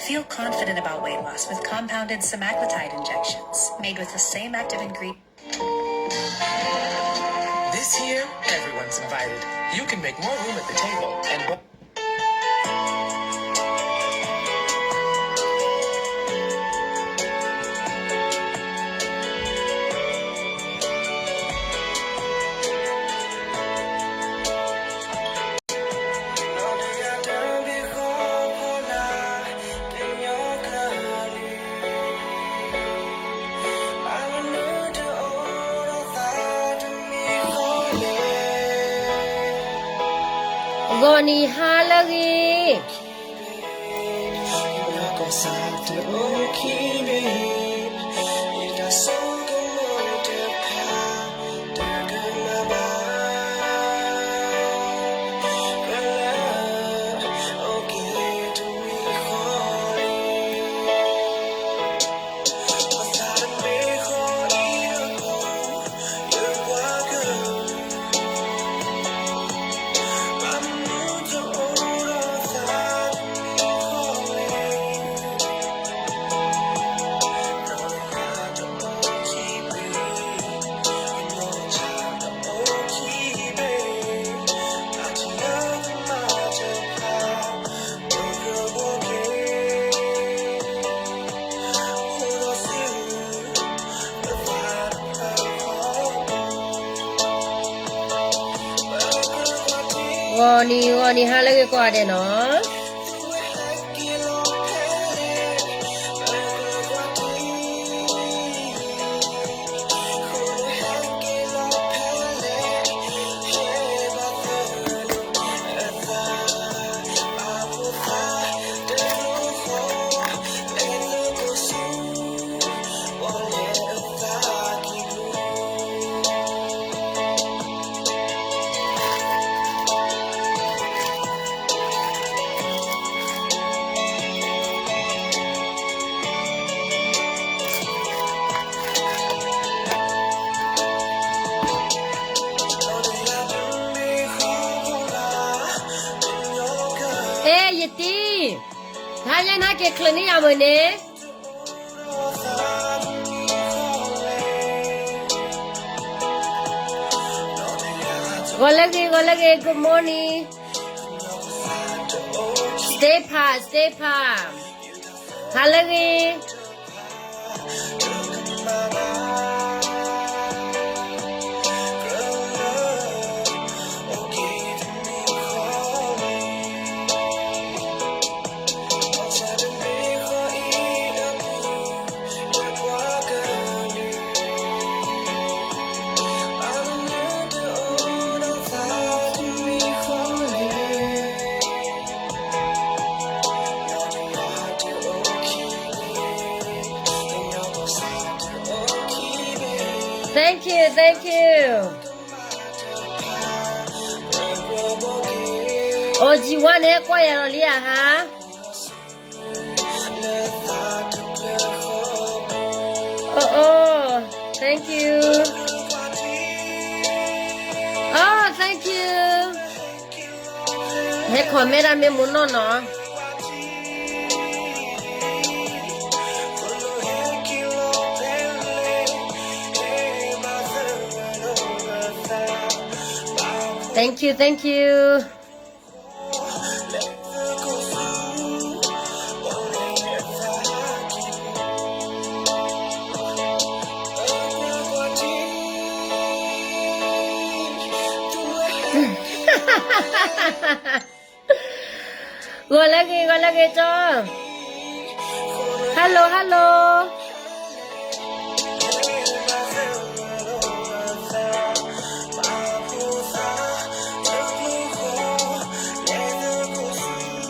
Feel confident about weight loss with compounded semaglutide injections made with the same active ingredient. This year, everyone's invited. You can make more room at the table and Goni halagi. Goni, goni halagi kwade no. Ê, yití, haya na ke khlơní yamơne. Gọlẹ́gẹ, gọlẹ́gẹ, good morning. Stay pa, stay pa. Hallelujah. Thank you, thank you. O ji wa ne kwa ya lọ li a ha. Oh, oh, thank you. Oh, thank you. Hê comment a mê mù nọ nọ. Thank you, thank you. Gọlẹ́gẹ, gọlẹ́gẹ tọ́. Hello, hello.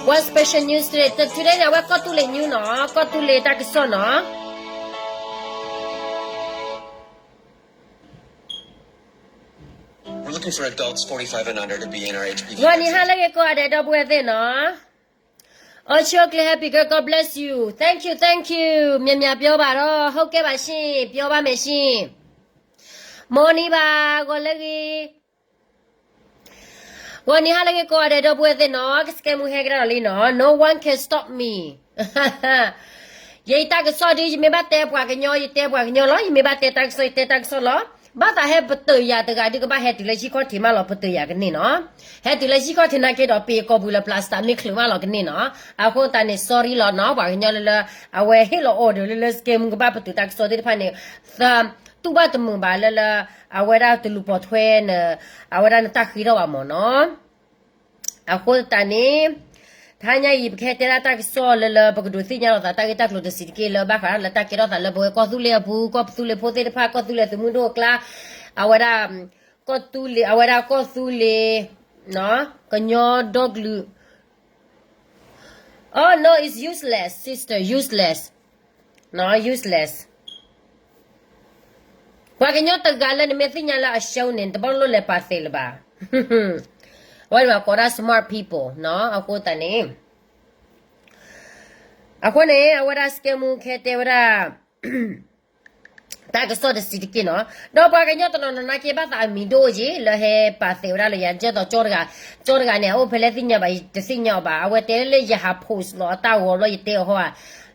What special news today? Today na wá kìtulè news nọ, kìtulè tachisọ nọ. We're looking for adults forty-five and under to be in our H P D. Gọni há lၢဂ့ၤကိးဂၤဒဲး ဒီပုၢ်ဝဲၢ်သ့ၣ်နီၤ. အီဆိကျဲ happy girl, God bless you. Thank you, thank you. မၠးမၠး ပြောပါတော့, ဟုတ်ကဲ့ပါရှင်, ပြောပါမယ်ရှင်. မ်နံၤဘၣ်, ဂီၤလၢဂ့ၤ. ဂီၤနံၤဟါလၢအဂ့ၤကိးဂၤဒဲး ဒီပုၢ်ဝဲၢ်သ့ၣ်နီၤ, ကစကဲမူဟဲကဒါဒီးလံနီၤ, no one can stop me. ယတၢ်ကစီၣ်ဒ် ယမ့ၢ်ဘၣ်တဲပှၤကညီ ယတဲပှၤကညီလီၤ, ယမ့ၢ်ဘၣ်တဲတၢ်ကစီၣ် ယတဲတၢ်ကစီၣ်လီၤ. ဘၣ်သးဟဲပတုာ်ယၤတဂၤဒုး ကဘၣ်ဟဲတုၤလၢဟံၣ်ခီၣ်ထံးမးလီၤ, ပတုာ�ကန့ၢ်နီၤ. ဟဲတုၤလၢဟံၣ်ခီၣ်ထံးနာ်က့ဒီး ပ့ၤကိာ်ပူၤလၢ plastic မ့ၢ်ချုးမးလီၤကန့ၢ်နီၤ. အဃိသတးန့ၣ် sorry လီၤနီၤ, ပှၤကညီလၢလၢ အဝဲဟ့ၣ်လီၤ order လၢလၢ စကဲမူ ကဘၣ်ပတုာ်တၢ်ကစီၣ်သ့ၣ်တဖၣ်န့ၣ် သးတူၢ်ဘၣ်တမုာ်ဘၣ်လၢလၢ အဝဲဒၣ်တလူၤပိာ်ထွဲန့ၣ် အဝဲဒၣ်နတၢ်ဃ့ထီၣ်ဘၣ်မၢ်နီၤ. အဃိသတးန့ၣ် တဟါညါအံၤ ပကဟဲတဲဒၣ်တၢ်ကစီၣ်လၢလၢ ပကဒုးသ့ၣ်ညါလိာ်သးတၢ်ဂ့ၢ်တၢ်ကျိၤတဆံးတက့ၢ် လၢဘၣ်ဃးလၢတၢ်ကဲထီၣ်သးလၢပဝဲကီၢ်သူလ့ၤအပူၤ, ကီၢ်သူလ့ၤဖိသ့ၣ်တဖၣ်, ကီၢ်သူလ့ၤသုးမုၢ်ဒိၣ်အကျါ, အဝဲဒၣ် ကီၢ်သူလ့ၤ, အဝဲဒၣ်ကီၢ်သူလ့ၤ ကညီဒီကလုာ် Oh no, it's useless, sister, useless. No, useless. ပှၤကညီတဂၤလၢနမ့ၢ်သ့ၣ်ညါလၢအရှုံးန့ၣ် နတဘၣ်လိၣ်လဲၤပာ်သ့လၢၤဘၣ်. အဝဲန့ၣ်ကိးဒၣ် smart people နီၤ, အဃိသတးန့ၣ်, အဃိန့ၣ် အဝဲဒၣ် စကဲမူ ကဟဲတဲဝဲဒၣ် တၢ်ကစီၣ်တဆံးတက့ၢ်နီၤ. ဒီးပှၤကညီတနီၤနီၤနာ်က့ ဘၣ်သးအမံၤဒိၣ်အယံၤ လၢဟဲပာ်သ့ဝဲဒၣ်လၢယၤ, ဒ်သိးကၠီတဂၤ, ကၠီတဂၤန့ၣ် အအိၣ်ဖဲလဲၣ်သ့ၣ်ညါဘၣ်, ယတသ့ၣ်ညါအီၤဘၣ်. အဝဲတဲလၢယဟး post လီၤအတၢ်ဂီၤဘျီ ယတဲအီၤဟီဧါ.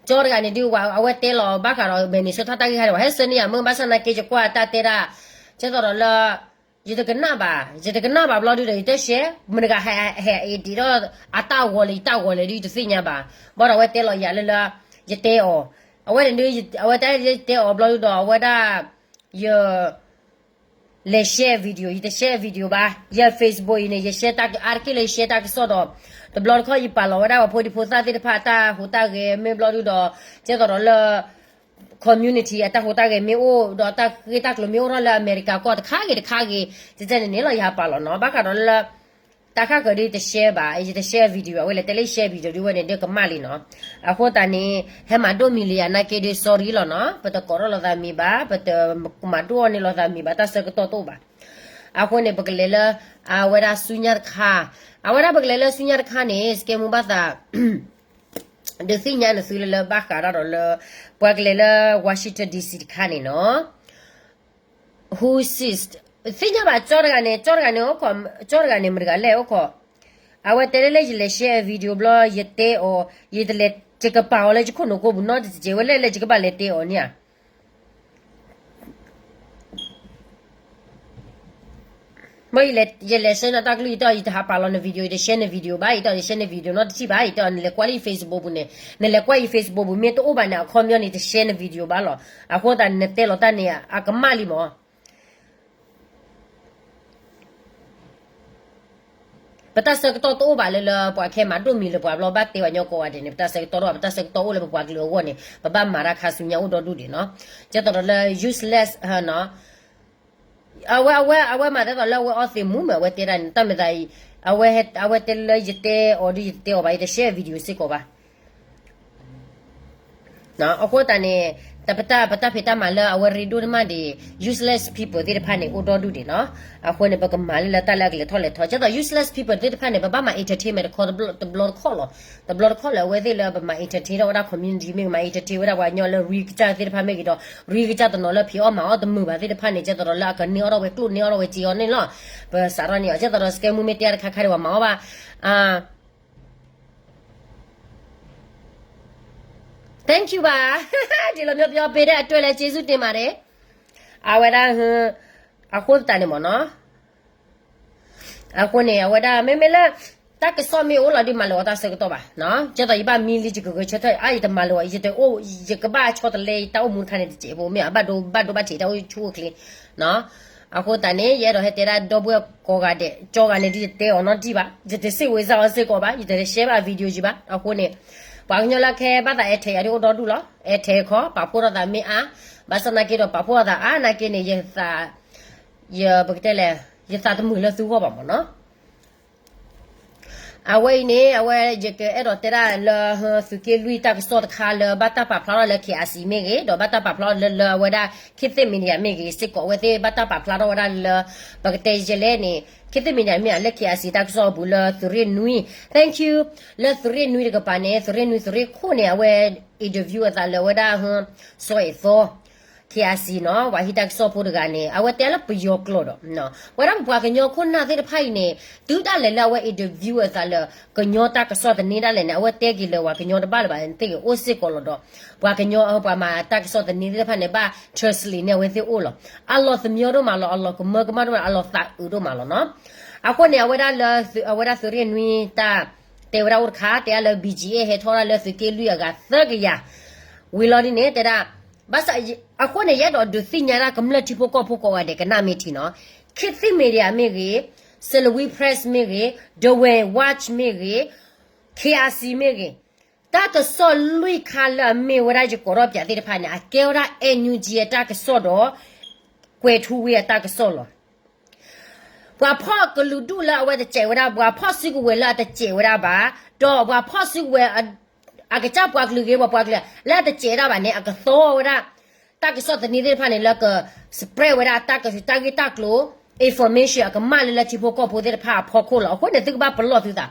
ကၠီတဂၤန့ၣ်ဒုး အဝဲတဲလီၤဘၣ်ဃးဒီး Minnesota တၢ်ဂ့ၢ်ဟဲဒၣ်ဝဲ ဟဲဆၢန့ၢ်ယၤမုၢ်, ဘၣ်ဆၣ်နာ်က့ ယကွၢ်တၢ်တဲဒၣ်, ဒ်သိးဒီးလၢ ယတကနၣ်ဘၣ်, ယတကနၣ်ဘၣ်ဘျီဒုးဒီး ယတဲရှဲ, မတၤဂၤဟဲ ဟဲ edit ဒီး အတၢ်ဂီၤလဲၣ် ယတၢ်ဂီၤလဲၣ်ဒုး ယတသ့ၣ်ညါဘၣ်. ဘၣ်ဒီးအဝဲတဲလီၤယၤလၢလၢ ယတဲအီၤ, အဝဲန့ၣ်ဒုး အဝဲတဲယတဲအီၤဘျီဒုးဒီး အဝဲဒၣ် ယ လဲၤ share video, ယတ share video ဘၣ်. ယ Facebook အံၤန့ၣ် ယ share တၢ်က အါတက့ၢ်လၢယ share တၢ်ကစီၣ်ဒီး တဘျီတခီၣ်ယပာ်လီၤဝဲဒၣ်ပှၤဖိဒံဖိသၣ်သ့ၣ်တဖၣ် အတၢ်ဟူးတၢ်ဂဲၤမ့ၢ်ဘျီဒုးဒီး ဒ်သိးဒီးလၢ community အတၢ်ဟူးတၢ်ဂဲၤမ့ၢ်အိၣ် ဒီးတၢ်ဂ့ၢ်တၢ်ကျိၤမ့ၢ်အိၣ်ထီၣ်လၢအမဲရကၤကီၢ်တခါဂ့ၤတခါဂ့ၤ ကဲန့ၣ်န့ၣ်လီၤ ယဟးပာ်လီၤနီၤ. ဘၣ်ဃးဒီးလၢ တၢ်ဃၣ်ဃၢၤဒုးတ share ဘၣ်, ယတ share video ဘၣ်, အဝဲလဲၤတဲလၢ share video ဒုးဝဲန့ၣ် ဒုးကမၣ်လံနီၤ. အဃိသတးန့ၣ် ဟဲမၤဒိၣ်မံၤလံယၤနာ်က့ဒုး sorry လီၤနီၤ. ပတကိးထီၣ်လိာ်သးမံၤဘၣ်, ပတမၤဒိၣ်အီၣ်န့ၢ်လိာ်သးမံၤဘၣ်, တၢ်ဆၢကတီၢ်တအိၣ်ဘၣ်. အဃိန့ၣ် ပကလဲၤလၢ အဝဲဒၣ်ဆူညါတခါ, အဝဲဒၣ်ပကလဲၤလၢဆူညါတခါန့ၣ် စကဲမူဘၣ်သး ဒုးသ့ၣ်ညါနသုလၢလၢဘၣ်ဃးဒၣ်ဒီးလၢ ပှၤကလဲၤလၢ Washington D C တခါန့ၣ်နီၤ. Who sis သ့ၣ်ညါဘၣ်ကၠီတဂၤန့ၣ်, ကၠီတဂၤန့ၣ်အိၣ်ခိး, ကၠီတဂၤန့ၣ် မတၤတဂၤလဲၣ်အိၣ်ခိး, အဝဲတဲလၢလၢယလဲၤ share video ဘျီ ယတဲအီၤ, ယတလဲၤ ယကပာ်အီၤလၢယခိၣ်နူာ်ကိးပူၤနီတစဲးဝဲလဲၣ် လၢယကဘၣ်လဲၤတဲအီၤန့ၣ်ဧါ. မ့ၢ်ယလဲၤ share နတၢ်ကလုၢ် ယတဲအီၤ ယတဟးပာ်လီၤန video, ယတ share န video ဘၣ်, ယတဲအီၤ ယ share န video နီတထံၣ်ဘၣ်, ယတဲအီၤ နလဲၤကွၢ်လၢယ Facebook ပူၤန့ၣ်, နလဲၤကွၢ်ယ Facebook ပူၤ မ့ၢ်တအိၣ်ဘၣ်န့ၣ် အခီပညီန့ၣ် တ share န video ဘၣ်လီၤ. အဃိသတးန့ၣ် နတဲလီၤတၢ်န့ၣ် အကမၣ်လံမး. ပတၢ်ဆၢကတီၢ်တအိၣ်ဘၣ်လၢလၢ ပှၤကဟဲမၤဒိၣ်မံၤလၢပှၤဘျီ ဘၣ်တဲပှၤကညီကိးဂၤဒဲးန့ၣ် ပတၢ်ဆၢကတီၢ်တအိၣ်ဘၣ်, ပတၢ်ဆၢကတီၢ်အိၣ်လၢပပှၤကလုာ်အဂီၢ်န့ၣ် ပဘၣ်မၤတၢ်ခါဆူညါအိၣ်ဒီဒူၣ်ဒံးနီၤ. ကဲသိးဒီးလၢ useless နီၤ, အဝဲ အဝဲ အဝဲမၤသးဒ်သိးလၢအဝဲအီသံးမူမ့ၢ် အဝဲတဲဒၣ်န့ၣ် တၢ်မ့ၢ်သးအံၤ, အဝဲ အဝဲတဲလၢယတဲအီၤဒုး ယတတဲအီၤဘၣ်, ယတ share video စ့ၢ်ကီးဘၣ်. အဃိသတးန့ၣ် တပတၢ် ပတၢ်ဖံးတၢ်မၤလၢအဝဲရ့ဒိၣ်တမံၤဒံး useless people သ့ၣ်တဖၣ်န့ၣ် အိၣ်ဒီဒူၣ်ဒံးနီၤ. အဃိန့ၣ် ပကမၤလၢလၢတၢ်လၢအကလဲၤထီၣ်လဲၤထီ, ကဲသိး useless people သ့ၣ်တဖၣ်န့ၣ် ပဘၣ်မၤ entertainment တခီ တဘျီတခီၣ်လီၤ. တဘျီတခီၣ်လၢအဝဲသ့ၣ်လၢပမၤ entertain ထီၣ်ဝဲဒၣ် community မ့ၢ်ဂ့ၤ မၤ entertain ဝဲဒၣ်ပှၤကညီလၢရ့ကစၢ်သ့ၣ်တဖၣ်မ့ၢ်ဂ့ၤဒီး ရ့ကစၢ်တနီၤလၢဖံးအီၣ်မၤအီၣ်တမုာ်ဘၣ်သ့ၣ်တဖၣ်န့ၣ် ကဲသိးဒီးလၢအကန့ၢ်အီၣ်ထီၣ်ဝဲကျိၣ်န့ၢ်အီၣ်ထီၣ်ဝဲစ့အီၤန့ၣ်လီၤ. ပစးထီၣ်န့ၢ်အီၤ ကဲသိးဒီး စကဲမူမ့ၢ်တဲတခါခါဒီးပှၤမၤအီၣ်ဘၣ် Thank you ဘၣ်, ဒ်လီၤမျီပယီၤပ့ၤဒဲးအတၢ်လဲၤ ကျေးဇူးတင်ပါတယ်. အဝဲဒၣ် အဃိသတးန့ၣ်မ့ၢ်နီၤ, အဃိန့ၣ် အဝဲဒၣ် မ့မ့ၢ်လၢ တၢ်ကစီၣ်မ့ၢ်အိၣ်လီၤဒုးမၤလၢၤအီၤတၢ်ဆၢကတီၢ်ဘၣ်, ကဲသိးယဘၣ်မံလံ ယကဂဲၤဆၢထၢၣ် အါ ယတမၤလၢၤအီၤ ယတအိၣ် ယကဘၣ်ဆီတလဲ ယတၢ်အိၣ်မူတခါန့ၣ်တစဲးဖိ မ့ၢ်အဘၣ်ဒိဘၣ်ဒိဘၣ်ထံး တၢ်အိၣ်ဆူၣ်အိၣ်ချ့ အဃိသတးန့ၣ် ယအဲၣ်ဒိးဟဲတဲဒၣ်ဒီပုၢ်ဝဲၢ်ကိးဂၤဒဲး ကၠီဂၤန့ၣ်ဒုး ယတဲအီၤနီတထံၣ်ဘၣ်, ယတစံးဝဲစ့ၢ်ကီးဘၣ်, ယတ share ဘၣ် video ယဘၣ်. အဃိန့ၣ် ပှၤကညီလၢခဲဘၣ်သး အဲၣ်ထဲးယၤဒုးအိၣ်ဒီဒူၣ်လီၤ, အဲၣ်ထဲးခီ ပာ်ဖှိၣ်ထီၣ်သးမ့ၢ်အါ, ဘၣ်ဆၣ်နာ်က့ဒီး ပာ်ဖှိၣ်ထီၣ်သးအါနာ်က့န့ၣ် ယသး ယပကတဲလဲၣ် ယသးတမုာ်လၢသုဂီၢ်ဘၣ်မ့ၢ်နီၤ. အဝဲအံၤန့ၣ် အဝဲယကအဲၣ်ဒိးတဲဒၣ်လၢ သုးက့လွံၢ်တၢ်ကစီၣ်တခါလၢ ဘၣ်တၢ်ပာ်ဖျါထီၣ်လၢ K I C မ့ၢ်ဂ့ၤ, ဒီးဘၣ်တၢ်ပာ်ဖျါထီၣ်လၢလၢအဝဲဒၣ် ခေတ်သစ် media မ့ၢ်ဂ့ၤ စ့ၢ်ကီးအဝဲသ့ၣ်ဘၣ်တၢ်ပာ်ဖျါထီၣ်ဝဲဒၣ်လၢ ပကတဲယဲလဲၣ်န့ၣ် ခေတ်သစ် media မ့ၢ်ဂ့ၤ လၢ K I C တၢ်ကစီၣ်အပူၤလၢသုးရ့ၣ်နွံ, thank you လၢသုးရ့ၣ်နွံတကပၤန့ၣ် သုးရ့ၣ်နွံ သုးရ့ၣ်ခိၣ်န့ၣ် အဝဲ interview အသးလၢအဝဲဒၣ် စီၤအဲၣ်သီ K I C K I C နီၤ ပှၤဟံးတၢ်ကစီၣ်ဖိတဂၤန့ၣ် အဝဲတဲလၢပယီၤကျိာ်ဒီး ပဝဲဒၣ်ပပှၤကညီခိၣ်နၢ်သ့ၣ်တဖၣ်အံၤန့ၣ် တုၤဒၣ်လဲာ်လၢအဝဲ interview အသးလၢ ကညီတၢ်ကစီၣ်သန့ဒၣ်လဲာ်န့ၣ် အဝဲတဲက့ၤလၢပှၤကညီတဘၣ်လၢၤဘၣ်သ့ၣ်ဂ့ၤ အိၣ်စ့ၢ်ကီးလီၤဒီး ပှၤကညီပှၤမၤတၢ်ကစီၣ်သန့သ့ၣ်တဖၣ်န့ၣ် ဘၣ် translate န့ၢ်အဝဲသ့ၣ်အိၣ်လီၤ. အလီၤသမံဒိၣ်မးလီၤ အလီၤကမၢကမၣ်ဒိၣ်မး အလီၤသးအုးဒိၣ်မးလီၤနီၤ. အဃိန့ၣ် အဝဲဒၣ်လၢ အဝဲဒၣ်သုးရ့ၣ်နွံတၢ် တဲဝဲဒၣ်အိၣ်တခါ တဲဒၣ်လၢ B G F ဟဲထီၣ်ဒၣ်လၢသုးက့လွံၢ်အဂၤသၢကယၤ ဝံၤလီၤဒ်န့ၣ် တဲဒၣ် ဘၣ်ဆၣ် အဃိန့ၣ် ယအဲၣ်ဒိးဒုးသ့ၣ်ညါဒၣ်ကမျၢၢ်ထံဖိကီၢ်ဖိကိးဂၤဒဲးကနၣ်မ့ၢ်ထံနီၤ ခေတ်သစ် Media မ့ၢ်ဂ့ၤ Salween Press မ့ၢ်ဂ့ၤ Dawei Watch မ့ၢ်ဂ့ၤ K I C မ့ၢ်ဂ့ၤ တၢ်ကစီၣ်လွံၢ်ခါလၢအမ့ၢ်ဝဲဒၣ်ယကိးထီၣ်ပၠးသ့ၣ်တဖၣ်န့ၣ် အကဲဝဲဒၣ် N U G အတၢ်ကစီၣ်ဒီး ကွဲၤထူဝ့အတၢ်ကစီၣ်လီၤ. ပှၤဖီၣ်ကလုာ်ဒူၣ်လၢအဝဲတစဲးဝဲဒၣ် ပှၤဖီၣ်စုကဝဲၤလၢအတစဲးဝဲဒၣ်ဘၣ် ဒီးပှၤဖီၣ်စုကဝဲၤ အကစၢ်ပှၤကလုာ်ဂ့ၤ ပှၤပှၤကလုာ်လၢအတစဲးဒၣ်ဘၣ်န့ၣ် အကသီဝဲဒၣ် တၢ်ကစီၣ်သန့သ့ၣ်တဖၣ်န့ၣ် လၢက spread ဝဲဒၣ်တၢ်ဂ့ၢ်တၢ်ကျိၤ information အကမၣ်လၢလၢထံဖိကီၢ်ဖိသ့ၣ်တဖၣ်အဖီခိၣ်လီၤ. အဃိန့ၣ် သုကဘၣ်ပလီၢ်သုသး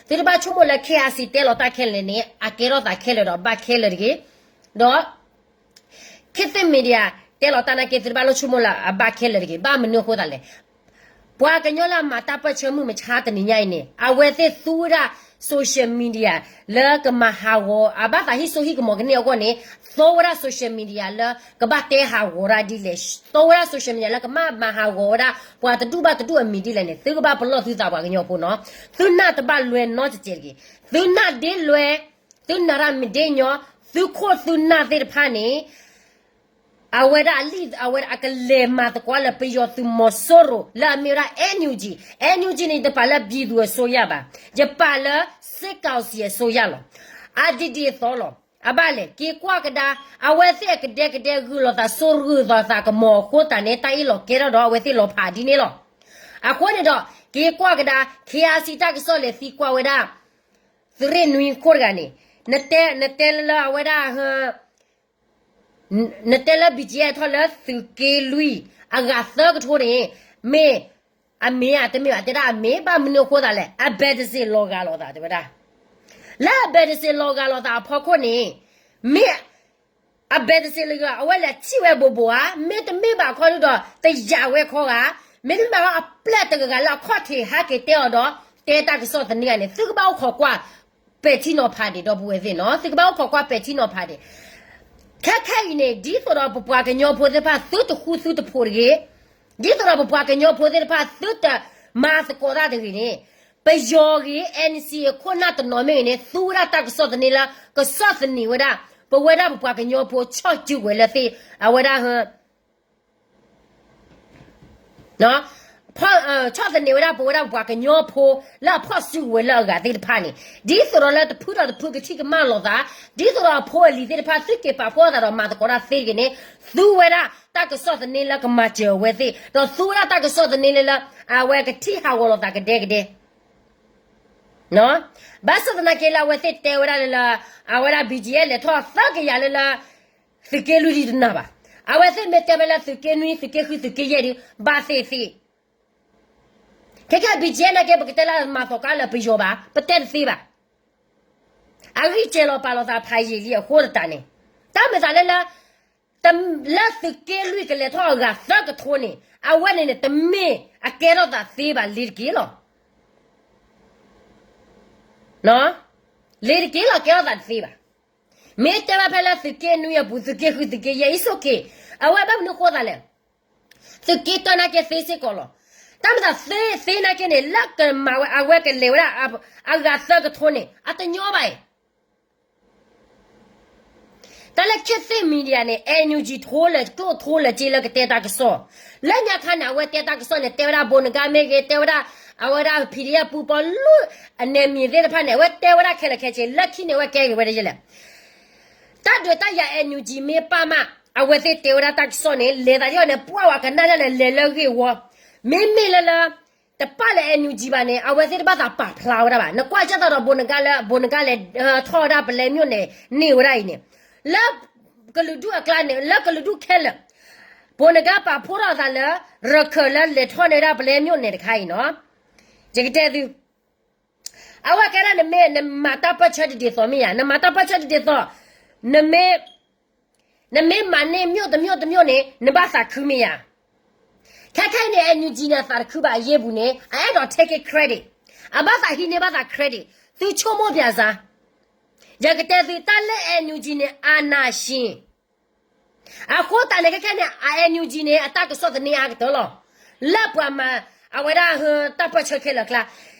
သုတဘၣ်ဆိကမိၣ်လၢ K I C တဲလီၤတၢ်ခဲလၢာ်န့ၣ် အကဲထီၣ်သးခဲလၢာ်ဒီးဘၣ်ခဲလၢာ်တဂ့ၤ ဒီး ခေတ်သစ် Media တဲလီၤတၢ်နာ်က့ သုတဘၣ်လိၣ်ဆိကမိၣ်လၢအဘၣ်ခဲလၢာ်တဂ့ၤ ဘၣ်မနုၤအဃိသတးလဲၣ် ပှၤကညီလၢအမၤတၢ်ပၢၢ်ဆၢမုၢ်မဆါတနံၤညါအံၤန့ၣ် အဝဲသ့ၣ်သူဝဲဒၣ် social media လၢကမၤဟးဂီၤ အဘၣ်သးဟံၣ်စိဟံၣ်ကမီၤကန့ၢ်အဂီၢ်န့ၣ် သူဝဲဒၣ် social media လၢကဘၣ်တဲဟးဂီၤဝဲဒၣ်ဒ်လဲၣ် သူဝဲဒၣ် social media လၢကမၤမၤဟးဂီၤဝဲဒၣ် ပှၤတဒူၣ်ဘၣ်တဒူၣ်အမံၤဒ်လဲၣ်န့ၣ် သုကဘၣ်ပလီၢ်သုသးပှၤကညီဖိနီၤ သုနၢ်တဘၣ်လွဲနီတစဲးတဂ့ၤ သုနၢ်ဒ့လွဲ သုနၢ်တၢ်မ့ၢ်ဒ့ညီ သုခိၣ်သုနၢ်သ့ၣ်တဖၣ်န့ၣ် အဝဲဒၣ်အလံၣ် အဝဲဒၣ်အကလဲၤမၤသကိးလၢပယီၤသုးမီၤစိရိၤ လၢအမ့ၢ်ဝဲဒၣ် N U G, N U G န့ၣ် ယတပာ်လၢ ပြည်သူ့အစိုးရ ဘၣ်, ယပာ်လၢ စစ်ကောင်စီအစိုးရ လီၤ. အဒ်ဒ်အသိးလီၤ. အဘၣ်လဲၣ် က့ၤကွၢ်ကဒါ အဝဲသ့ၣ်အကဒဲကဒဲဂုာ်လိာ်သးစိရိၤလိာ်သးကမီၤအဃိသတးန့ၣ် တၢ်အ့ၣ်လိာ်ကဲထီၣ်ဒီး အဝဲသ့ၣ်လီၤဖးဒ်န့ၣ်လီၤ. အဃိန့ၣ်ဒီး က့ၤကွၢ်ကဒါ K I C တၢ်ကစီၣ်လဲၤသံကွၢ်ဝဲဒၣ် သုးရ့ၣ်နွံခိၣ်တဂၤန့ၣ် နတဲ နတဲလၢအဝဲဒၣ် နတဲလၢ B G F ထီၣ်လၢသုးက့လွံၢ် အဂၤသၢကထိန့ၣ် မ့ၢ်အမ့ၢ်ဧါတမ့ၢ်ဘၣ် တဲဒၣ်အမ့ၢ် ဘၣ်မနုၤအဃိသတးလဲၣ် အဘဲတစ့းလီၤဂာ်လိာ်သး တဲဝဲဒၣ်. လၢအဘဲတစ့းလီၤဂာ်လိာ်သးအဖီခိၣ်န့ၣ် မ့ၢ် အဘဲတစ့းလီၤဂာ် အဝဲလဲၤထံၣ်ဝဲဘိးဘိးဧါ မ့တမ့ၢ်ဘၣ်ခီဒုဒီး တယာ်ဝဲခီဂာ် မ့တမ့ၢ်ဘၣ်ခီ အပျဲၢ်တဂၤဂၤလၢအခီၣ်ထံးဟဲက့ၤတဲအီၤဒီး တဲတၢ်ကစီၣ်သန့ဂၤန့ၣ် သုကဘၣ်အိၣ်ခိးကွၢ် ပဲာ်ထံနီၤဖးဒံး ဒီပုၢ်ဝဲၢ်သ့ၣ်နီၤ သုကဘၣ်အိၣ်ခိးကွၢ်ပဲာ်ထံနီၤဖးဒံး. ခဲခဲအံၤန့ၣ် ဒ်သိးဒီးပပှၤကညီဖိသ့ၣ်တဖၣ် သုတဃူသုတဖိးတဂ့ၤ, ဒ်သိးဒီးပပှၤကညီဖိသ့ၣ်တဖၣ် သုတမၤသကိးတၢ်တဂ့ၤန့ၣ် ပယီၤဂ့ၤ N C A ခိၣ်နၢ်တနီၤမ့ၢ်ဂ့ၤန့ၣ် သူဝဲဒၣ်တၢ်ကစီၣ်သန့လၢ ကစီၣ်သန့ဝဲဒၣ် ပဝဲဒၣ်ပပှၤကညီဖိ ဆီၣ်စုကဝဲၤလၢသ့ၣ် အဝဲဒၣ် ဆီၣ်သန့ဝဲဒၣ်ပဝဲဒၣ်ပှၤကညီဖိ လၢအဖီၣ်စုကဝဲၤလၢအဂၤသ့ၣ်တဖၣ်န့ၣ် ဒ်သိးဒီးလၢတဖုဒီးတဖုကထံၣ်ကမၣ်လိာ်သး, ဒ်သိးဒီးအဖိအလံၤသ့ၣ်တဖၣ် သုက့ၤပာ်ဖှိၣ်သးဒီးမၤသကိးတၢ်သ့တဂ့ၤန့ၣ် သူဝဲဒၣ်တၢ်ကစီၣ်သန့လၢကမၤစၢၤအဝဲသ့ၣ် ဒီးသူဝဲဒၣ်တၢ်ကစီၣ်သန့လၢလၢ အဝဲကထံၣ်ဟးဂီၤလိာ်သးကဒဲကဒဲ ဘၣ်ဆၣ်သနာ်က့လၢအဝဲသ့ၣ်တဲဝဲဒၣ်လၢလၢ အဝဲဒၣ် B G F လဲၤထီၣ်သၢကယၤလၢလၢ သုးက့လွံၢ်ဒ်တနၤဘၣ်. အဝဲသ့ၣ်မ့ၢ်တဲဝဲလၢသုးက့နွံ သုးက့ဃု သုးက့ယဲၢ်ဒ် ဘၣ်သ့ၣ်သ့ၣ်. ခဲခဲ B G F နာ်က့ ပကတဲလၢမၤသကိးလၢပယီၤဘၣ် ပတဲတသ့ဘၣ်. အဂံၢ်စဲၤလီၤပာ်လီၤသးဖးယံာ်လံအဃိသတးန့ၣ် တၢ်မ့ၢ်သးလၢလၢ လၢသုးက့လွံၢ်ကလဲၤထီၣ်အဂၤသၢကထိန့ၣ် အဝဲန့ၣ်န့ၣ် တမ့ၢ်အကဲထီၣ်သးသ့ဘၣ် လ့ၤတက့ၢ်လီၤ. လ့ၤတက့ၢ်လီၤ ကဲထီၣ်သးတသ့ဘၣ်. မ့ၢ်တဲဘၣ်ဖဲလၢသုးက့နွံအပူၤ သုးက့ဃု သုးက့ယဲၢ် it's okay. အဝဲဘၣ်မနုၤဃိသးလဲၣ်. သုးက့တၢ်နာ်က့သ့စ့ၢ်ကီးလီၤ. တၢ်မ့ၢ်သးသ့သ့နာ်က့န့ၣ် လၢကမၤဝဲအဝဲကလဲၤဝဲဒၣ် အဂၤသၢကထိန့ၣ် အတညီဘၣ်အံၤ တၢ်လၢ ခေတ်သစ် Media န့ၣ် N U G ထိလၢကျိၣ်ထိလၢစ့လၢကတဲတၢ်ကစီၣ်, လၢညါခါန့ၣ် အဝဲတဲတၢ်ကစီၣ်န့ၣ် တဲဝဲဒၣ် ဘိးနဂါမ့ၢ်ဂ့ၤ, တဲဝဲဒၣ် အဝဲဒၣ် PDF ပူပီလူၢ် အနဲမံၤသ့ၣ်တဖၣ်န့ၣ် အဝဲတဲဝဲဒၣ်ခဲလၢာ်ခဲဆ့ လၢခံန့ၣ် အဝဲကဲက့ၤဝဲဒ်လဲၣ်. တၢ်ဒုးတၢ်ယၤ N U G မ့ၢ်ပာ်မး အဝဲသ့ၣ်တဲဝဲဒၣ်တၢ်ကစီၣ်န့ၣ် လဲၤသးဒ်အီၤန့ၣ် ပှၢ်ဝဲကနၣ်ဒ်လဲၣ် လဲၤလၢဂ့ၢ်ဝီ, မ့မ့ၢ်လၢလၢ တပာ်လၢ N U G ဘၣ်န့ၣ် အဝဲသ့ၣ်တဘၣ်သးပာ်ဖျါဝဲဒၣ်ဘၣ်. နကွၢ်ကၢ်သးဒီး ဘိးနဂါလၢ ဘိးနဂါလဲၤထီၣ်ဝဲဒၣ်ပလဲၤမိၢ်န့ၣ် န့ၢ်ဝဲဒၣ်အံၤန့ၣ်, လၢကလုာ်ဒူၣ်အကျါန့ၣ် လၢကလုာ်ဒူၣ်ခဲလၢာ် ဘိးနဂါပာ်ဖှိၣ်ထီၣ်သးလၢ ရခိုင်လၢလဲၤထီၣ်န့ၢ်ဒၣ်ပလဲၤမိၢ်န့ၣ်တခါအံၤနီၤ. ယကတဲသု အဝဲကဲဒၣ်နမ့ၢ်နမၤတၢ်ပၢၢ်ဆၢဒ်ဒ်သိးမ့ၢ်ဧါ, နမၤတၢ်ပၢၢ်ဆၢဒ်ဒ်သိး နမ့ၢ် နမ့ၢ်မၤန့ၢ် မြို့တစ်မြို့တစ်မြို့ န့ၣ် နဘၣ်သးခုမ့ၢ်ဧါ. ခဲခဲအံၤန့ၣ် NUG န့ၣ် အသးတခုဘၣ် အရေးပူၤန့ၣ် အအဲၣ်ဒိး take credit, အဘၣ်သးဟံးန့ၢ်ဘၣ်သး credit, သုဆိကမိၣ်ပၠးစါ. ယကတဲသုတၢ်လၢ NUG န့ၣ် အာဏာရှင် အဃိသတးန့ၣ် ခဲခဲန့ၣ် အ NUG န့ၣ် အတၢ်ကစီၣ်သန့အါကတၢၢ်လီၤ. လၢပှၤမၤ အဝဲဒၣ်ဟၢတၢ်ပၢၢ်ဆၢခဲလၢာ်အကျါ,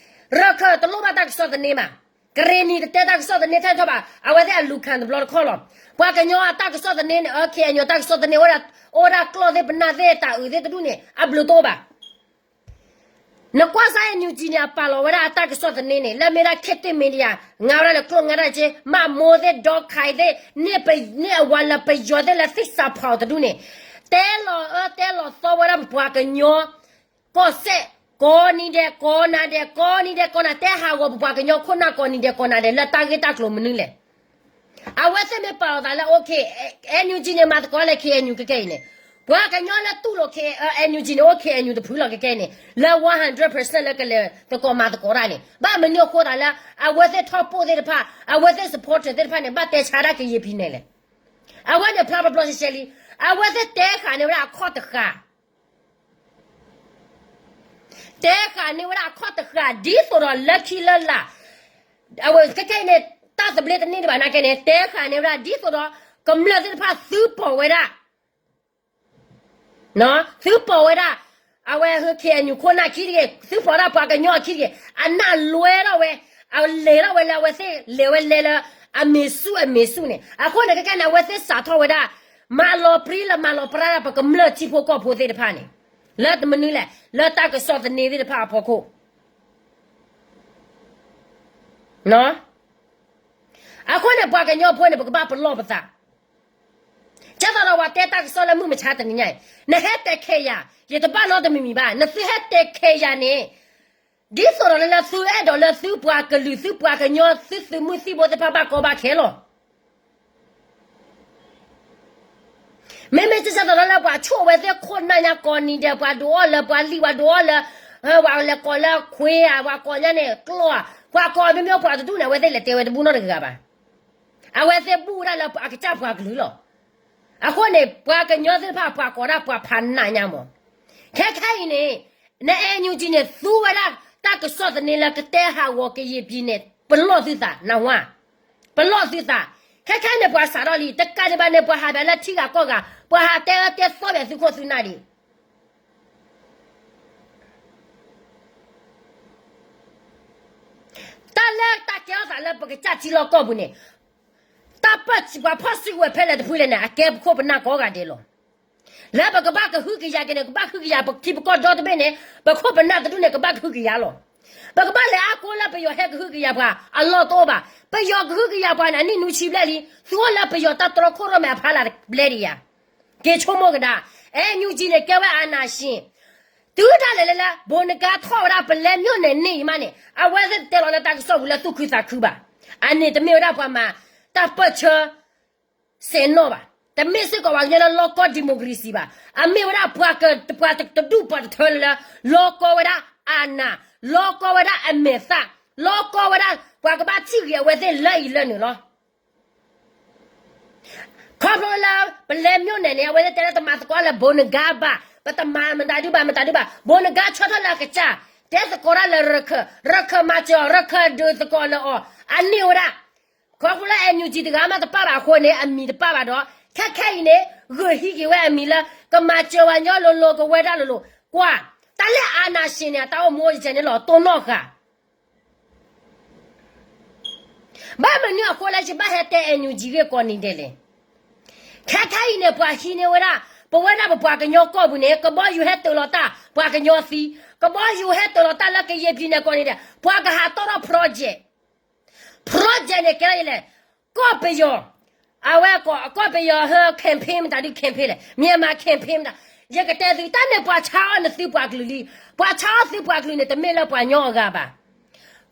ရခၢၣ်တလိၣ်ဘၣ်တၢ်ကစီၣ်သန့ဘၣ်. ကရ့ၣ်နံၤတတဲတၢ်ကစီၣ်သန့ထဲထီၣ်ဘၣ်. အဝဲသ့ၣ်အလူၤခၣ်တဘျီတခီၣ်လီၤ. ပှၤကညီအတၢ်ကစီၣ်သန့န့ၣ် အ KNU တၢ်ကစီၣ်သန့ အိၣ်ဒၣ်ကျိာ်သ့ၣ် ပနၢ်သ့ၣ် တၢ်အုးသ့ၣ်တဒူၣ်န့ၣ် အဘျုးတအိၣ်ဘၣ်. နကွၢ်စၢ် NUG န့ၣ် အပာ်လီၤဝဲဒၣ်အတၢ်ကစီၣ်သန့န့ၣ် လၢမ့ၢ်ဒၣ် ခေတ်သစ် media ငါဝဲဒၣ်လၢကျိာ် ငါဒၣ်က့ မၤမိၢ်သ့ၣ် ဒီခါအံၤသ့ၣ် န့ၢ်ပ န့ၢ်အဝၤလၢပယီၤသ့ၣ်လၢသ့ၣ်စးဖီတဒူၣ်န့ၣ် တဲလီၤအၢတဲလီၤသီဝဲဒၣ်ပပှၤကညီ ကီၢ်စဲၣ် ကိးနံၤဒဲးကိးနၤဒဲး ကိးနံၤဒဲးကိးနၤ တဲဟးဂီၤပပှၤကညီခိၣ်နၢ်ကိးနံၤဒဲးကိးနၤဒဲး လၢတၢ်ဂ့ၢ်တၢ်ကျိၤမနုၤလဲၣ်. အဝဲသ့ၣ်မ့ၢ်ပာ်လီၤသးလၢ OK, NUG န့ၣ် မၤသကိးလၢ KNU ကကဲအံၤန့ၣ်, ပှၤကညီလၢတူၢ်လိာ် K, NUG န့ၣ် အိၣ် KNU တဖုလီၤကကဲန့ၣ် လၢ one hundred percent လၢကလဲၤသကိးမၤသကိးတၢ်န့ၣ် ဘၣ်မနုၤအဃိသးလၢ အဝဲသ့ၣ်ထီၣ်ပိၢ်သ့ၣ်တဖၣ် အဝဲသ့ၣ် supporter သ့ၣ်တဖၣ်န့ၣ် ဘၣ်တဲဆါဒၣ်ကယံာ်ဖံးန့ၣ်လဲၣ်. အဝဲန့ၣ်ဖျါပျီပျီရှဲရှဲလံ. အဝဲသ့ၣ်တဲဃာ်န့ၢ်ဝဲဒၣ်အခီၣ်တဃာ် တဲဃာ်န့ၢ်ဝဲဒၣ်အခီၣ်တဃာ် ဒ်သိးဒီးလၢခံလၢလာ်, အဝဲခဲခဲအံၤန့ၣ် တၢ်သဘျ့တန့ၢ်ဒံးဘၣ်နာ်က့န့ၣ် တဲဃာ်န့ၢ်ဝဲဒၣ် ဒ်သိးဒီး ကမျၢၢ်သ့ၣ်တဖၣ်သုပိာ်ဝဲဒၣ် သုပိာ်ဝဲဒၣ် အဝဲ KNU ခိၣ်နၢ်ခံတဂ့ၤ, သုပိာ်ဒၣ်ပှၤကညီအခံတဂ့ၤ, အနၢ်လွဲထီၣ်ဝဲ, အလဲၤထီၣ်ဝဲလၢအဝဲသ့ၣ်လဲၤဝဲလဲၤလၢ အမ့ၢ်ဆူၣ်အမ့ၢ်ဆူၣ်န့ၣ်, အဃိန့ၣ် ခဲခဲန့ၣ် အဝဲသ့ၣ်စးထီၣ်ဝဲဒၣ် မၤလီၤပြံလၢမၤလီၤပြါဒၣ်ပကမျၢၢ်ထံဖိကီၢ်ဖိသ့ၣ်တဖၣ်န့ၣ်, လၢတမနုၤလဲၣ် လၢတၢ်ကစီၣ်သန့သ့ၣ်တဖၣ်အဖီခိၣ် အဃိန့ၣ် ပှၤကညီဖိန့ၣ် ပကဘၣ်ပလီၢ်ပသး, ကဲသိးဒီးပှၤတဲတၢ်ကစီၣ်လၢမုၢ်မဆါတနံၤညါအံၤ, နဟဲတဲခဲးယၤ, ယတဘၣ်နီတမံၤမံၤဘၣ်, နသုဟဲတဲခဲးယၤန့ၣ်, ဒ်သိးဒီးလၢသုအဲၣ်ဒိးလၢသုပှၤကလုာ် သုပှၤကညီ သုသုးမုၢ်သံၣ်ဘိသ့ၣ်တဖၣ်ဘၣ်ကီဘၣ်ခဲလီၤ. မ့မ့ၢ်ကစၢ်သိးဒီးလၢပှၤဆိၣ်ဝဲသ့ၣ်ခိၣ်နၢ်ညါကိးနံၤဒဲး ပှၤဒုးအီၣ်လၢ ပှၤလံၣ် ပှၤဒုးအီၣ်လၢ, ပှၤလဲၤကိးလၢခွ့ဧါ, ပှၤကိးညါန့ၣ် ကျီၢ်ဧါ, ပှၤကိးမ့မ့ၢ်ပှၤတဒူၣ်န့ၣ် အဝဲသ့ၣ်လဲၤတဲဝဲတဘူၣ်နီတဂၤဘၣ်. အဝဲသ့ၣ်ဘူၣ်ဝဲဒၣ်လၢအကစၢ်ပှၤကလုာ်လီၤ. အဃိန့ၣ် ပှၤကညီသ့ၣ်တဖၣ် ပှၤကိးဒၣ်ပှၤဖးနးညါမး. ခဲခဲအံၤန့ၣ် န NUG န့ၣ် သူဝဲဒၣ်တၢ်ကစီၣ်သန့လၢကတဲဟးဂီၤကယံာ်ပံၤန့ၣ် ပလီၢ်သုသး နၢ်ဟူဧါ, ပလီၢ်သုသး. ခဲခဲန့ၣ် ပှၤစးထီၣ်လံ တကးဒံးဘၣ်န့ၣ် ပှၤဟးဘၣ်လၢထံဂၤကီၢ်ဂၤ ပှၤဟးတဲအၢတဲသီဘၣ်သုခိၣ်သုနၢ်ဒံး တၢ်လၢတၢ်ကဲထီၣ်သးလၢပကစၢ်ထံလီၢ်ကီၢ်ပူၤန့ၣ်, တၢ်ပၢၢ်ဆၢပှၤဖီၣ်စုကဝဲၤဖဲလဲၣ်တဖုလဲၣ်န့ၣ် အကဲပခိၣ်ပနၢ်ကိးဂၤဒဲးလီၤ. လၢပကဘၣ်ကဟုကယာ်က့ၤန့ၣ် ကဘၣ်ကဟုကယာ်ပထံပကီၢ်ဒီတဘ့ၣ်န့ၣ် ပခိၣ်ပနၢ်တဒူၣ်န့ၣ် ကဘၣ်ကဟုကယာ်လီၤ. ပကဘၣ်လဲၤအါကိးလၢပယီၤဟဲကဟုကယာ်ပှၤအလီၢ်တအိၣ်ဘၣ်. ပယီၤကဟုကယာ်ပှၤန့ၣ် အနံၣ်နွံဆံဘျဲၣ်လံ, သူအိၣ်လၢပယီၤတၢ်တြီခိၣ်ရိၣ်မဲအဖီလာ်ဘျဲၣ်ဒံးယၤ က့ၤဆိကမိၣ်ကဒါ. NUG န့ၣ် ကဲဝဲအာဏာရှင်, တုၤဒၣ်လဲာ်လၢလၢ ဘိနကါထီၣ်ဝဲဒၣ် ပလဲၤမိၣ်န့ၣ်န့ၢ်အံၤမးန့ၣ် အဝဲသ့ၣ်တဲလီၤလၢတၢ်ကစီၣ်ပူၤလၢသူၣ်ခုသးခုဘၣ်. အန့ၣ်တမ့ၢ်ဝဲဒၣ်ပှၤမၤတၢ်ပၢၢ်ဆၢ စဲးနီၣ်ဘၣ်. တမ့ၢ်စ့ၢ်ကီးပှၤကညီလၢလီၢ်ကီၢ် democracy ဘၣ်. အမ့ၢ်ဝဲဒၣ်ပှၤတဒူၣ်ပှၤတထၢလၢ လီၤကီဝဲဒၣ်အနၢ်, လီၤကီဝဲဒၣ်အမဲာ်သၣ်, လီၤကီဝဲဒၣ် ပှၤကဘၣ်ထံၣ်ဂ့ၤအဝဲသ့ၣ်လၢအံၤလၢနုာ်လီၤ. ခီဖျိလၢ ပလဲၤမိၣ်န့ၣ်န့ၣ် အဝဲသ့ၣ်တဲလၢတမၤသကိးလၢဘိနကါဘၣ်, ပတမၤမတၤဒုဘၣ် မတၤဒုဘၣ်. ဘိနကါဆၢထၢၣ်လၢအကစၢ်, တဲသကိးတၢ်လၢရခၢၣ်, ရခၢၣ်မၤစၢၤအီၤ, ရခၢၣ်ဒုးသကိးလၢအီၤ, အန့ၢ်ဝဲဒၣ်. ခီဖျိလၢ NUG တဂၤမးတပၣ်ဘၣ်အဃိန့ၣ် အမံၤတပၣ်ဘၣ်ဒီး ခဲခဲအံၤန့ၣ် ဂုာ်ဟံးက့ၤဝဲအမံၤလၢ ကမၤစၢၤဝဲညီလိၤလိၤ ကဝဲဒၣ်လိၤလိၤ, ကွၢ်, တၢ်လၢအာဏာရှင်န့ၣ် အတၢ်အိၣ်မူအိၣ်ကဲန့ၣ်လီၤ တိၢ်နီၣ်ဃာ် ဘၣ်မနုၤအဃိလၢယဘၣ်ဟဲတဲ NUG ဂ့ၢ်ကိးနံၤဒဲးလဲၣ်. ခဲခဲအံၤန့ၣ် ပှၤဟံးန့ၢ်ဝဲဒၣ်, ပဝဲဒၣ်ပပှၤကညီကီၢ်ပူၤန့ၣ် ကဘီယူၤဟဲတၢၤလီၤတၢ် ပှၤကညီသံ, ကဘီယူၤဟဲတၢၤလီၤတၢ်လၢကယဲၢ်ပံၤန့ၣ်ကိးနံၤဒဲး ပှၤကဟးတီထီၣ် project, project န့ၣ်ကဲဒ်လဲၣ်, ကီၢ်ပယီၤ, အဝဲကီၢ်ပယီၤဟဲ campaign မတၤဒု campaign လဲၣ်, Myanmar campaign မတၤ, ယကတဲသု တၢ်န့ၣ်ပှၤဆါအီၣ်နသုပှၤကလုာ်လံ, ပှၤဆါအီၣ်သုပှၤကလုာ်န့ၣ် တမ့ၢ်လၢပှၤညီအဂၤဘၣ်,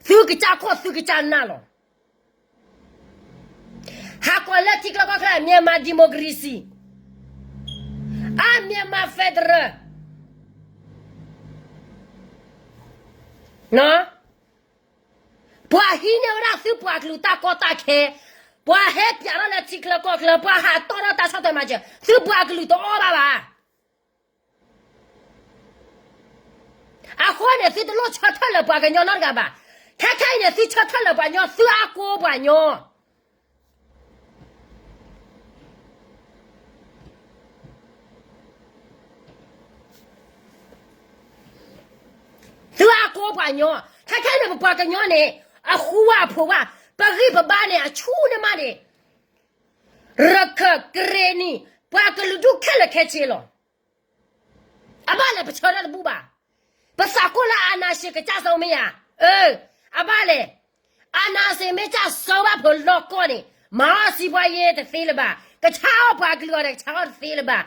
သုကစၢ်ခိၣ် သုကစၢ်နၢ်လီၤ. ဟးကွၢ်လၢထံချၢကီၢ်ချၢ Myanmar democracy, အ Myanmar federal ပှၤဟံးန့ၢ်ဝဲဒၣ်သုပှၤကလုာ်တၢ်ကီတၢ်ခဲ, ပှၤဟဲပၠးထီၣ်လၢထံချၢကီၢ်ချၢ ပှၤဟးတီၣ်ထီၣ်တၢ်ဆီၣ်ထွဲမၤစၢၤ သုပှၤကလုာ်တအီၣ်ဘၣ်ဘၣ်. အဃိန့ၣ် သုတလိၣ်ဆၢထၢၣ်လၢပှၤကညီနီတဂၤဘၣ်. ခဲခဲအံၤန့ၣ် သုဆၢထၢၣ်လၢပှၤကညီ သုအါကိးပှၤကညီ သုအါကိးပှၤကညီ, ခဲခဲန့ၣ် ပပှၤကညီန့ၣ် အဃူဝဲအဖိးဝဲ, ပဂံၢ်ပဘါန့ၣ် အဆူၣ်န့ၢ်မးန့ၣ်, ရခၢၣ်ကရ့ၣ်နံၣ်, ပှၤကလုာ်ဒူၣ်ခဲလၢာ်ခဲဆ့လီၤ. အဘၣ်လဲၣ် ပဆၢထၢၣ်တဘူၣ်ဘၣ်. ပသးကိၢ်လၢ အာဏာရှင် ကစၢ်စီမ့ၢ်ဧါ. အၢ, အဘၣ်လဲၣ်, အာဏာရှင် မ့ၢ်ကစၢ်စီဘၣ်ဖုးလီၢ်ကီၢ်န့ၣ် မၤအီၣ်စံးပှၤယ့တသ့လၢၤဘၣ်, ကဆါအီၣ်ပှၤကလုာ်အီၤဒီး ကဆါအီၣ်တသ့လၢၤဘၣ်.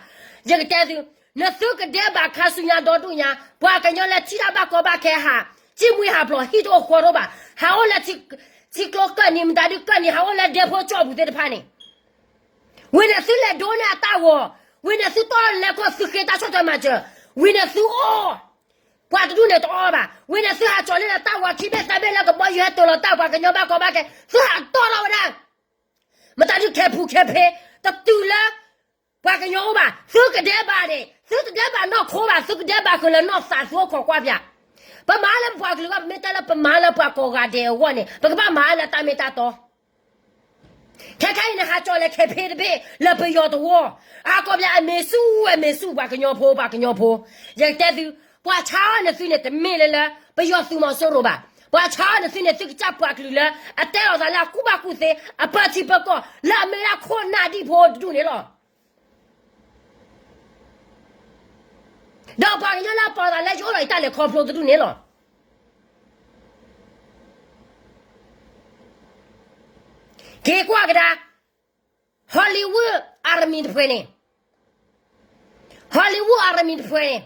ယကတဲသု, နသုကဒဲးဘးခါဆူညါဒီဒူၣ်ညါ, ပှၤကညီလၢထံၣ်တၢ်ဘၣ်ကီဘၣ်ခဲဟး, စံၣ်မှံဟးဖျိး ဟံၣ်တအိၣ်ဃီတအိၣ်ဘၣ်, ဟးအိၣ်လၢ ထံကျိကၢၢ်နံၤ မတၤဒုကၢၢ်နံၤ ဟးအိၣ်လၢဒဲဖိကၠီၣ်ပူၤသ့ၣ်တဖၣ်န့ၣ်, ဝံၤန့ၣ်သုလဲၤဒိးန့ၢ်အတၢ်ဂီၤ, ဝံၤန့ၣ်သုတီၢ်လဲၤခီၣ်သုဃ့တၢ်ဆီၣ်ထွဲမၤစၢၤ, ဝံၤန့ၣ်သုအီၣ်, ပှၤတဒူၣ်န့ၣ်တအီၣ်ဘၣ်. ဝံၤန့ၣ်သုဟးကၠီၤန့ၢ်လၢတၢ်ဂီၤခံဘ့ၣ်သၢဘ့ၣ်လၢကဘီယူၤဟဲတိၤလီၤတၢ်ပှၤကညီဘၣ်ကီဘၣ်ခဲ, သုဟးတီၢ်ထီၣ်ဝဲဒၣ် မတၤဒုခဲဖူခဲဖ့, တတုၤလၢ ပှၤကညီအိၣ်ဘၣ်, သုကဒဲးဘးန့ၣ် သုတဒဲးဘးနီၢ်ခိဘၣ်, သုကဒဲးဘးဃုာ်လၢနီၢ်သး သုအိၣ်ခိးကွၢ်ပၠး. ပမၤလၢပပှၤကလုာ်အဂီၢ် ပမ့ၢ်တဲလၢပမၤလၢပှၤကိးဂၤဒဲးအဂီၢ်န့ၣ် ပကဘၣ်မၤလၢတၢ်မ့ၢ်တၢ်တီ ခဲခဲအံၤန့ၣ် ဟးကၠီၤလဲၤခဲဖ့တဘ့ၣ်လၢပယီၤတဝီ, အကိးပၠးအမ့ၢ်ဆူၣ်ဝဲမ့ၢ်ဆူၣ် ပှၤကညီဖိ ပှၤကညီဖိ, ယကတဲသု, ပှၤဆါအီၣ်န့ၣ်သုန့ၣ် တမ့ၢ်လၢလၢ ပယီၤသုးမီၤစိရိၤဘၣ်. ပှၤဆါအီၣ်န့ၣ်သုန့ၣ် သုကစၢ်ပှၤကလုာ်လၢ အတဲလီၤသးလၢအကူၣ်ဘၣ်ကူၣ်သ့ အပၢထံပၢကီၢ် လၢအမ့ၢ်ဝဲဒၣ်ခိၣ်နၢ်ဒံၣ်ဖိတဒူၣ်န့ၣ်လီၤ. ဒီးပှၤကညီလၢအပိာ်သးလၢယအိၣ်ဒီးယတၢ်လဲၤခီဖျိတဒူၣ်န့ၣ်လီၤ. က့ၤကွၢ်ကဒါ, Hollywood Army တဖှဲးန့ၣ်, Hollywood Army တဖှဲးန့ၣ်,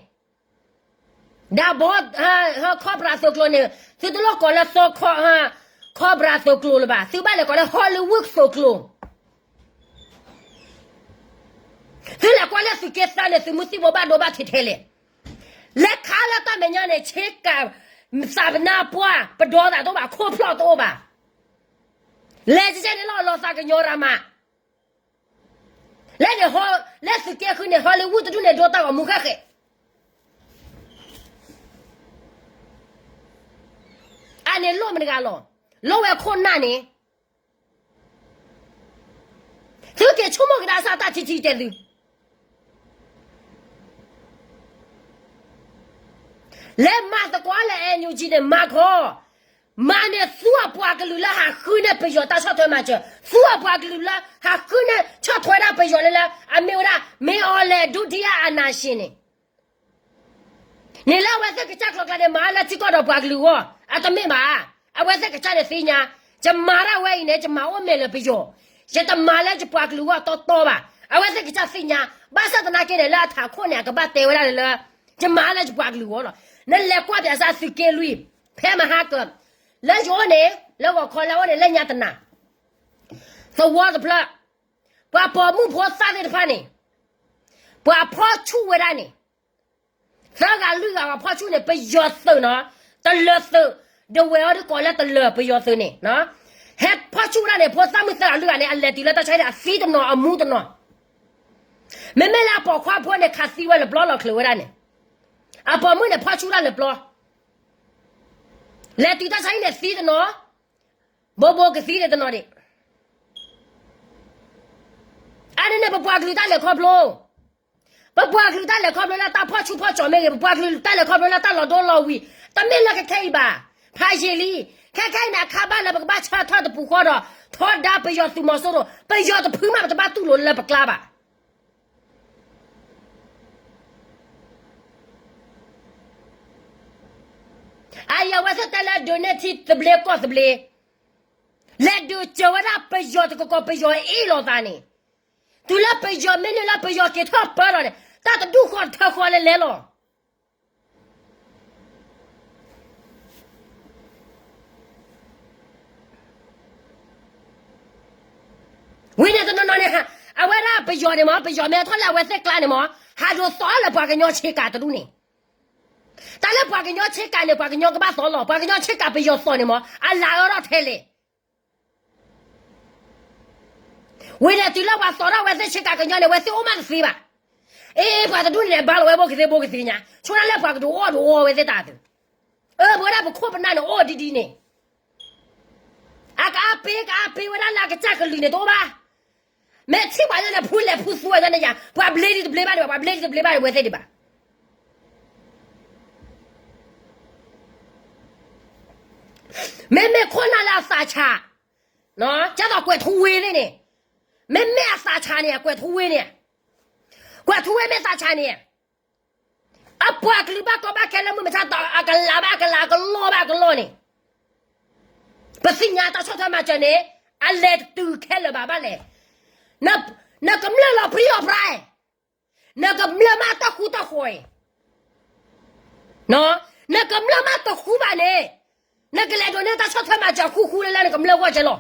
ဒီးဘီ, ခီၣ်ပြးသုးကျိၤန့ၣ် သုတလိၣ်ကိးလၢသီခီ, ခီၣ်ပြးသုးကျိၤလၢၤဘၣ်, သုဘၣ်လဲၤကိးလၢ Hollywood သုးကျိၤ သုလဲၤကွၢ်လၢသုးက့သၢန့ၣ် သုးမုၢ်သံၣ်ဘိဘၣ်ဒိဘၣ်ထံးထဲလဲၣ်. လဲၤခးလၢတၢ်မဲာ်ညါန့ၣ် ဆ့ကၤ, သးပနၢ်ပှၢ်, ပဒီသးတအိၣ်ဘၣ်, ခိၣ်ဖျီၣ်တအိၣ်ဘၣ်. လဲၤကဲန့ၣ်လီၤ လီၤသးကညီၤရမး. လၢန့ၣ်, လၢသုးက့ဃုန့ၣ် Hollywood တဒူၣ်န့ၣ် ဒိတၢ်ဂီၤမူဃဲဃဲ အန့ၣ်လိၣ်မတၤတဂၤလီၤ. လိၣ်ဝဲခိၣ်နၢ်န့ၣ်, သုက့ၤဆိကမိၣ်ကဒါစၢ်တၢ်ထံထံတဲသု, လဲၤမၤသကိးလၢ NUG န့ၣ် မၤခီ, မၤန့ၢ်သူအပှၤကလုာ်လၢဟးဃုန့ၢ်ပယီၤတၢ်ဆီၣ်ထွဲမၤစၢၤ, သူအပှၤကလုာ်လၢဟးဃုန့ၢ်ဆီၣ်ထွဲဒၣ်ပယီၤလၢလၢ အမ့ၢ်ဝဲဒၣ် မ့ၢ်အီၤလဲၤဒုတိယအာဏာရှင်န့ၣ် န့ၣ်လၢအဝဲသ့ၣ်ကစၢ်ကျိၤကျါန့ၣ် မၤလၢထံကီၢ်ဒီးပှၤကလုာ်အဂီၢ်, အတမ့ၢ်ဘၣ်. အဝဲသ့ၣ်ကစၢ်န့ၣ်သ့ၣ်ညါ, ယမၤဒၣ်ဝဲအံၤန့ၣ် ယမၤအိၣ်မဲာ်လၢပယီၤ, ယတမၤလၢယပှၤကလုာ်အဂီၢ်တီတီဘၣ်. အဝဲသ့ၣ်ကစၢ်သ့ၣ်ညါ, ဘၣ်ဆၣ်သနာ်က့န့ၣ် လၢအထးခိၣ်န့ၣ် အကဘၣ်တဲဝဲဒၣ်လၢ, ယမၤလၢယပှၤကလုာ်အဂီၢ်လီၤ. နလဲၤကွၢ်ပၠးစၢ်သုးက့လွံၢ်, ဖဲမဟါကၢ, လၢယအိၣ်န့ၣ်, လၢဂီၤခီလၢအအိၣ်န့ၣ် လၢညါတနၤ, သဝီတဖျၢၣ်, ပှၤပိာ်မုၣ်ဖိသၣ်သ့ၣ်တဖၣ်န့ၣ်, ပှၤဖီၣ်ဆူၣ်ဝဲဒၣ်န့ၣ် သၢဂၤလွံၢ်ဂၤပှၤဖီၣ်ဆူၣ်န့ၣ် ပယီၤသုးနီၤ, တလၢၤသုး, ဒဝဲၢ်အီၤဒုးကိးလၢတလၢၤပယီၤသုးန့ၣ်, ဟဲဖီၣ်ဆူၣ်ဝဲဒၣ်န့ၣ် ဖိသၣ်မုၣ်သၢဂၤလွံၢ်ဂၤန့ၣ် အလဲၤတုၤလၢတၢ်ဆါဟံၣ်န့ၣ် အသံတနီၤအမူတနီၤ, မ့မ့ၢ်လၢအပိာ်ခွါဖိန့ၣ် ခးသံဝဲလၢပျီလီၤချုးဝဲဒၣ်န့ၣ်, အပိာ်မုၣ်န့ၣ်ဖီၣ်ဆူၣ်ဒၣ်လၢပျီ, လဲၤတုၤတၢ်ဆါဟံၣ်န့ၣ်သံတနီၤ, ဘိဘိကသံန့ၣ်တနီၤဒံး အန့ၣ်န့ၣ် ပပှၤကလုာ်တၢ်လဲၤခီဖျိ, ပပှၤကလုာ်တၢ်လဲၤခီဖျိလၢတၢ်ဖီၣ်ဆူၣ်ဖီၣ်ကၠီၤမ့ၢ်ဂ့ၤ, ပပှၤကလုာ်တၢ်လဲၤခီဖျိလၢတၢ်လီၤဒိလီၤဝံၤ, တမ့ၢ်လၢခဲခဲအံၤဘၣ်, ဖးယံာ်လံ, ခဲခဲအံၤန့ၣ် အခါဘၣ်လၢပကဘၣ်ဆၢထၢၣ်တပူၤဃီဒီး, ထီဒါပယီၤသုးမီၤစိရိၤ, ပယီၤတဖုမးပတဘၣ်တူၢ်လိာ်လၢပကျါဘၣ်. အအံၤအဝဲသ့ၣ်တဲလၢဒုးန့ၢ်ထံသဘျ့ကီၢ်သဘျ့, လဲၤဒုးစၢၤဝဲဒၣ်ပယီၤတကကီး ပယီၤအ့ၣ်လိာ်သးန့ၣ်, တုၤလၢပယီၤမ့ၢ်န့ၢ်လၢပယီၤက့ၤထီၣ်ပၢလီၤန့ၣ် တၢ်တဒူၣ်ဃီတထၢဃီလဲၤလဲၤလီၤ. ဝံၤန့ၣ်တနီၤနီၤန့ၣ်, အဝဲဒၣ်ပယီၤန့ၣ်မး ပယီၤမ့ၢ်ထီၣ်လၢအဝဲသ့ၣ်ကျါန့ၣ်မး, ဟးဒိးသီလၢပှၤကညီဆ့ကၤတဒူၣ်န့ၣ်, တၢ်လၢပှၤကညီဆ့ကၤန့ၣ် ပှၤကညီကဘၣ်သီလီၤ, ပှၤကညီဆ့ကၤပယီၤသီၣ်န့ၣ်မး အလၤအၢထီၣ်ထဲလဲၣ်. ဝံၤန့ၣ်တုၤလၢပှၤသီၣ်ထီၣ်ဝဲသ့ၣ်ဆ့ကၤကညီန့ၣ် ဝဲသ့ၣ်အိၣ်မးတသ့ဘၣ်. အ့ ပှၤတဒူၣ်န့ၣ် ဘါလီၤဝဲဘိကသ့ဘိကသ့ညါ ဆိဒၣ်လၢပှၤကဒုးအီၣ်ဒုးအီဝဲသ့ၣ်တၢ်သုး. အၢ ပဝဲဒၣ်ပခိၣ်ပနၢ်န့ၣ်အိၣ်ဒ်ဒ်န့ၣ် အကအါပ့ၤကအါပ့ၤဝဲဒၣ်လၢအကစၢ်ကလုၢ်န့ၣ်တအိၣ်ဘၣ်. မ့ၢ်ထံၣ်ပှၤညါန့ၣ် ဖူလဲၤဖူသူဝဲညါန့ၣ်ယါ ပှၤဘျ့ဒံးတဘျ့ဘၣ်န့ၣ်ဘၣ် ပှၤဘျ့ဒံးတဘျ့ဘၣ်န့ၣ်ဝဲသ့ၣ်ဒံးဘၣ်. မ့မ့ၢ်ခိၣ်နၢ်လၢအသးဆး, ကသိးကွဲးထူဝ့သ့ၣ်န့ၣ်, မ့မ့ၢ်အသးဆးန့ၣ် ကွဲးထူဝ့န့ၣ်, ကွဲးထူဝ့မ့ၢ်သးဆးန့ၣ်, အပှၤကလုာ်ဘၣ်ကီဘၣ်ခဲလၢမုၢ်မဆါတၢ် အကလၤဘၣ်ကလၤ အကလီဘၣ်ကလီန့ၣ်, ပသ့ၣ်ညါတၢ်ဆီၣ်ထွဲမၤစၢၤန့ၣ်, အလဲၤတတုၤခဲလၢာ်ဘၣ်ဘၣ်လဲၣ်. နကမျၢၢ်လီၤပြံလီၤပြါ, နကမျၢၢ်မးတၢ်ဃူတၢ်ဃီၤအံၤ, နကမျၢၢ်မးတဃူဘၣ်န့ၣ်, နကလဲၤဒိးန့ၢ်တၢ်ဆီၣ်ထွဲမၤစၢၤဃူဃူလၢလၢနကမျၢၢ်ဂီၢ်ကဲလီၤ.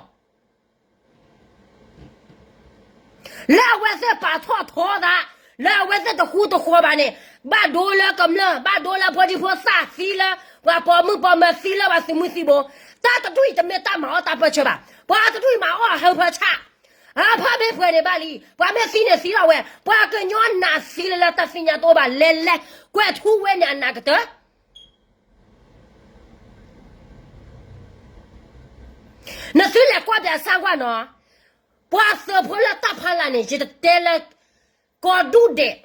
လၢအဝဲသ့ၣ်ပာ်ထီၣ်ထီသး, လၢအဝဲသ့ၣ်တဃူတဃီၤဘၣ်န့ၣ်, ဘၣ်ဒိလၢကမျၢၢ်, ဘၣ်ဒိလၢဖိဒံဖိသၣ်သံလၢ, ပှၤပိာ်မုၣ်ပိာ်မၢၤသံလၢပှၤသုးမုၢ်သံဘိ, တၢ်တဒူၣ်အံၤတမ့ၢ်တၢ်မၤအီၣ်တၢ်ပၢၢ်ဆၢဘၣ်. ပှၤတဒူၣ်အံၤမၤအီၣ်အဟၢဖၢဆၣ်, အဟၢဖၢမ့ၢ်ပှဲၤန့ၣ်ဘၣ်လံ, ပှၤမ့ၢ်သံန့ၣ်သံလီၤဝဲ, ပှၤကညီနးသံလၢလၢတၢ်သ့ၣ်ညါတအိၣ်ဘၣ်လဲၤလဲၤ, ကွဲးထူဝ့န့ၣ်အနးကတၢၢ် နသုလဲၤကွၢ်ပၠးစၢ်ကွၢ်နီၤ, ပှၤသုးဖိလၢတၢ်ဖးလၢ်န့ၣ် ယတတဲလၢ ကီၢ်ဒူၣ်ဒဲး,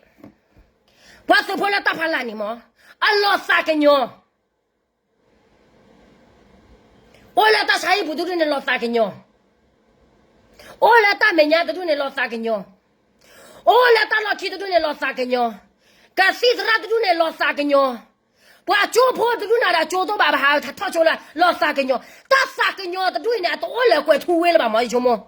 ပှၤသုးဖိလၢတၢ်ဖးလၢ်န့ၣ်မ့ၢ်, အလီၤသးကညီၤ, အိၣ်လၢတၢ်ဆါဟံၣ်ပူၤတဒူၣ်န့ၣ်လီၤသးကညီၤ, အိၣ်လၢတၢ်မဲာ်ညါတဒူၣ်န့ၣ်လီၤသးကညီၤ, အိၣ်လၢတၢ်လီၢ်ခံတဒူၣ်န့ၣ်လီၤသးကညီၤ, ကသံၣ်သရၣ်တဒူၣ်န့ၣ်လီၤသးကညီၤ, ပှၤကၠိဖိတဒူၣ်န့ၣ်ဒီးကၠိတအိၣ်ဘၣ် ပဟးထီၣ်ကၠိလၢလီၤသးကညီၤ, တၢ်သးကညီၤတဒူၣ်အံၤန့ၣ် အတအိၣ်လၢကွဲးထူဝ့လၢၤဘၣ်မ့ၢ်ယဆိကမိၣ်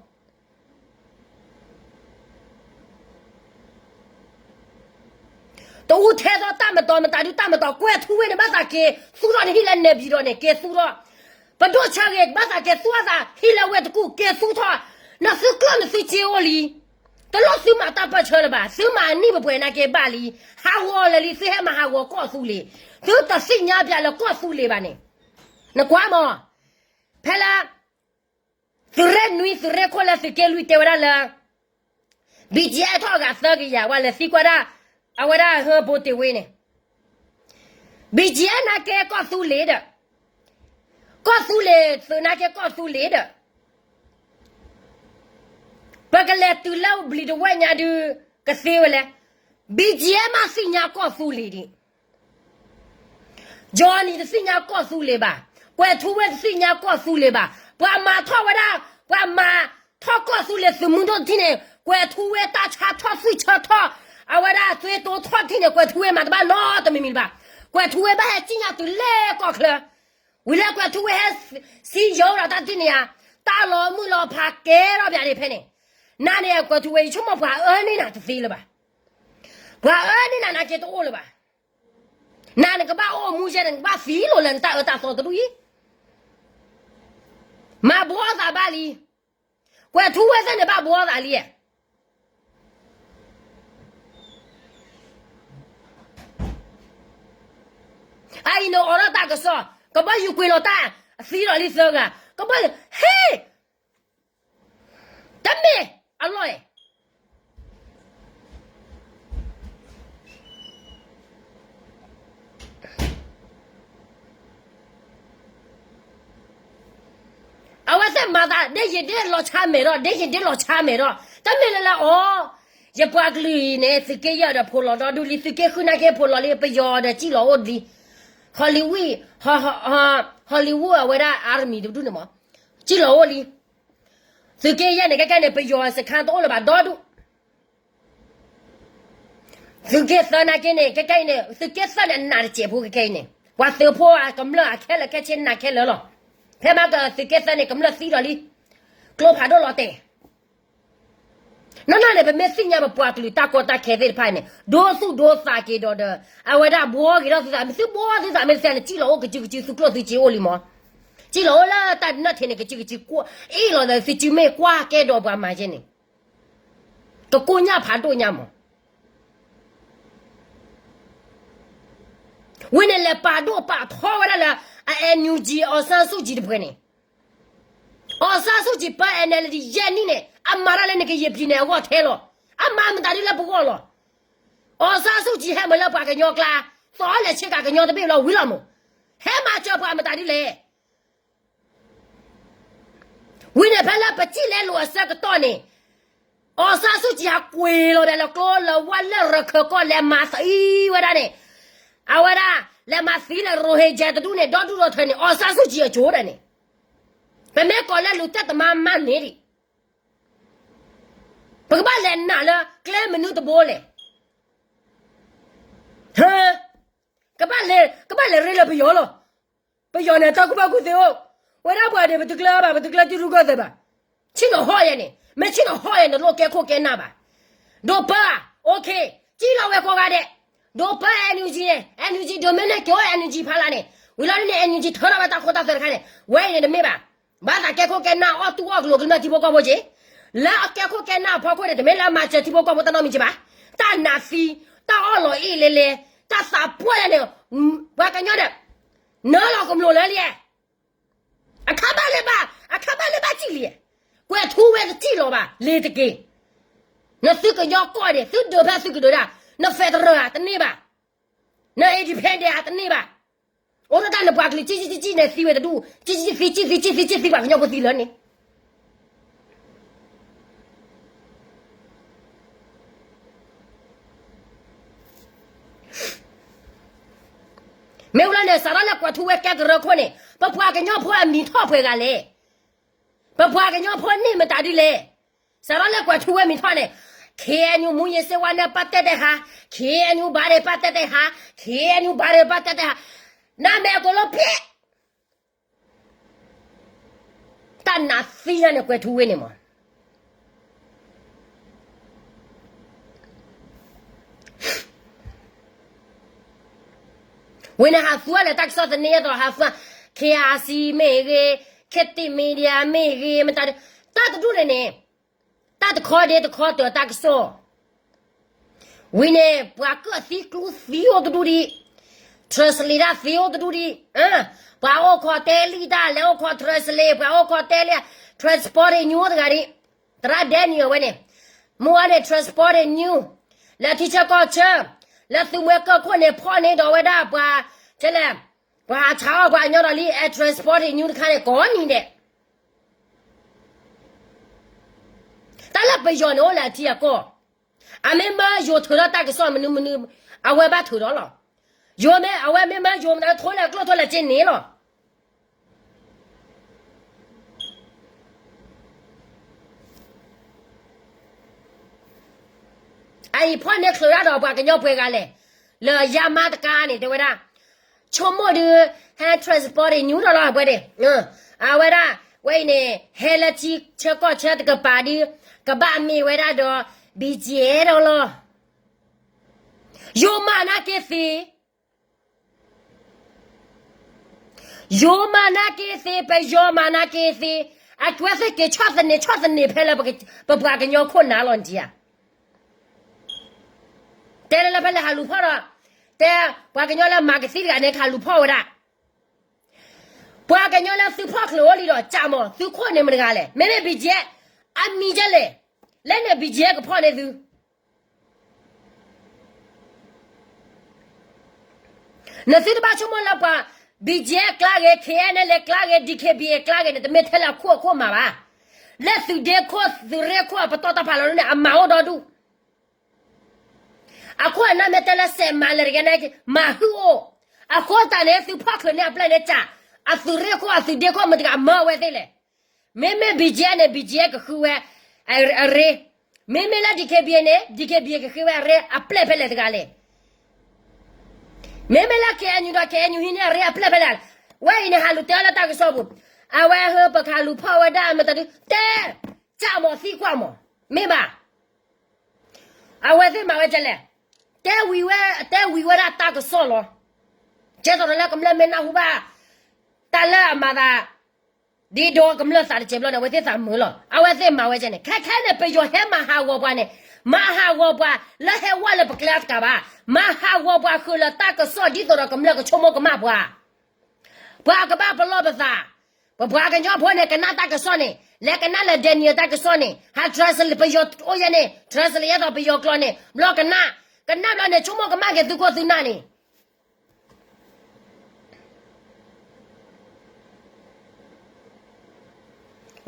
တအူထဲသိးတၢ်မတီၤမတၤဒုတၢ်မတီၤ ကွဲးထူဝ့န့ၣ် ဘၣ်သးက့ၤသူၣ်ထီၣ်နဟံၣ်လၢနဲၣ်ဘံၣ်ဒီးန့ၣ် က့ၤသူၣ်ထီၣ်, ပဒိၣ်ဆၢဂ့ၤ ဘၣ်သးက့ၤသူၣ်ထီၣ်သးဟံၣ်လၢဝ့ၢ်တကူၣ် က့ၤသူၣ်ထီၣ်, နသုကျိၣ်နသုစ့အိၣ်လံ, တလိၣ်သုမၤတၢ်ပၢၢ်ဆၢလၢၤဘၣ်, သုမၤအနံၣ်ပှဲၤပှဲၤနာ်က့ဘၣ်လံ, ဟးဂီၤလၢာ်လံ သုဟဲမၤဟးဂီၤကီၢ်သူလ့ၤ, သုတသ့ၣ်ညါပၠးလၢကီၢ်သူလ့ၤဘၣ်န့ၣ်, နကွၢ်မ့ၢ်, ဖဲလၢ သုးရ့ၣ်နွံ သုးရ့ၣ်ခိၣ်လၢသုးက့လွံၢ်တဲဝဲဒၣ်လၢ BGF ထီၣ်အဂၤသၢကယၤ ပှၤလဲၤသံကွၢ်ဒၣ်, အဝဲဒၣ်ဟၢဖိတ့ၢ်ဝ့န့ၣ်, BGF နာ်က့ကီၢ်သူလ့ၤဒီး, ကီၢ်သူလ့ၤသုးနာ်က့ကီၢ်သူလ့ၤဒီး, ပကလဲၤတုၤလၢဘျံးတဝဲၢ်ညါဒုး, ကသ့ဝဲလဲၣ်, BGF မးသ့ၣ်ညါကီၢ်သူလ့ၤဒံး Johnny တသ့ၣ်ညါကီၢ်သူလ့ၤဘၣ်, ကွဲးထူဝ့တသ့ၣ်ညါကီၢ်သူလ့ၤဘၣ်, ပှၤမၤထီၣ်ဝဲဒၣ်, ပှၤမၤထီၣ်ကီၢ်သူလ့ၤသုးမုၢ်ဒိၣ်တထံၣ်န့ၣ် ကွဲးထူဝ့တၢ်ဆါထီၣ်သွံၣ်ဆၢထီၣ်, အဝဲဒၣ်သွံၣ်တိထီၣ်တထံၣ်န့ၣ် ကွဲးထူဝ့မၤတဘၣ်နီတမံၤမံၤလၢၤဘၣ်, ကွဲးထူဝ့ဘၣ်ဟဲစံၣ်ညါတုၤလၢကီၢ်ချၢ, ဝံၤလၢကွဲးထူဝ့ဟဲစံၣ်ယီၤဒီးတၢ်တထံၣ်န့ၣ်ဧါ, တၢ်လီၤမုၢ်လီၤဖးကဲထီၣ်ပၠးဒံးဖဲန့ၣ်, နၤန့ၣ်ကွဲးထူဝ့ ယဆိကမိၣ်ပှၤအၢန့ၢ်နၤတသ့လၢၤဘၣ်, ပှၤအၢန့ၢ်နၤနာ်က့တအိၣ်လၢၤဘၣ်. နၤနကဘၣ်အိၣ်မူယဲန့ၣ် နကဘၣ်သံလိာ်လၢနတၢ်အၢတၢ်သီတဒူၣ်အံၤ, မၤဘှီသးဘၣ်လံ, ကွဲးထူဝ့သ့ၣ်န့ၣ်ဘၣ်ဘှီသးလံ, အအံၤန့ၣ်အိးထီၣ်တၢ်ကစီၣ်, ကဘၣ်ယူၤကွံာ်လီၤတၢ်, သံလီၤလံသၢဂၤ, ကဘၣ်, ဟ့ၣ် တမ့ၢ်အလီၢ်ဧါ. အဝဲသ့ၣ်မၤသး ဒ်ယံာ်ဒ်လီၤဆါမဲာ်ဒီး ဒ်ယံာ်ဒ်လီၤဆါမဲာ်ဒီး တမ့ၢ်လၢလၢအီၤ, ယပှၤကလုာ်အံၤန့ၣ် သုးက့ယဲၢ်ဒီးဖိးလီၤဒီဒူၣ်လံ သုးက့ဃုနာ်က့ဖိးလီၤလံ ပယီၤဒီးစံၣ်လီၤအိၣ်လံ, Hollywood, Hollywood အဝဲဒၣ် army တဒူၣ်န့ၣ်မး, စံၣ်လီၤအိၣ်လံ, သုးက့ယဲၢ်န့ၣ် ကဲကဲန့ၣ် ပယီၤစခန်းတအိၣ်လၢၤဘၣ်ဒီဒူၣ် သုးက့သၢနာ်က့န့ၣ် ကဲကဲအံၤန့ၣ် သုးက့သၢန့ၣ် အနးတစဲးဖိကဲကဲအံၤန့ၣ် ပှၤသုးဖိအကမျၢၢ်အခဲလၢာ်ခဲဆ့နးခဲလၢာ်လီၤ. ဖဲမၤကသုးက့သၢန့ၣ် ကမျၢၢ်သံဒီးလံ, ကျိဖးဒိၣ်လီၤတဲာ်, နီၢ်နီၢ်န့ၣ် ပမ့ၢ်သ့ၣ်ညါပပှၤကလုာ်တၢ်ကီတၢ်ခဲသ့ၣ်တဖၣ်န့ၣ် ဒိသူၣ်ဒိသးက့ၤဒီးဒီး အဝဲဒၣ်ဘှီက့ၤထီၣ်သုသး မ့ၢ်သုဘှီသုသးမ့ၢ်တသ့န့ၣ် စံၣ်လီၤအိၣ်ကစုကစု သုကျိၣ်သုစ့အိၣ်လံမး, စံၣ်လီၤအိၣ်လၢတၢ်နၢၣ်ထံးန့ၣ် ကစုကစုကွၢ်အ့ၣ်လီၤဒီး သုစုမ့ၢ်ကွၢ်ကဲဒီးပှၤမၤယဲန့ၣ် ကကိၢ်ညၣ်ဖးဒိၣ်ညါမး. ဝံၤန့ၣ်လဲၤပာ်ဒိၣ်ပာ်ထီဝဲဒၣ်လၢ အ NUG အောင်ဆန်းစုကြည် တပှဲၤန့ၣ်, အောင်ဆန်းစုကြည် ပၢ NLD ယဲၢ်နံၣ်န့ၣ် အမၤတၢ်လၢနကယံာ်ပျံၤန့ၣ်အဂီၢ်ထဲလီၤ. အမၤမတၤဒ်လၢပဂီၢ်လီၤ. အောင်ဆန်းစုကြည် ဟဲမၤလၢပှၤကညီကျါ, သီအီၤလဲၤဆ့ကၤကညီတဘ့ၣ်လီၤဝံၤလီၤမး, ဟဲမၤစၢၤပှၤမတၤဒ်လဲၣ်. ဝံၤန့ၣ်ဖဲလၢပစံၣ်လဲလိာ်အဆၢကတီၢ်န့ၣ်, အောင်ဆန်းစုကြည် ဟးကွံာ်လီၤဘၣ်လၢကျိလၢဝါလၢရခၢၣ်ကီၢ် လဲၤမၤသံဝဲဒၣ်န့ၣ်, အဝဲဒၣ် လဲၤမၤသံလၢ Rohingya တဒူၣ်န့ၣ် ဒီဒူၣ်ဒီထၢန့ၣ် အောင်ဆန်းစုကြည် အကၠိဒၣ်န့ၣ်, ပမ့ၢ်ကိးလၢလူၤတဲတမါမါန့ၣ်ဒံး, ပကဘၣ်လဲၤနာ်လၢကျဲမနုၤတဘိလဲၣ်. ကဘၣ်လဲၤရ့လၢပယီၤလီၤ. ပယီၤန့ၣ် တၢ်ကူၣ်ဘၣ်ကူၣ်သ့အိၣ်, ဝဲဒၣ်ပှၤန့ၣ် ပတကျၢၤဘၣ်, ပတကျၢၤတံၤရူၢ်ကီၢ်သဲးဘၣ်. ဆ့ၣ်နီၤဟီၣ်ယဲန့ၣ်, မ့ၢ်ဆ့ၣ်နီၤဟီၣ်ယဲန့ၣ် လိၣ်ကဲခိၣ်ကဲနၢ်ဘၣ်. ဒိးပၢ, OK, စံၣ်လီၤဝဲကိးဂၤဒဲး, ဒိးပၢ NUG န့ၣ်, NUG ဒိးမ့ၢ်န့ၢ်က့ၤအိၣ် NUG ဖးလၢ်န့ၣ်, ဝံၤလီၤဒ်န့ၣ် NUG ထၢထီၣ်ဝဲတၢ်ခိတၢ်သွဲတခါန့ၣ်, ဝဲအံၤန့ၣ်တမ့ၢ်ဘၣ်. ဘၣ်သးကဲခိၣ်ကဲနၢ် အီၣ်တူၢ်အီၣ်ကလိာ်ကလုာ်ထံဖိကီၢ်ဖိက့ၤ, လၢအကဲခိၣ်ကဲနၢ်အဖီခိၣ်န့ၣ် တမ့ၢ်လၢအမၤစၢၤထံဖိကီၢ်ဖိတၢ်နီတမံၤက့ၤဘၣ်. တၢ်နးသံ, တၢ်အီၣ်လီၤအ့ၣ်လဲလဲ, တၢ်သးပှၢ်ယဲန့ၣ်, ပှၤကညီဒီး နၢလီၤကမျိာ်လၢလံ, အခါဘၣ်လၢဘၣ်, အခါဘၣ်လၢဘၣ်စံၣ်လံ, ကွဲၤထူဝဲတစံၣ်လီၤဘၣ်, လ့ၤတက့ၤ. နသုကညီကီၢ်န့ၣ် သုဒုးဖဲသုကဒုးဒၣ်, န federal တန့ၢ်ဘၣ်, န independent တန့ၢ်ဘၣ်. အိၣ်ဒၣ်တၢ်နပှၤကလုာ် ကံၣ်ကံၣ်ကံၣ်ကံၣ်န့ၣ်သံဝဲတဒူၣ်, ကံၣ်ကံၣ်သံ ကံၣ်သံ ကံၣ်သံ ကံၣ်သံ ပှၤကညီဖိသံလၢန့ၣ် မ့ၢ်ဝဲလၢန့ၣ် စးထီၣ်လၢကွဲၤထူဝဲကဲကရၢခိၣ်န့ၣ် ပပှၤကညီဖိအမံၤထီၣ်ပှဲၤဂၤလဲၣ်. ပပှၤကညီဖိန့ၣ်မတၤဒ်လဲၣ်. စးထီၣ်လၢကွဲၤထူဝဲမံၤထီၣ်န့ၣ် KNU မူယ့ၤစ့ဝါန့ၣ် ပာ်တဲာ်တဲာ်ဟါ, KNU ဘၣ်ဒဲး ပာ်တဲာ်တဲာ်ဟါ, KNU ဘၣ်ဒဲး ပာ်တဲာ်တဲာ်ဟါ, နမဲာ်ကိးလီၤဖဲ တၢ်နးသံညါန့ၣ် ကွဲၤထူဝဲန့ၣ်မး. ဝဲန့ၣ်ဟးသူဝဲလၢတၢ်ကစီၣ်သန့ၤအသိး ဟးသူ KIC မ့ၢ်ဂ့ၤ, ခ့တံၣ် media မ့ၢ်ဂ့ၤ, မတၤဒ်, တၢ်တဒူၣ်န့ၣ်န့ၣ်, တၢ်တခီဒ့တခီတၢၤတၢ်ကစီၣ် ဝံၤန့ၣ် ပှၤကၢၣ်သံကျူသံအိၣ်တဒူၣ်ဒံး, translate တၢ်သံအိၣ်တဒူၣ်ဒံး, ပှၤအိၣ်ခိးတဲလံတၢ်လဲၤအိၣ်ခိး translate, ပှၤအိၣ်ခိးတဲလံ, transport တညူတဂၤဒံး, သရၣ်ဒဲနံၤအဝဲန့ၣ်, မုၢ်ဝါန့ၣ် transport တညူ, လၢထံဆၢကီၢ်ဆၢ, လၢသုးမွဲကၢၢ်ခိၣ်န့ၣ် ဖီၣ်န့ၢ်ဒီးဝဲဒၣ်ပှၤ, ကဲလဲၣ်, ပှၤဟးဆါအီၣ်ပှၤကညီဒီးလံ အဲ transport တညူတခါန့ၣ် ကိးနံၤဒဲး တၢ်လၢပယီၤန့ၣ်အိၣ်လၢအထံအကီၢ်, အမ့ၢ်မၢယိၤထုးထီၣ်တၢ်ကစီၣ်မနုၤမနုၤ, အဝဲဘၣ်ထုးထီၣ်လီၤ. ယိၤမ့ၢ်, အဝဲမ့ၢ်မၢယိၤမနုၤ ထိလၢကျိၣ်ထိလၢစ့န့ၣ်လီၤ. အအံၤဖီၣ်န့ၢ်ချုးဒၣ်ဒီးပှၤကညီပှဲၤဂၤလဲၣ်, လၢယါမါတကါန့ၣ် တဲဝဲဒၣ်, ဆိကမိၣ်ဒုး, ဟဲ transport ညူဒီးလီၤ အဝဲန့ၣ်, အဝဲဒၣ်, ဝဲအံၤန့ၣ် ဟဲလၢထံဆၢကီၢ်ဆၢတကပၤဒုး, ကဘၣ်မ့ၢ်ဝဲဒၣ်ဒီး BGF ဒီးလီၤ. ယိၤမၤနၢ်က့ၤသ့ ယိၤမၤနၢ်က့ၤသ့, ပယီၤမၤနၢ်က့ၤသ့, အကွဲသ့က့ၤဆီၣ်သနံးဆီၣ်သနံးဖဲလၢပပှၤကညီခိၣ်နၢ်လီၤနထံဧါ. တဲလၢလၢဖဲလဲၣ်ဟးလူၤဖီၣ်ဒီး, တဲ, ပှၤကညီလၢမၤကသံတဂၤန့ၣ် ကဟးလူၤဖီၣ်ဝဲဒၣ်. ပှၤကညီလၢသုဖီၣ်ချုးအိၣ်လံဒီး ကးမး သုခိၣ်န့ၣ်မတၤတဂၤလဲၣ်, မ့မ့ၢ် BGF, အမံၤကဲလဲၣ်, လဲၣ်န့ၣ် BGF ကဖီၣ်န့ၢ်သု နသုတဘၣ်ဆိကမိၣ်လၢပှၤ BGF ကျါဂ့ၤ, KNLA ကျါဂ့ၤ, DKBA ကျါဂ့ၤန့ၣ် တမ့ၢ်ထဲလၢအခိၣ်အခိၣ်မးဘၣ်. လၢသုးဒ့ခိၣ်သုးရ့ၣ်ခိၣ်အပတီၢ်တၢ်ဖးလီၤန့ၣ် အမၤအိၣ်ဒီဒူၣ်. အခိၣ်အနၢ်မ့ၢ်တဲလၢစဲးမၤလၢာ်တဂ့ၤန့ၣ် မၤဟုၣ်အိၣ်. အဃိသတးန့ၣ် သုဖီၣ်ချုးန့ၢ်အပျဲၢ်န့ၣ် ကး, အသုးရ့ၣ်ခိၣ်အသုးဒ့ခိၣ်မတၤတဂၤမၤဝဲသ့လဲၣ်. မ့မ့ၢ် BGF န့ၣ် BGF ကဃုဝဲအရ့, မ့မ့ၢ်လၢ DKBA န့ၣ် DKBA ကဃုဝဲအရ့ အပျဲၢ်ဖဲလဲၣ်တဂၤလဲၣ်. မ့မ့ၢ်လၢ KNU ဒီး KNU ဟံးန့ၢ်အရ့အပျဲၢ်ဖဲလဲၣ်. ဝဲအံၤန့ၣ် ဟးလူၤတဲအီၤလၢတၢ်ကစီၣ်ပူၤ, အဝဲဟၢပကဟးလူၤဖီၣ်ဝဲဒၣ်မတၤဒုး တဲ, ကးမးသံကွၢ်မး, မ့ၢ်ဘၣ်. အဝဲသ့ၣ်မၤဝဲဒ်လဲၣ်, တဲဝံၤဝဲ, တဲဝံၤဝဲဒၣ်တၢ်ကစီၣ်လီၤ. ကဲသိးဒီးလၢကမျၢၢ်မ့ၢ်နၢ်ဟူဘၣ် တၢ်လၢအမၤသး ဒ်ဒီးကမျၢၢ်သးတစဲးဘျီန့ၣ် အဝဲသ့ၣ်သးမုာ်လီၤ. အဝဲသ့ၣ်မၤဝဲဒ်န့ၣ် ခဲခဲန့ၣ် ပယီၤဟဲမၤဟးဂီၤပှၤန့ၣ်, မၤဟးဂီၤပှၤလၢဟဲဝဲလၢပကျဲတကးဘၣ်, မၤဟးဂီၤပှၤဃုာ်လၢတၢ်ကစီၣ်ဒ်သိးဒီးကမျၢၢ်ကဆိကမိၣ်ကမၣ်ပှၤ ပှၤကဘၣ်ပလီၢ်ပသး, ပပှၤကညီဖိန့ၣ် ကနၣ်တၢ်ကစီၣ်န့ၣ်, လဲၤကနၣ်လၢ Daniel တၢ်ကစီၣ်န့ၣ် ဟး translate ပယီၤအိၣ်ယဲန့ၣ် translate ယဲသိးပယီၤကျိာ်န့ၣ် ဘျီကနၣ်, ကနၣ်ဘျီန့ၣ် ဆိကမိၣ်ကမၣ်က့ၤသုခိၣ်သုနၢ်န့ၣ်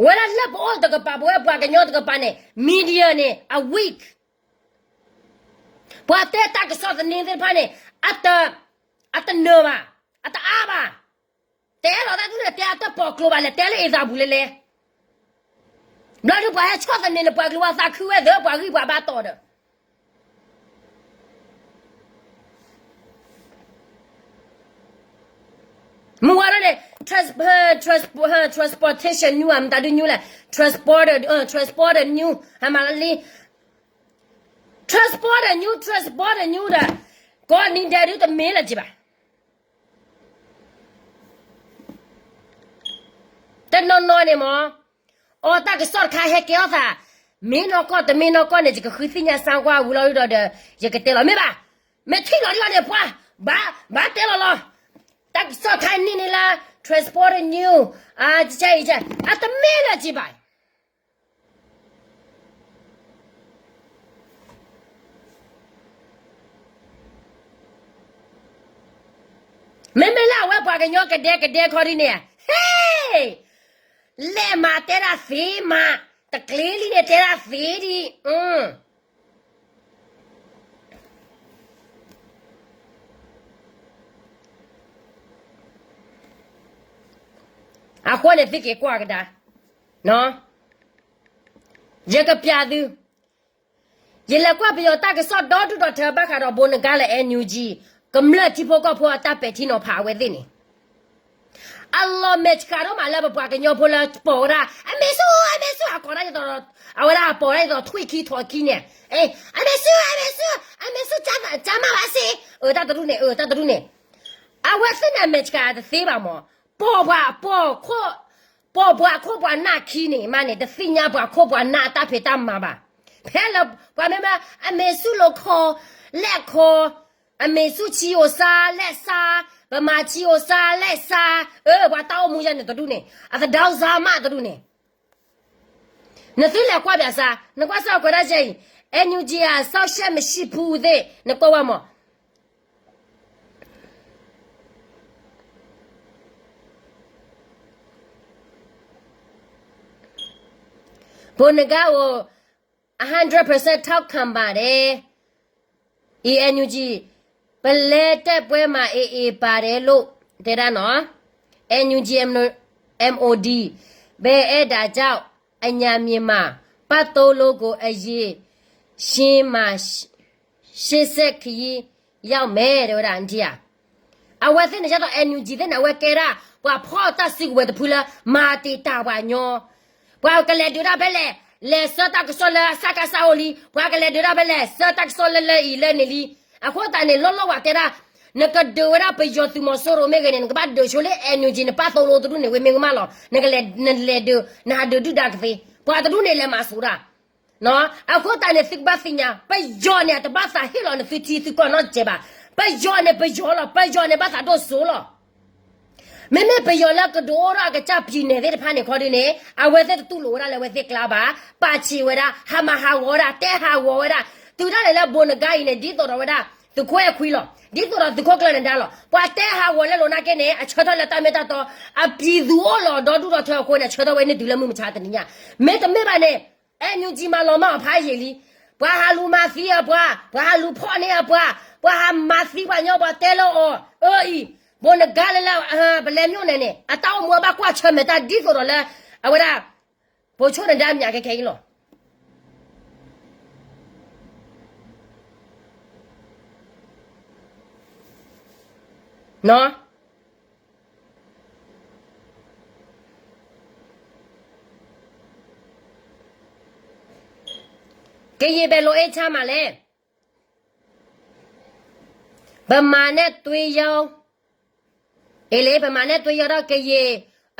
ဝဲဒၣ်လၢပအိၣ်တကပၤ ပဝဲပှၤကညီတကပၤန့ၣ် media န့ၣ် အ weak, ပှၤတဲတၢ်ကစီၣ်သန့သ့ၣ်တဖၣ်န့ၣ် အတ, အတနၢၤဘၣ်, အတအါဘၣ်, တဲလီၤတၢ်ဒ်န့ၣ် တဲအတပိာ်ကျိၤဘၣ်လဲၣ်, တဲလၢအသးပူၤလဲၣ်လဲၣ်. ဘျီဒုးပှၤဟဲဆီၣ်သန့လၢပှၤကလုာ် ပှၤသးခုဝဲသ့ ပှၤဂံၢ်ပှၤဘါတီၤဒီး မုၢ်ဝါထီၣ်န့ၣ် trans, trans, transportation news မတၤဒုး news လဲၣ်, transporter, transporter news ဟးမၤလီၤလံ, transporter news, transporter news ဒီး ကိးနံၤဒဲးဒုးတမ့ၢ်လၢၤက့ၤဘၣ်. တနီၤနီၤန့ၣ်မ့ၢ် အီတၢ်ကစီၣ်တခါဟဲကဲထီၣ်သး မ့ၢ်နီၢ်ကီၢ်တမ့ၢ်နီၢ်ကီၢ်န့ၣ် ယကဃုသ့ၣ်ညါစါကွၢ်ဝံၤလီၤဒီး ယကတဲလီၤမ့ၢ်ဘၣ်. မ့ၢ်ထံၣ်လီၤဒ်လီၤန့ၣ် ပှၤ ဘၣ်, ဘၣ်တဲလီၤလီၤ. တၢ်ကစီၣ်ခါန့ၣ်န့ၣ်လၢ transport news အတမ့ၢ်လၢၤက့ၤဘၣ်. မ့မ့ၢ်လၢအဝဲပှၤကညီကဒဲကဒဲခီဒ်န့ၣ် ဟ့ၣ်, လဲၤမၤတဲဒၣ်သ့မး, တကျ့လံန့ၣ်တဲဒၣ်သ့ဒံး. အဃိန့ၣ်သုက့ၤကွၢ်ကဒါ, ယကပျးသု, ယလဲၤကွၢ်ပယီၤတၢ်ကစီၣ်ဒီဒူၣ်ဒီထၢဘၣ်ဃးဒီးဘိးနဂါလၢ NUG ကမျၢၢ်ထံဖိကီၢ်ဖိအတၢ်ပဲာ်ထံနီၤဖးအဝဲသ့ၣ်န့ၣ် အလီၤမဲာ်ဆှးဒိၣ်မးလၢပပှၤကညီဖိလၢပိာ်ဝဲဒၣ် အမ့ၢ်ဆူၣ် အမ့ၢ်ဆူၣ် အကိးဒၣ်ဒ်သိး, အဝဲဒၣ်အပိာ်ဒၣ်ဒ်သိးထွံၣ်ခံထိးခံန့ၣ်, အမ့ၢ်ဆူၣ် အမ့ၢ်ဆူၣ် အမ့ၢ်ဆူၣ် ကၢ်မးဘၣ်စ့, အတၢ်တရူၣ်န့ၣ် အတၢ်တရူၣ်န့ၣ်, အဝဲသ့ၣ်န့ၣ်အမဲာ်ဆှးတသ့ဘၣ်မး, ပိာ်ပှၤ, ပိာ်ပှၤခိၣ်ပှၤနၢ်ခံန့ၣ်မးန့ၣ် တသ့ၣ်ညါပှၤခိၣ်ပှၤနၢ်အတၢ်ဖံးတၢ်မၤဘၣ်. ဖဲလၢပှၤမ့ၢ်မ့ၢ် အမ့ၢ်ဆူၣ်လိာ်ခီ, လဲၣ်ခီ, အမ့ၢ်ဆူၣ်ဆံးအိၣ်စါလဲၣ်စါ, ပမၤဆံးအိၣ်စါလဲၣ်စါ, အၢ ပှၤတၢ်အိၣ်မူယဲန့ၣ်တဒူၣ်န့ၣ် အသဒၢစါမးတဒူၣ်န့ၣ် နသုလဲၤကွၢ်ပၠးစါ, နကွၢ်စၢ်ကွဲးဒၣ်ယဲအံၤ, NUG အစောင့်ရှောက်မရှိဘူးသ့ၣ် နကွၢ်ဝဲမး. ဘိးနဂါအိၣ် hundred percent ထောက်ခံပါတယ် NUG ပလဲၤတဲပွဲမှာ AA ပါတယ်လို့ တဲဒၣ်နီၤ NUG MOD ဘယ်အဲဒါကြောင့် အညာမြန်မာ ပတ်သို့လိကို အရေး ရှင်းမှာ ရှေ့ဆက်ခရီးရောက်မယ် တဲဝဲဒၣ် နထံၣ်ဧါ. အဝဲသ့ၣ်န့ၣ် ဒ်သိး NUG သ့ၣ်န့ၣ် အဝဲကဲဒၣ် ပှၤဖီၣ်တၢ်စုကဝဲၤတဖုလၢ မၤတံာ်တာ်ပှၤကညီ, ပှၤကလဲၤဒုးဒၣ်ဖဲလဲၣ်, လဲၤဆှၢတၢ်ကစီၣ်လၢ စကစ အိၣ်လံ, ပှၤကလဲၤဒုးဒၣ်ဖဲလဲၣ်, ဆှၢတၢ်ကစီၣ်လၢလၢအံၤလၢန့ၣ်လံ. အဃိသတးန့ၣ် လီၤလီၤဝဲတဲဒၣ်, နကဒုးဝဲဒၣ်ပယီၤသုးမီၤစိရိၤမ့ၢ်ဂ့ၤန့ၣ် နကဘၣ်ဒုးဆိလၢ NUG နပၢ်သိလိတဒူၣ်န့ၣ် ဝဲမ့ၢ်ကမၣ်လီၤ. နကလဲၤ, နလဲၤဒုး, နဟးဒုးဒုၣ်ဒါကသ့, ပှၤတဒူၣ်န့ၣ်လဲၤမၤစိၤဒၣ် အဃိသတးန့ၣ် သုကဘၣ်သ့ၣ်ညါ, ပယီၤန့ၣ် အတဘၣ်သးဟ့ၣ်လီၤနသုထံသုကီၢ်နီတစဲးဘၣ်. ပယီၤန့ၣ် ပယီၤလီၤ, ပယီၤန့ၣ်ဘၣ်သးဒိၣ်စိလီၤ. မ့မ့ၢ်ပယီၤလၢကဒုးအိၣ်ထီၣ်အကစၢ်ပံၤနဲၣ်သ့ၣ်တဖၣ်န့ၣ်ခီဒုန့ၣ် အဝဲသ့ၣ်တတူၢ်လိာ်ဝဲဒၣ်လၢအဝဲသ့ၣ်ကျါဘၣ်, ပာ်ဆံးဝဲဒၣ်, ဟးမၤဟးဂီၤဝဲဒၣ်, တဲဟးဂီၤဝဲဒၣ်, တုၤဒၣ်လဲာ်လၢဘိးနဂါအံၤန့ၣ် ဒ်သိးဒီးဝဲဒၣ် သုးခိၣ်အဲၣ်ခွံလီၤ, ဒ်သိးဒီးသုးခိၣ်ကျၢၢ်နဒါလီၤ. ပှၤတဲဟးဂီၤလဲလိာ်နာ်က့န့ၣ် အဆၢထၢၣ်လၢတၢ်မ့ၢ်တၢ်တီ, အပံၤသူအိၣ်လီၤဒီဒူၣ်ဒီထၢအဃိန့ၣ် အဆၢထၢၣ်ဝဲန့ၢ်တုၤလၢမုၢ်မဆါတနံၤညါ. မ့တမ့ၢ်ဘၣ်န့ၣ် NUG မၤလီၤမၢ်အီၤဖးယံာ်လံ. ပှၤဟးလူၤမၤသံအပှၤ, ပှၤဟးလူၤဖီၣ်န့ၢ်အပှၤ, ပှၤဟးမၤသံပှၤညီ ပှၤတဲလၢအီၤ, အၢအံၤ, ဘိးနဂါလၢလၢ ပလဲၤမိၣ်န့ၣ်န့ၣ် အတၢ်အိၣ်မူအဘၣ်ကွၢ်ဆၢၣ်မဲာ်တၢ်ဒ်သိးဒီးလၢ အဝဲဒၣ် ပိာ်ဆိၣ်နဒါမၠးခဲခဲအံၤလီၤ. ကရင်ဘယ်လိုအင်္ကျ မှာလဲ, ဗမာနဲ့သွေးရော, အေးလေ, ဗမာနဲ့သွေးရောတော့ ကရင်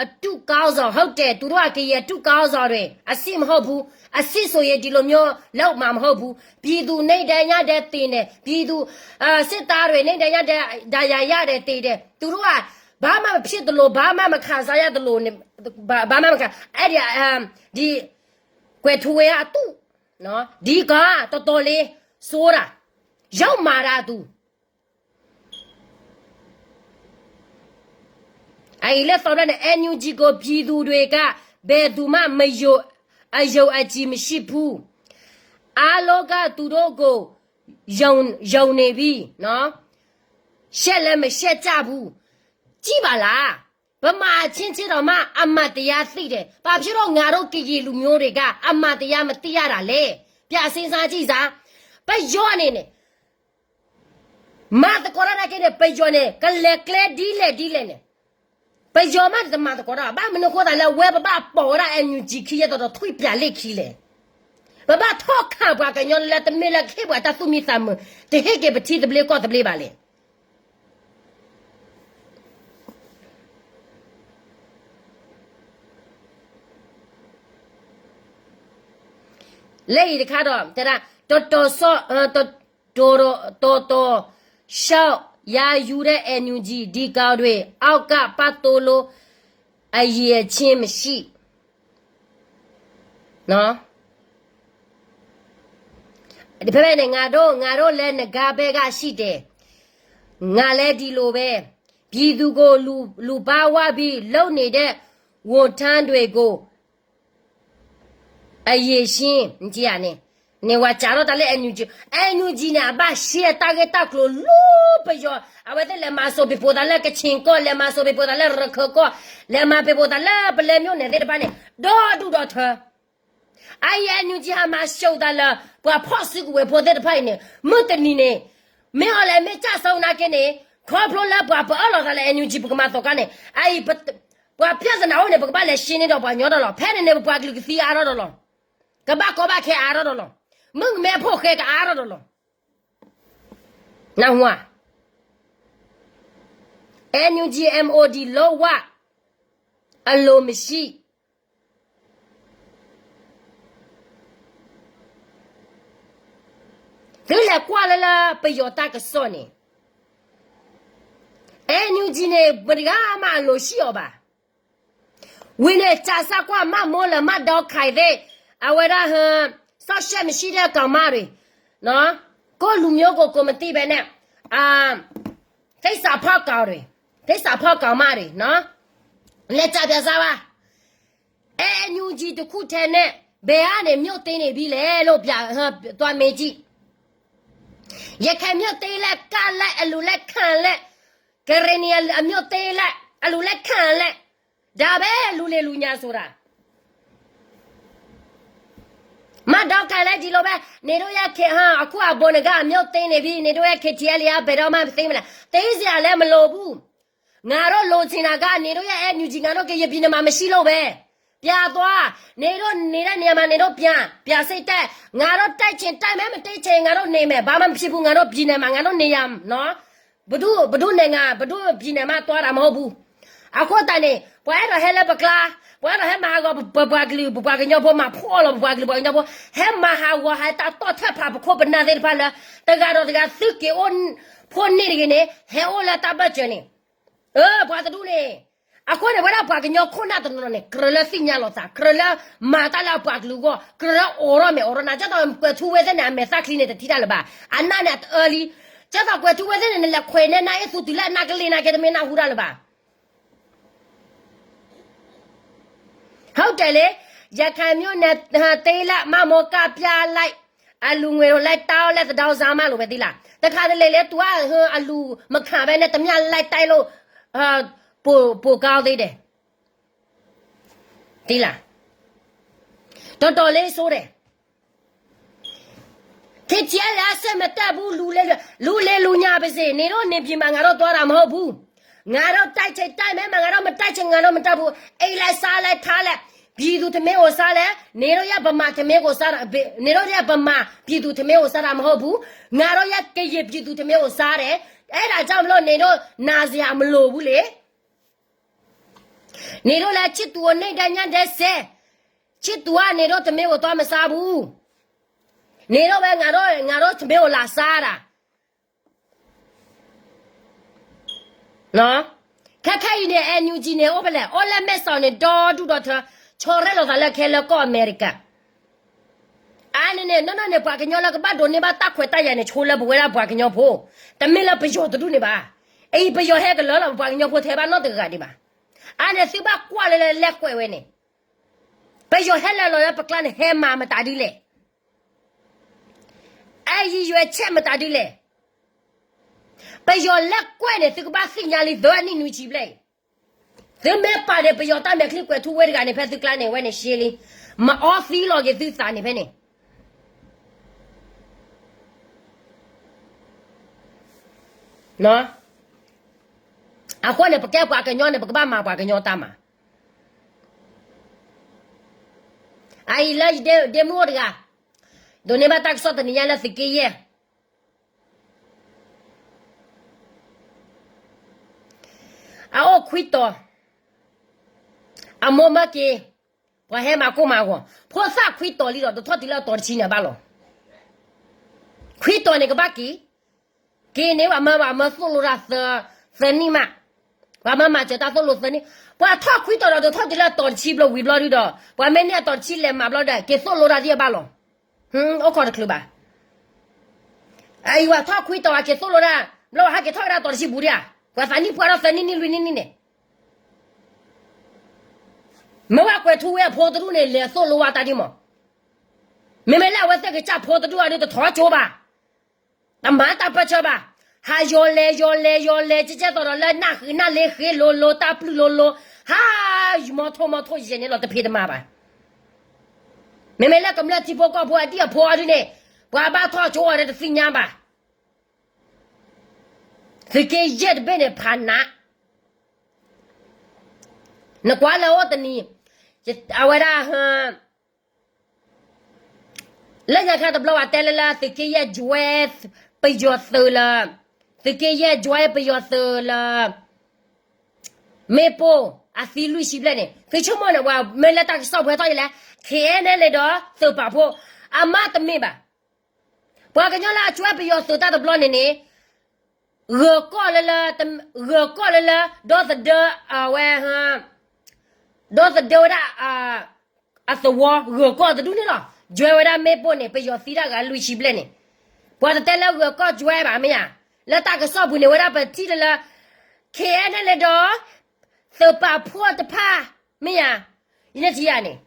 အတုခေါင်းဆောင်, ဟုတ်တယ်, သူတို့က ကရင်အတုခေါင်းဆောင်တွေ, အစစ်မဟုတ်ဘူး, အစစ်ဆိုရင် ဒီလိုမျိုးလုပ်မှာမဟုတ်ဘူး, ပြည်သူနေ့တိုင်းညတိုင်းသေတယ်, ပြည်သူ, အာ, စစ်သားတွေ နေ့တိုင်းညတိုင်းဒဏ်ရာရတယ်, သေတယ်, သူတို့က ဘာမှမဖြစ်သလို, ဘာမှမခံစားရသလိုနဲ့ ဘၣ်မၤမက အဲၣ်ဒိး ဒ် ကွဲးထူဝဲအတူၢ် ဒ်ကီး တီတီလ့ စိတၢ် ယီမၤတၢ်အတူၢ် အအံၤလၢသီဖျၢၣ်န့ၣ် NUG ကို ပြည်သူတွေက ဘယ်သူမှ မယုံ အယုံအကြည်မရှိဘူး အားလုံးက သူတို့ကို ယုံ ယုံနေပြီနော် ရှက်လည်းမရှက်ကြဘူး ကြည့်ပါလား ဗမာအချင်းချင်းတောင်မှ အမှန်တရားသိတယ် ဘာဖြစ်လို့ ငါတို့ ကရင်လူမျိုးတွေက အမှန်တရား မသိရတာလဲ ပြန်စဉ်းစားကြည့်စမ်း ပယီၤန့ၣ်န့ၣ် မၤသကိးတၢ်နာ်က့န့ၣ် ပယီၤန့ၣ် ကလဲၤကျဲဒ်လဲၣ်ဒ်လဲၣ်န့ၣ် ပယီၤမးတမၤသကိးတၢ် ဘၣ်မနုၤဃိသးလၢ အဝဲပဘၣ်ပိာ်ဝဲဒၣ် NUG ခံယဲၢ်တီၤတီၤ ထွံၣ်ပျးလ့ၣ်ခံလဲၣ် ပဘၣ်ထီၣ်ခးပှၤကညီလၢ တမ့ၢ်လၢကဟ့ၣ်ပှၤတၢ်သူၣ်မံသးမုာ် တဟ့ၣ်က့ၤပထံသဘျ့ကီၢ်သဘျ့ဘၣ်လဲၣ် လၢအံၤတခါဒီး တဲဒၣ် တီတီစီ တီတီ တီတီ ရှောက် ယာယူတဲ့ NUG ဒီကောင်တွေ အောက်က ပတ်သို့လို့ အရည်အချင်းမရှိ နော် ဖဲဖဲန့ၣ် ငါတို့ ငါတို့လည်း နဂါဘဲက ရှိတယ် ငါလည်း ဒီလိုပဲ ပြည်သူကို လူ လူပါဝါပြီး လုပ်နေတဲ့ ဝန်ထမ်းတွေကို အရည်အချင်း မ့ၢ်န့ၣ် န့ၣ်ဝဲစးထီၣ်တၢ်လၢ NUG NUG န့ၣ် အဘၣ်ရှဲတၢ်ဂ့ၢ်တၢ်ကျိၤလၢ ပယီၤ အဝဲသ့ၣ်လဲၤမၤစိာ်ပ့ၤဖိသးလၢ ကချင်ကီၢ် လဲၤမၤစိာ်ပ့ၤဖိသးလၢ ရခၢၣ်ကီၢ် လဲၤမၤပ့ၤဖိသးလၢ ပလဲၤ မြို့နယ် သ့ၣ်တဖၣ်န့ၣ် ဒီဒူၣ်ဒီထၢ အအံၤ NUG ဟးမၤစိာ်သးလၢ ပှၤဖီၣ်စုကဝဲၤဖိသ့ၣ်တဖၣ်အံၤန့ၣ် မုၢ်တနံၤန့ၣ် မ့ၢ်အီၤလဲၤမ့ၢ်ကၢ်စိနာ်က့န့ၣ် ခီဖျိလၢပှၤပအၢၣ်လီၤသးလၢ NUG ပကမၤသကိးန့ၣ် အအံၤ ပှၤဖၠၣ်သနာ်အိၣ်န့ၣ် ပကဘၣ်လဲၤရှင်းန့ၢ်ဒီးပှၤကညီဒီးလီၤ. ဖဲန့ၣ်န့ၣ် ပပှၤကလုာ်ကသံအါထီၣ်ဒီးလီၤ. ကဘၣ်ကီဘၣ်ခဲအါထီၣ်ဒီးလီၤ. မုၣ်ကမဲဖိဃဲကအါထီၣ်ဒီးလီၤ. နၢ်ဟူဧါ. NUG MOD လုံးဝ အလိုမရှိ သုလဲၤကွၢ်လၢလၢပယီၤတၢ်ကစီၣ်န့ၣ် NUG န့ၣ် ဘယ်တဂၤမှ အလိုရှိအီၤဘၣ်. ဝံၤန့ၣ် ကးစၢ်ကွၢ် မၢ်မိၢ်လၢ မၢ်ဒီခါသ့ၣ် အဝဲဒၣ် စောင့်ရှောက်မရှိတဲ့ကောင်မတွေ နော် ကိုယ့်လူမျိုးကို ကိုယ်မသိပဲနဲ့ အာ သစ္စာဖောက်ကောင်တွေ သစ္စာဖောက်ကောင်မတွေ နော် လဲၤကးပြစၢ်ဘၣ် NUG တစ်ခုထဲနဲ့ ဘယ်ကနေ မြို့သိမ်းနေပြီလဲလို့ ပြ သွားမေးကြည့်. ရခိုင်မြို့သိမ်းလိုက် ကလိုက် အလူလက်ခံလိုက် ကရင်နီအမျိုးသိမ်းလိုက် အလူလက်ခံလိုက် ဒါပဲ လူလင်လူညာဆိုတာ. မၢ်ဒီကလဲဒီး ဒီလိုပဲ နေတို့ရဲ့ K ဟာ အခုအဘိုနဂါ အမျိုးသိမ်းနေပြီ နေတို့ရဲ့ KTLA က ဘယ်တော့မှ မသိမ်းဘူးလား သိမ်းစရာလည်း မလိုဘူး. ငါတို့လိုချင်တာက နေတို့ရဲ့ NUG ငါတို့ ကရင်ပြည်နယ်မှာ မရှိလို့ပဲ. ပြန်သွား. နေတို့နေတဲ့နေရာမှာ နေတို့ပြန်. ပြန်စိတ်တက်. ငါတို့ တိုက်ချင်တိုက်မယ်, မတိုက်ချင် ငါတို့နေမယ်. ဘာမှမဖြစ်ဘူး. ငါတို့ပြည်နယ်မှာ ငါတို့နေရာနော်. ဘယ်သူ့နိုင်ငံ, ဘယ်သူ့ပြည်နယ်မှ သွားတာမဟုတ်ဘူး. အဃိသတးန့ၣ် ပှၤအဲၣ်ဒိးဟဲလၢပကျါ, ပှၤအဲၣ်ဒိးဟဲမၤဟးဂီၤပပှၤကလုာ်, ပပှၤကညီဖိမၤဖှီၣ်လီၤပပှၤကလုာ်ပှၤကညီဖိ, ဟဲမၤဟးဂီၤဟးတၢ်တီၢ်ထၢၣ်ဖးပခိၣ်ပနၢ်သ့ၣ်တဖၣ်လၢ တဂၤဒီးတဂၤသုးက့ၤအိၣ် ဖိန့ၢ်တဂ့ၤန့ၣ် ဟဲအိၣ်လၢတၢ်ဘၢၣ်စၢၤန့ၣ် ပှၤတဒူၣ်န့ၣ်. အဃိန့ၣ် ဝဲဒၣ်ပှၤကညီခိၣ်နၢ်တနီၤန့ၣ် ကြၢးလၢသ့ၣ်ညါလိာ်သး, ကြၢးလၢမၤတၢ်လၢအပှၤကလုာ်အဂီၢ်, ကြၢးလၢအိးထီၣ်မဲာ်အိးထီၣ်နါ, ကၢ်သိးကွဲၤထူဝဲသ့ၣ်န့ၣ် အမဲာ်သၣ်ချံန့ၣ် တထံၣ်တၢ်လၢၤဘၣ်, အနၢ်န့ၣ်အတအၢလံ. ကၢ်သိးကွဲၤထူဝဲသ့ၣ်န့ၣ် နလဲၤခွဲးနဲနၢ်အ့ၣ်သူတုၤလၢအနၢ်ကလ့ၢ်နၢ်ကဲ တမ့ၢ်နၢ်ဟူတၢ်လၢၤဘၣ်. ဟုတ်တယ်လေ, ရခိုင်မြို့နယ် သိမ်းလိုက်, မမောကပြလိုက်, အလူငွေတို့ လိုက်တောင်းလိုက် သန်းခေါင်စာမလို့ပဲ သိလား. တခါတလေလေ သူက အလူမခံဘဲနဲ့ တမျှလိုက်တိုက်လို့ ပို ပိုကောင်းသေးတယ်. သိလား. တော်တော်လေးဆိုးတယ်. KTLA အစက်မတက်ဘူး, လူလေလူညါပါစေ, နေတော့နေပြည်မှာ ငါတို့သွားတာမဟုတ်ဘူး. ငါတို့တိုက်ချင်တိုက်မယ်, ငါတို့မတိုက်ချင် ငါတို့မတိုက်ဘူး. အိမ်လိုက်စားလိုက်ထားလိုက်, ပြည်သူထမင်းကိုစားလိုက်, နေတော့ရဗမာထမင်းကိုစားတာ, နေတော့ရဗမာပြည်သူထမင်းကိုစားတာမဟုတ်ဘူး. ငါတို့ရကရင်ပြည်သူထမင်းကိုစားတယ်. အဲ့ဒါကြောင့်မလို့ နေတော့နာစရာမလိုဘူးလေ. နေတော့လည်း ချစ်သူကို နေ့တိုင်းညတိုင်းဆဲ, ချစ်သူက နေတော့ထမင်းကို သွားမစားဘူး. နေတော့ပဲ ငါတို့ ငါတို့ထမင်းကို လာစားတာ. နော်. ခဲခဲအံၤန့ၣ် NUG န့ၣ် အိၣ်ဖဲလဲၣ်, အိၣ်လၢမဲၢ်စီးန့ၣ် ဒီဒူၣ်ဒီထၢ, ဆီရဲၣ်လီၤသးလၢခဲလၢကီၢ်အမဲရကၤ. အါန့ၣ်န့ၣ် နီၢ်နီၢ်န့ၣ် ပှၤကညီလၢကဘၣ်ဒိးန့ၢ်ဘၣ်တၢ်ခွဲးတၢ်ယာ်န့ၣ် ဆိလၢပဝဲဒၣ်ပှၤကညီဖိ, တမ့ၢ်လၢပယီၤတဒူၣ်န့ၣ်ဘၣ်. အအံၤပယီၤဟဲကလၢာ်လီၤ, ပပှၤကညီဖိထဲဘၣ်နီတဂၤဒံးဘၣ်. အါန့ၣ် သုဘၣ်ကွၢ်လၢလၢလဲၤကွဲးဝဲန့ၣ်, ပယီၤဟဲလၢာ်လီၤလၢပကျါန့ၣ် ဟဲမၤမတၤဒ်လဲၣ်, အဲၣ်ယံယွဲဆဲးမတၤဒ်လဲၣ်. ပယီၤလဲၤကွဲးန့ၣ် သုကဘၣ်သ့ၣ်ညါလံ သၢနံၣ်နွံဆံဘျဲၣ်အံၤ, သုမ့ၢ်ပာ်န့ၣ် ပယီၤတၢ်မဲာ်ချံကွဲးထူဝ့တဂၤန့ၣ် ဖဲသုကျါန့ၣ် ဝဲန့ၣ်ရှဲလံ, မၤအီသံလီၤက့ၤသုသးန့ၣ်ဖဲန့ၣ် အဃိန့ၣ် ပကဲပှၤကညီန့ၣ် ပကဘၣ်မၤပှၤကညီတၢ်မၤ. အအံၤလၢယဒ့မုၣ်အိၣ်တဂၤ, ဒိးန့ၢ်ဘၣ်တၢ်ကစီၣ်တနံၤညါလၢသုးက့ယဲၢ် အအိၣ်ခွံတီၤ, အမိၢ်မၢက့ၤ, ပှၤဟဲမၤကိၢ်မၤဂီၤ, ဖိသၣ်ခွံတီၤလံဒီး ဒိးထီၣ်တုၤလၢအတီၤတဆံန့ၣ်ဘၣ်လီၤ. ခွံတီၤန့ၣ်ကဘၣ်က့ၤ, က့ၤန့ၣ် ပှၤမၢ ပှၤမၢသိၣ်လိတၢ်သၢနံၣ်မး, ပှၤမၢမၤစၢၤတၢ်သိၣ်လိသၢနံၣ်, ပှၤထီၣ်ခွံတီၤဒီး ဒိးထီၣ်တုၤလၢအတီၤတဆံဘျီဝံၤဘျီဒုဒီး ပှၤမ့ၢ်န့ၢ်အတီၤတဆံလဲၤမၤဘျီဒီး က့ၤသိၣ်လိတၢ်သ့ၣ်ဘၣ်လီၤ. အိၣ်ခိးတချုးဘၣ်. အအံၤပှၤထီၣ်ခွံတီၤ ပှၤက့ၤသိၣ်လိတၢ်, ဘျီပှၤဟဲက့ၤထီၣ်ဝဲဒၣ်တီၤတဆံပူၤဒံးဧါ, ပှၤသးနံၣ်ပှၢ်ထီၣ်သၢနံၣ်နံၣ်လွံၢ်နံၣ်နံၣ်န့ၣ်, မ့ၢ်ဝဲကွဲးထူဝ့အဖိတဒူၣ်န့ၣ် လဲၤသိၣ်လိဝဲတၢ်ဒ်မး, မ့မ့ၢ်လၢအဝဲသ့ၣ်ကစၢ်ဖိတဒူၣ်အဒုးတထီၣ်ကၠိဘၣ်, တမၤတၢ်ပၢၢ်ဆၢဘၣ်, ဟးယီၤလဲၤယီၤလဲၤယီၤလဲၤ ကဲကဲသိးဒီးလၢနၢ်ဃ့နၢ်လ့ဃ့လိၤလိၤ တၢ်ပျုၢ်လိၤလိၤ, ဟး မီထိမီထိယဲၢ်န့ၣ်လီၤ တဖံးတမၤဘၣ်. မ့မ့ၢ်လၢကမျၢၢ်ထံဖိကီၢ်ဖိအဒံၣ်အဖိအဒုန့ၣ်, ပှၤဘၣ်ထီၣ်ကၠိအီၤဒီးတသ့ၣ်ညါဘၣ်. သုးက့ယဲၢ်တဘ့ၣ်န့ၣ် ဖးနး, နကွၢ်လၢအိၣ်တနံၤ, အဝဲဒၣ် လၢညါခါတဘျီ ပှၤတဲလၢလၢ သုးက့ယဲၢ် join ပယီၤသုးလၢ, သုးက့ယဲၢ် join ပယီၤသုးလၢ မ့ၣ်ပိၢ်အသံလွံၢ်ဆံဘျဲၣ်န့ၣ် သုဆိကမိၣ်န့ၣ် ပှၤမ့ၢ်လၢတၢ်ကစီၣ်ပှဲၤထီၣ်ယလဲၣ်, KNLA ဒီးသုးပာ်ဖှိၣ်, အမ့ၢ်တမ့ၢ်ဘၣ်. ပှၤကညီလၢအ join ပယီၤသုးတၢ်တဘျီန့ၣ်န့ၣ် ဂၢၤကီၢ်လၢလၢ, ဂၢၤကီၢ်လၢလၢ, ဒီသဒၢ, အဝဲ, ဒီသဒၢဝဲဒၣ် အသဝီ ဂၢၤကီၢ်တဒူၣ်န့ၣ်လီၤ. ကၠွဲဝဲဒၣ်မ့ၣ်ပိၢ်န့ၣ် ပယီၤသံတၢ်ဂၤလွံၢ်ဆံဘျဲၣ်န့ၣ်, ပှၤတတဲလၢဂၢၤကီၢ်ကၠွဲဘၣ်မ့ၢ်ဧါ. လၢတၢ်ကစီၣ်ပူၤန့ၣ် ဝဲဒၣ်ပထံၣ်လၢလၢ KNLA ဒီး သုးပာ်ဖှိၣ်တဖၣ် မ့ၢ်ဧါ. ယန့ၣ်ထံၣ်ဧါန့ၣ်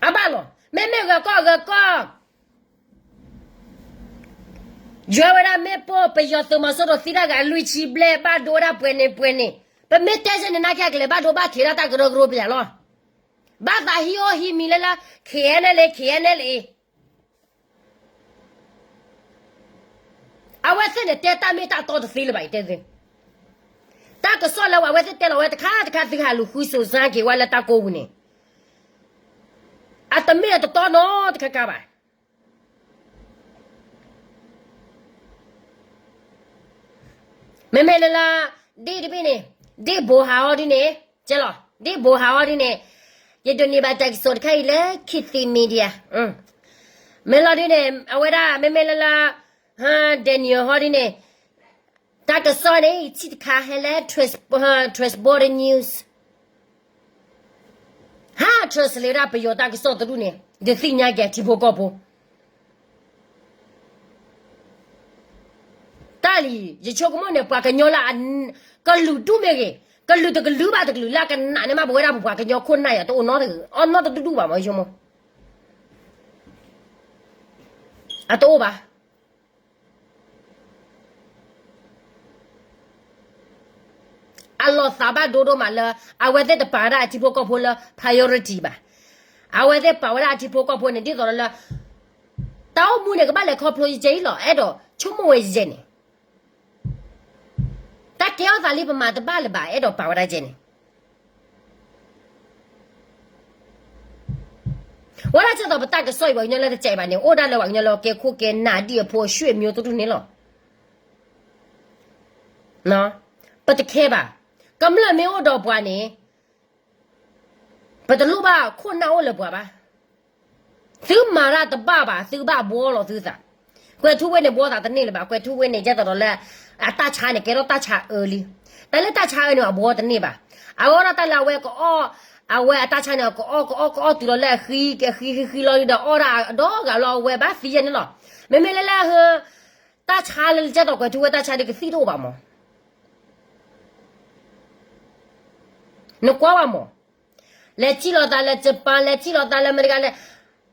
အဘၣ်လီၤ. မ့မ့ၢ်ဂၢၤကီၢ်ဂၢၤကီၢ် ယွဲဝဲဒၣ်မ့ၣ်ပိၢ် ပယီၤသုးမီၤစိရိၤသံတၢ်ဂၤလွံၢ်ဆံဘျဲၣ် ဘၣ်ဒိဝဲဒၣ်ပှဲၤန့ၣ်ပှဲၤန့ၣ်, ပမ့ၢ်တဲဆၢန့ၣ် နာ်က့အကလဲၤဘၣ်ဒိဘၣ်ထံးဒၣ်တၢ်ကရၢကရိပယၤလီၤ. ဘၣ်သးဟံးအိၣ်ဟံးမံလၢလၢ KNLA KNLA အဝဲသ့ၣ်န့ၣ် တဲတၢ်မ့ၢ်တၢ်တီတသ့လၢၤဘၣ် ယတဲသု, တၢ်ကစီၣ်လၢအဝဲသ့ၣ်တဲလီၤဝဲတခါတခါ သုဟးလူၤဃုစိၤစၢ်က့ၤဝဲလၢတၢ်ကိးပူၤန့ၣ်, အတမ့ၢ်အတတီနီတခါခါဘၣ်. မ့မ့ၢ်လၢလၢ ဒ်တဘ့ၣ်န့ၣ်, ဒ်ဘိးဟးအီၤဒ်န့ၣ်, ကဲလီၤ, ဒ်ဘိးဟးအီၤဒ်န့ၣ်, ယဒိးန့ၢ်ဘၣ်တၢ်ကစီၣ်တခါအံၤလၢ Khit Thit Media, မ့ၢ်လီၤဒ်န့ၣ် အဝဲဒၣ်မ့မ့ၢ်လၢလၢ Daniel ဟီဒ်န့ၣ်, တၢ်ကစီၣ်န့ၣ် ယထံၣ်တခါဟဲလၢ Transborder News ဟး translate ဒၣ်ပယီၤတၢ်ကစီၣ်တဒူၣ်န့ၣ် ဒုးသ့ၣ်ညါက့ၤထံဖိကီၢ်ဖိ တၢ်လံ, ယဆိကမိၣ်န့ၣ် ပှၤကညီလၢ ကလုာ်ဒူၣ်မ့ၢ်ဂ့ၤ, ကလုာ်တကလုာ်ဘၣ်တကလုာ်လၢအကနၣ်န့ၢ်မး ပဝဲဒၣ်ပပှၤကညီခိၣ်နၢ်ယၤ တအိၣ်နီတဒူၣ်ဘၣ်မး ယဆိကမိၣ်, အတအိၣ်ဘၣ်. အလီၤသးဘၣ်ဒိဒိၣ်မးလၢ အဝဲသ့ၣ်တပာ်ဝဲဒၣ်အထံဖိကီၢ်ဖိလၢ priority ဘၣ်. အဝဲသ့ၣ်ပာ်ဝဲဒၣ်အထံဖိကီၢ်ဖိန့ၣ် ဒ်သိးဒီးလၢ တၢ်အိၣ်မူန့ၣ် ကဘၣ်လဲၤခီဖျိယဲအံၤလီၤ. အဲၣ်ဒိးဆိကမိၣ်ဝဲယဲန့ၣ် တၢ်ကဲထီၣ်သးလံပမၤတဘၣ်လၢၤဘၣ် အဲၣ်ဒိးပာ်ဝဲဒၣ်ယဲန့ၣ် ဝဲဒၣ်ကဲသိးပတၢ်ကစီၣ်အံၤ ပှၤကညီလၢတကဲဘၣ်န့ၣ် အိၣ်ဒၣ်လၢပှၤကညီလၢကဲခိၣ်ကဲနၢ်ဒံၣ်အဖိအဆွေမျိုးတဒူၣ်န့ၣ်လီၤ. ပတခဲဘၣ်. ကမျၢၢ်မ့ၢ်အိၣ်ဒီးပှၤန့ၣ် ပတလိၣ်ဘၣ်ခိၣ်နၢ်အိၣ်လၢပှၤဘၣ်. သုမၤတၢ်တဘၣ်ဘၣ် သုဘၣ်ဘှီလီၤသုသး. ကွဲၤထူဝ့န့ၣ် ဘှီသးတန့ၢ်လၢၤဘၣ်. ကွဲၤထူဝ့န့ၣ် ကဲသိးဒီးလၢ အတၢ်ဆါန့ၣ် ကဲထီၣ်တၢ်ဆါအၢလံ. တၢ်လၢတၢ်ဆါအၢန့ၣ် အဘှီတန့ၢ်ဘၣ်. အဂီၢ်ဒီးတၢ်လၢအဝဲကအီၣ်, အဝဲအတၢ်ဆါန့ၣ် ကအီၣ်ကအီၣ်ကအီၣ်တုၤလီၤလၢအဃံ, အဃံဃံဃံလီၤဒီးအီၣ်ဒၣ်အဒီဂၤလီၤ အဝဲဘၣ်သံယဲၢ်န့ၣ်လီၤ. မ့မ့ၢ်လၢလၢဟ တၢ်ဆါလၢကဲသိးကွဲးထူဝဲတၢ်ဆါဒီးကသံၣ်တအိၣ်ဘၣ်မး. နကွၢ်ဘၣ်မး, လဲၤထံၣ်လိာ်သးလၢ Japan လဲၤထံၣ်လိာ်သးလၢအမဲရကၤလဲၣ်,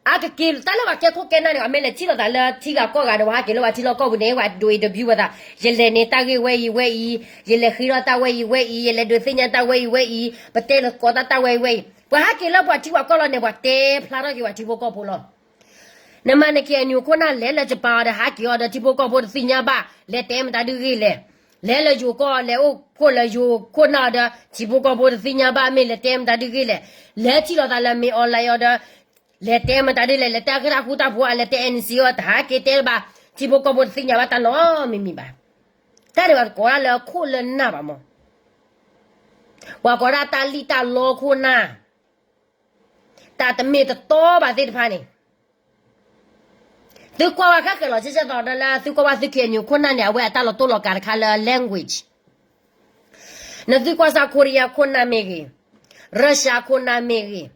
အကက့ၤတၢ်လၢပှၤကဲခိၣ်ကဲနၢ်န့ၣ် အမ့ၢ်လဲၤထံၣ်လိာ်သးလၢထံဂၤကီၢ်ဂၤဒီး ပှၤဟးက့ၤလၢပှၤထံလီၢ်ကီၢ်ပူၤန့ၣ် ပှၤဒိးအံၤတဘျုးဝဲသး, ယလဲၤန့ၢ်တၢ်ဂ့ၢ်ဝဲအံၤဝဲအံၤ, ယလဲၤဃ့ထီၣ်တၢ်ဝဲအံၤဝဲအံၤ, ယလဲၤဒုးသ့ၣ်ညါတၢ်ဝဲအံၤဝဲအံၤ, ပတဲလၢကိးတၢ်တၢ်ဝဲအံၤဝဲအံၤ, ပှၤဟးက့ၤလၢပှၤထံပှၤကီၢ်လီၤန့ၣ် ပှၤတဲဖျါထီၣ်က့ၤပှၤထံဖိကီၢ်ဖိလီၤ. နမၤနက့ၤအနုာ်ခိၣ်နၢ်လဲၤလၢ Japan အီၤဒီး ဟးက့ၤအီၤဒီး ထံဖိကီၢ်ဖိတသ့ၣ်ညါဘၣ် လဲၤတဲမတၤဒုဂ့ၢ်လဲၣ်. လဲၤလၢယိၤကီၢ် လဲၤအိၣ်ခိၣ်လၢယိၤခိၣ်နၢ်အီၤဒီး ထံဖိကီၢ်ဖိတသ့ၣ်ညါဘၣ် မ့ၢ်လဲၤတဲမတၤဒုဂ့ၢ်လဲၣ်. လဲၤထံၣ်လိာ်သးလၢ မင်းအောင်လှိုင် အီၤဒီး လဲၤတဲမတၤဒုလဲၣ်, လဲၤတဲကရၢ်ဃူတၢ်ဖိ လဲၤတဲ NCA အီၤ တဟးက့ၤတဲဘၣ်, ထံဖိကီၢ်ဖိတသ့ၣ်ညါဘၣ်တၢ်နီတမံၤမံၤဘၣ်. တၢ်န့ၣ်ပှၤကိးဒၣ်လၢခိၣ်လၢနၢ်ဘၣ်မး, ပှၤကိးဒၣ်တၢ်လံၣ်တၢ်လီခိၣ်နၢ် တၢ်တမ့ၢ်တတီဘၣ်သ့ၣ်တဖၣ်န့ၣ်, သုကွၢ်ဝဲခဲကဲလီၤ ဆဲဆဲသီဒီးလၢသုကွၢ်ဘၣ်သု KNU ခိၣ်နၢ်န့ၣ် အဝဲအတၢ်လီၤတိၢ်လီၤကးတခါလၢ language. နသုကွၢ်စၢ် ခိရံယါခိၣ်နၢ်မ့ၢ်ဂ့ၤ, Russia ခိၣ်နၢ်မ့ၢ်ဂ့ၤ,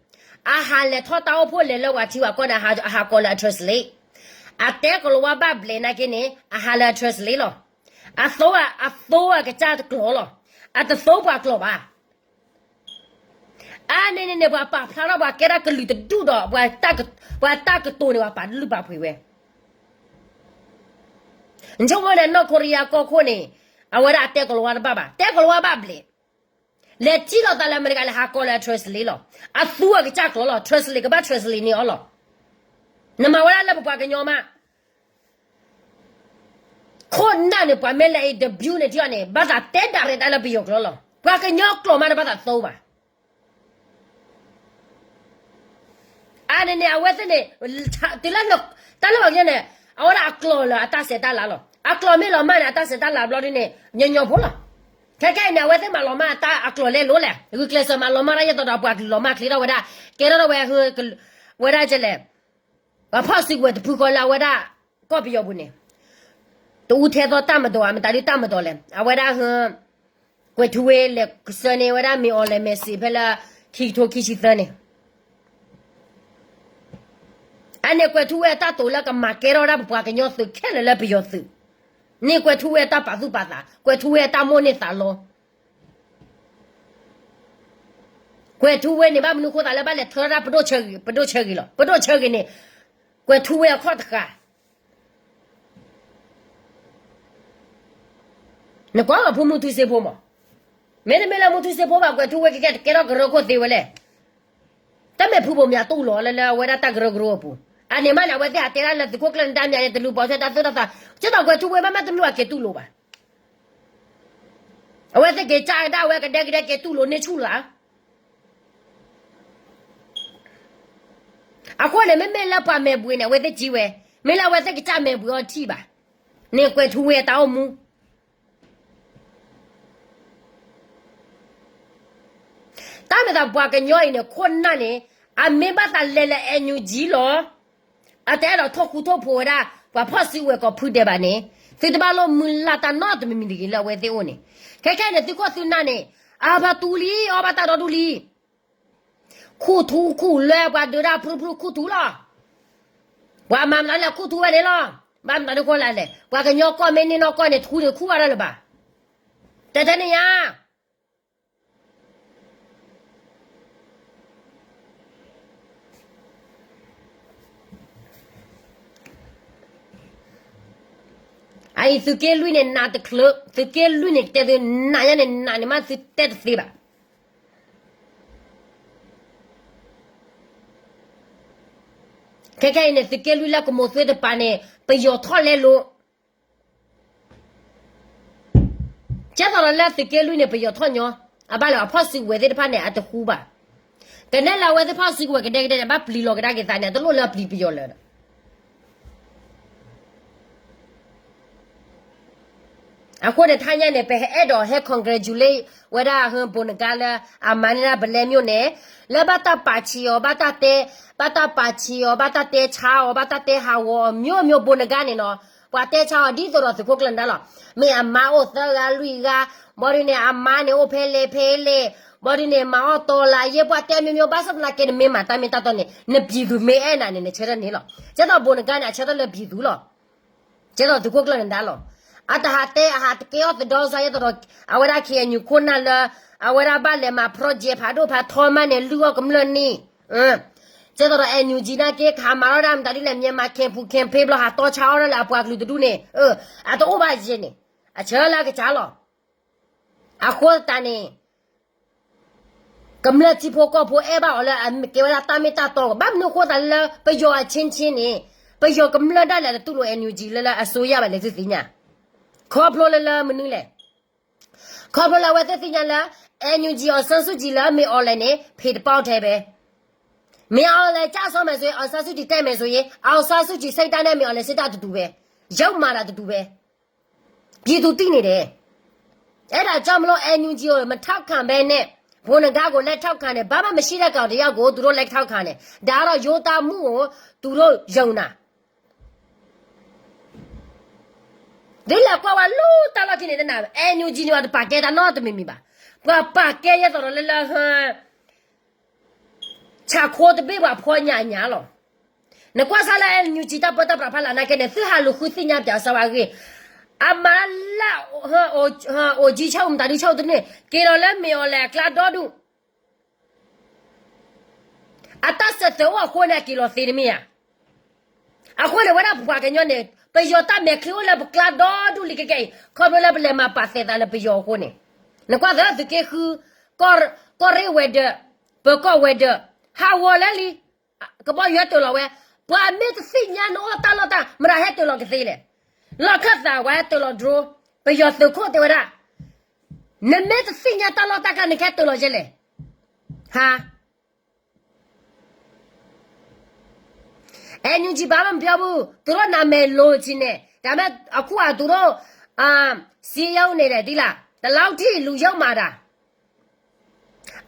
အဟးလဲၤထီၣ်တၢ်အိၣ်ဖှိၣ်လဲၤလၢပှၤထံပှၤကီၢ်န့ၣ် အဟးကိးလၢအ translate. အတဲကလံးဝါဘၣ်ဘျဲးနာ်က့န့ၣ် အဟးလၢအ translate လီၤ. အသိ, အသိအကစၢ်တကျိာ်လီၤ. အတသိပှၤကျိာ်ဘၣ်. အါန့ၣ်န့ၣ်န့ၣ် ပှၤပာ်ဖျါထီၣ်ပှၤကဲဒၣ်ကလုာ်တဒူၣ်ဒီး ပှၤတၢ်ကတိၤန့ၣ် ပှၤပာ်လုၢ်ပာ်ပှ့ၤဝဲ. ဆိကမိၣ်န့ၣ် နီၢ်ခိရံယါကီၢ်ခိၣ်န့ၣ် အဝဲဒၣ်အတဲကလံးဝါတဘၣ်ဘၣ်, တဲကလံးဝါဘၣ်ဘျဲး, လဲၤထံၣ်လိာ်သးလၢအမဲရကၤလဲၤဟးကိးလၢအ translate လီၤ. အသူအကစၢ်ကျိာ်လီၤ, translate ကဘၣ် translate န့ၢ်အီၤလီၤ. နမၤဝဲဒၣ်လၢပပှၤကညီမး ခိၣ်နၢ်န့ၣ် ပှၤမ့ၢ်လဲၤ interview န့ၣ်ထံအီၤန့ၣ် ဘၣ်သးတဲဒၣ်ရဲၣ်တၢ်လၢပယီၤကျိာ်လီၤ. ပှၤကညီကျိာ်မးန့ၣ် ဘၣ်သးသိဘၣ်. အါန့ၣ်န့ၣ် အဝဲသ့ၣ်န့ၣ် တုၤလၢ တၢ်လၢပှၤကညီန့ၣ် အဝဲဒၣ်အကျိာ်လၢအတၢ်ဆဲးတၢ်လၤလီၤ. အကျိာ်မ့ၢ်လီၤမၢ်န့ၣ် အတၢ်ဆဲးတၢ်လၤဘျီဒ်န့ၣ် ညီညီဖိလီၤ. ခဲခဲအံၤန့ၣ် အဝဲသ့ၣ်မၤလီၤမၢ်တၢ်အကျိာ်လဲၤလိၤလဲၣ်. ဂုာ်ကျဲးစၢးမၤလီၤမၢ်တၢ်ယဲၢ်တီဒီး ပှၤကလုာ်လီၤမၢ်ချ့ထီၣ်ဝဲဒၣ် ကဲထီၣ်ဝဲ ဝဲဒၣ်ကလဲၣ် ပှၤဖီၣ်စုကဝဲၤတဖုဃီလၢအဝဲဒၣ် ကီၢ်ပယီၤပူၤန့ၣ် တအူထဲသိးတၢ်မၤဒိးဧါ မတၤဒုတၢ်မၤဒိးလဲၣ်. အဝဲဒၣ်ဟ ကွဲးထူဝ့လဲၤကစၢၢ်န့ၢ်ဝဲဒၣ် မင်းအောင်လှိုင် message ဖဲလၢ ခံကထိခံဆံသၢန့ၣ် အန့ၣ်ကွဲးထူဝ့အတၢ်တိာ်လၢ ကမၤကဲထီၣ်ဝဲဒၣ်ပပှၤကညီသုးခဲလၢာ်လၢပယီၤသုး, န့ၢ်ကွဲးထူဝ့အတၢ်ပာ်သူၣ်ပာ်သး, ကွဲးထူဝ့အတၢ်မိၣ်န့ၢ်သးလီ ကွဲးထူဝ့န့ၣ် ဘၣ်မနုၤဃိသးလၢဘၣ်လဲၤထၢဒၣ်ပဒိၣ်ဆၢဂ့ၤ, ပဒိၣ်ဆၢဂ့ၤလီၤ. ပဒိၣ်ဆၢဂ့ၤန့ၣ် ကွဲးထူဝ့အခီၣ်တဃာ် နကွၢ်လီၤဖုမူထူစ့ဖိမး, မ့တမ့ၢ်လၢမူထူစ့ဖိဘၣ် ကွဲးထူဝ့ကကဲထီၣ်ကရၢခိၣ်သ့ဝဲလဲၣ်. တၢ်မဲာ်ဖုဘိးမၠးတူၢ်လိာ်လီၤလၢအဝဲဒၣ်တၢ်ကရၢကရိအပူၤ. အန့ၣ်မးန့ၣ် အဝဲသ့ၣ်ဟးတဲဒၣ်လၢသုးခိၣ်ကျၢၢ်နဒါမၠးန့ၣ် တလူၤပိာ်ထွဲတၢ်သိၣ်တၢ်သီ, ကဲသိးကွဲးထူဝ့ဘၣ်မး တမ့ၢ်ဘၣ်က့ၤတူၢ်လိာ်ဘၣ်. အဝဲသ့ၣ်က့ၤကၢ်ကဒါဝဲကဒဲကဒဲက့ၤတူၢ်လိာ်န့ၢ်ဆူၣ်လၢ အဃိန့ၣ် မ့မ့ၢ်လၢပှၤမဲာ်ဘှံးန့ၣ် အဝဲသ့ၣ်ကံဝဲ, မ့ၢ်လၢအဝဲသ့ၣ်ကစၢ်မဲာ်ဘှံးအီၤထံၣ်ဘၣ်, န့ၣ်ကွဲးထူဝ့အတၢ်အိၣ်မူ တၢ်မ့ၢ်သးပှၤကညီအံၤန့ၣ် ခိၣ်နၢ်န့ၣ် အမ့ၢ်ဘၣ်သးလဲၤလၢ NUG လီၤ. အတအဲၣ်ဒိးထိၣ်ဃူထိၣ်ဖိးဝဲဒၣ် ပှၤဖီၣ်စုကဝဲၤကိးဖုဒဲးဘၣ်န့ၣ်, သုတဘၣ်လိၣ်မုၢ်လၢ်တၢ်နီတမံၤမံၤတဂ့ၤလၢအဝဲသ့ၣ်အိၣ်န့ၣ်. ခဲခဲအံၤန့ၣ် သုခိၣ်သုနၢ်န့ၣ် အဘၣ်တူၢ်လံ အီၣ်ဘၣ်တၢ်ဒီဒူၣ်လံ. ခူၣ်ထူခူၣ်လွဲ ပှၤဒုးတၢ်ဖုဖုခူၣ်ထူလီၤ. ပှၤမၤမတၤလဲၣ်ခူၣ်ထူဝဲန့ၣ်လီၤ. ဘၣ်မတၤဒုးဃိလဲၣ်, ပှၤကညီကီၢ်မ့ၢ်န့ၢ်နီၢ်ကီၢ်န့ၣ် ထူန့ၣ်ခူၣ်ဘၣ်လၢၤဘၣ်. တဲတဲန့ၣ်ယါ အအံၤသုးက့လွံၢ်န့ၣ် နးတချုး, သုးက့လွံၢ်န့ၣ် ကတဲသုနးညါန့ၣ် နးန့ၣ်မးသုတဲတသ့ဘၣ်. ခဲခဲအံၤန့ၣ် သုးက့လွံၢ်လၢကမိၤသွ့တပၤန့ၣ် ပယီၤထီၣ်လဲလိာ် ကဲသိးဒီးလၢသုးက့လွံၢ်န့ၣ် ပယီၤထီၣ်ညီ, အဘၣ်လၢအဖီၣ်စုကဝဲၤသ့ၣ်တဖၣ်န့ၣ် အတဃူဘၣ်. ကနဲၣ်လၢအဝဲသ့ၣ်ဖီၣ်စုကဝဲၤကဒဲကဒဲန့ၣ် ဘၣ်ပျံၤလီၤကဒါက့ၤသးန့ၣ် အတလိၣ်လၢအပျံၤပယီၤလၢၤဒီး အဃိန့ၣ် ထါညါန့ၣ် ပဟဲအဲၣ်ဒိးဟဲ congratulate ဝဲဒၣ်ဟၢဘိနကါလၢ အမၤန့ၢ်ဒၣ်ပလဲၤမိၢ်န့ၣ် လၢဘၣ်တၢ်ပာ်ဆံးအီၤ ဘၣ်တၢ်တဲ, ဘၣ်တၢ်ပာ်ဆံးအီၤ ဘၣ်တၢ်တဲဆါအီၤ ဘၣ်တၢ်တဲဟးဂီၤအီၤ မျိုးမျိုး ဘိနကါန့ၣ်နီၤ. ပှၤတဲဆါအီၤဒ်သိးဒီးသုးခိၣ်ကျၢၢ်နဒါလီၤ. မ့ၢ်အမါအိၣ်သၢဂၤလွံၢ်ဂၤ, ဘၣ်ဒုးန့ၣ် အမါန့ၣ်အိၣ်ဖဲလဲၣ်ဖဲလဲၣ်, ဘၣ်ဒုးန့ၣ် မၤအီၣ်တီလၢယဲၢ် ပှၤတဲမျိုးမျိုး ဘၣ်ဆၣ်သနာ်က့န့ၣ် မ့ၢ်မၤတၢ်မ့ၢ်တၢ်တီန့ၣ် နပျံၤသူမ့ၢ်အဲၣ်နၤန့ၣ် နဆၢထၢၣ်န့ၣ်လီၤ. ကဲသိးဘိးနကါန့ၣ် အဆၢထၢၣ်လၢပျံၤသူလီၤ. ကဲသိးသုးခိၣ်ကျၢၢ်နဒါလီၤ. အတဟးတဲအဟးတကဲအီၣ်သဒီစါ ယဲသိးဒီး အဝဲဒၣ် ခ့ၣ်အဲၣ်ယူၣ် ခိၣ်နၢ်လၢ အဝဲဒၣ်ဘၣ်လဲၤမၤ project ဖးဒိၣ်ဖးထီမးန့ၣ် လုၢ်အီၣ်ကမျၢၢ်န့ၣ် ကဲသိးဒီး NUG နာ်က့ ကဟးမၤထီၣ်ဒၣ်မတၤဒ်လဲၣ် မြန်မာ campaign ဘျီ ဟးတီဆါအီၣ်ဒၣ်လၢအပှၤကလုာ်တဒူၣ်န့ၣ် အတအိၣ်ဘၣ်ယဲန့ၣ် အဆၢလၢအကစၢ်လီၤ. အဃိသတးန့ၣ် ကမျၢၢ်ထံဖိကီၢ်ဖိအဲၣ်ဘၣ်အီၤလၢအကဲဝဲဒၣ်တၢ်မ့ၢ်တၢ်တီ, ဘၣ်မနုၤအဃိသတးလၢပယီၤအချင်းချင်းန့ၣ် ပယီၤကမျၢၢ်ဒၣ်လဲာ်တတူၢ်လိာ် NUG လၢလၢအစိုးရဘၣ်လဲၤသုသ့ၣ်ညါ, ခီဖျိလၢလၢမနုၤလဲၣ်, ခီဖျိလၢအဝဲသ့ၣ်သ့ၣ်ညါလၢ NUG အောင်ဆန်းစုကြည်လၢမ့ၢ်အီၤလဲၣ်န့ၣ် ဖံးတပီၣ်ထဲပဲ, မ့ၢ်အီၤလဲၣ် ကျဆုံးမယ်ဆိုရင် အောင်ဆန်းစုကြည် တက်မယ်ဆိုရင် အောင်ဆန်းစုကြည် စိတ်ဓာတ်နဲ့ မ့ၢ်အီၤလဲၣ် စိတ်ဓာတ် တူတူပဲ, ရုပ်မာတာ တူတူပဲ, ပြည်သူသိနေတယ်. အဲဒါကြောင့်မလို့ NUG ကို မထောက်ခံဘဲနဲ့ ဘိုနဂါကို လက်ထောက်ခံတယ်, ဘာမှမရှိတဲ့ကောင်တယောက်ကို သူတို့ လက်ထောက်ခံတယ်. ဒါကတော့ ရိုးသားမှုကို သူတို့ ယုံတာ. ဒ်လဲၣ်ကွၢ်ဝဲလၢတၢ်လီၢ်ခံန့ၣ်တနၤ NUG န့ၣ် ပှၤတပာ်ကဲတၢ်နီတမံၤမံၤဘၣ်. ပှၤပာ်ကဲယဲသိးဒီးလၢလၢ ဆၣ်ခိတဘ့ၣ်ပှၤဖီညၣ်ညၣ်လီၤ. နကွၢ်စၢ်လၢ NUG တၢ်ပၢတၢ်ပြးဖးလၢ်နာ်က့န့ၣ် သုဟးလူၤဃုသ့ၣ်ညါပၠးစၢ်ဝဲအဂ့ၢ်, အမၤလၢ အိၣ်ကံဆၢမတၤဒုဆၢတန့ၣ် က့ၤလီၤလၢမ့ၢ်အီၤလဲၣ်အကျါဒီဒူၣ် အတၢ်စၢၤသၢအိၣ်အဃိန့ၣ် အက့ၤလီၤသ့တမ့ၢ်ဧါ. အဃိန့ၣ် ဝဲဒၣ်ပပှၤကညီန့ၣ် ပယီၤတၢ်မဲာ်ချံအိၣ်လၢပကျါဒီဒူၣ်လံကဲကဲအံၤ ခီဖျိလၢပလဲၤမၤပာ်သဲးသးလၢပယီၤအဃိန့ၣ်, နကွၢ်သၢသုးက့ဃု ကီၢ်ရ့ၣ်ဝဲၤဒၢး, ပၢၤကီၢ်ဝဲၤဒၢး, ဟးဂီၤလၢလံ ကဘီယူၤဟဲတၢၤလီၤဝဲ, ပှၤမ့ၢ်တသ့ၣ်ညါနအိၣ်တၢ်လီၢ်တၢ် မတၤဟဲတၢၤလီၤကသ့လဲၣ်. လီၢ်ခၢၣ်သးဝဲဟဲတၢၤလီၤ drone, ပယီၤသုးခိၣ်တဲဝဲဒၣ်, နမ့ၢ်တသ့ၣ်ညါတၢ်လီၢ်တၢ်ကျဲ နကဟဲတၢၤလီၤယဲလဲၣ်. ဟါ အဲ NUG ဘာမှမပြောဘူး, သူတို့နာမည်လိုချင်တယ်, ဒါပေမဲ့အခုကသူတို့ စည်းရုံးနေတယ် သိလား, ဒီလောက်ထိ လူရုံမာတာ.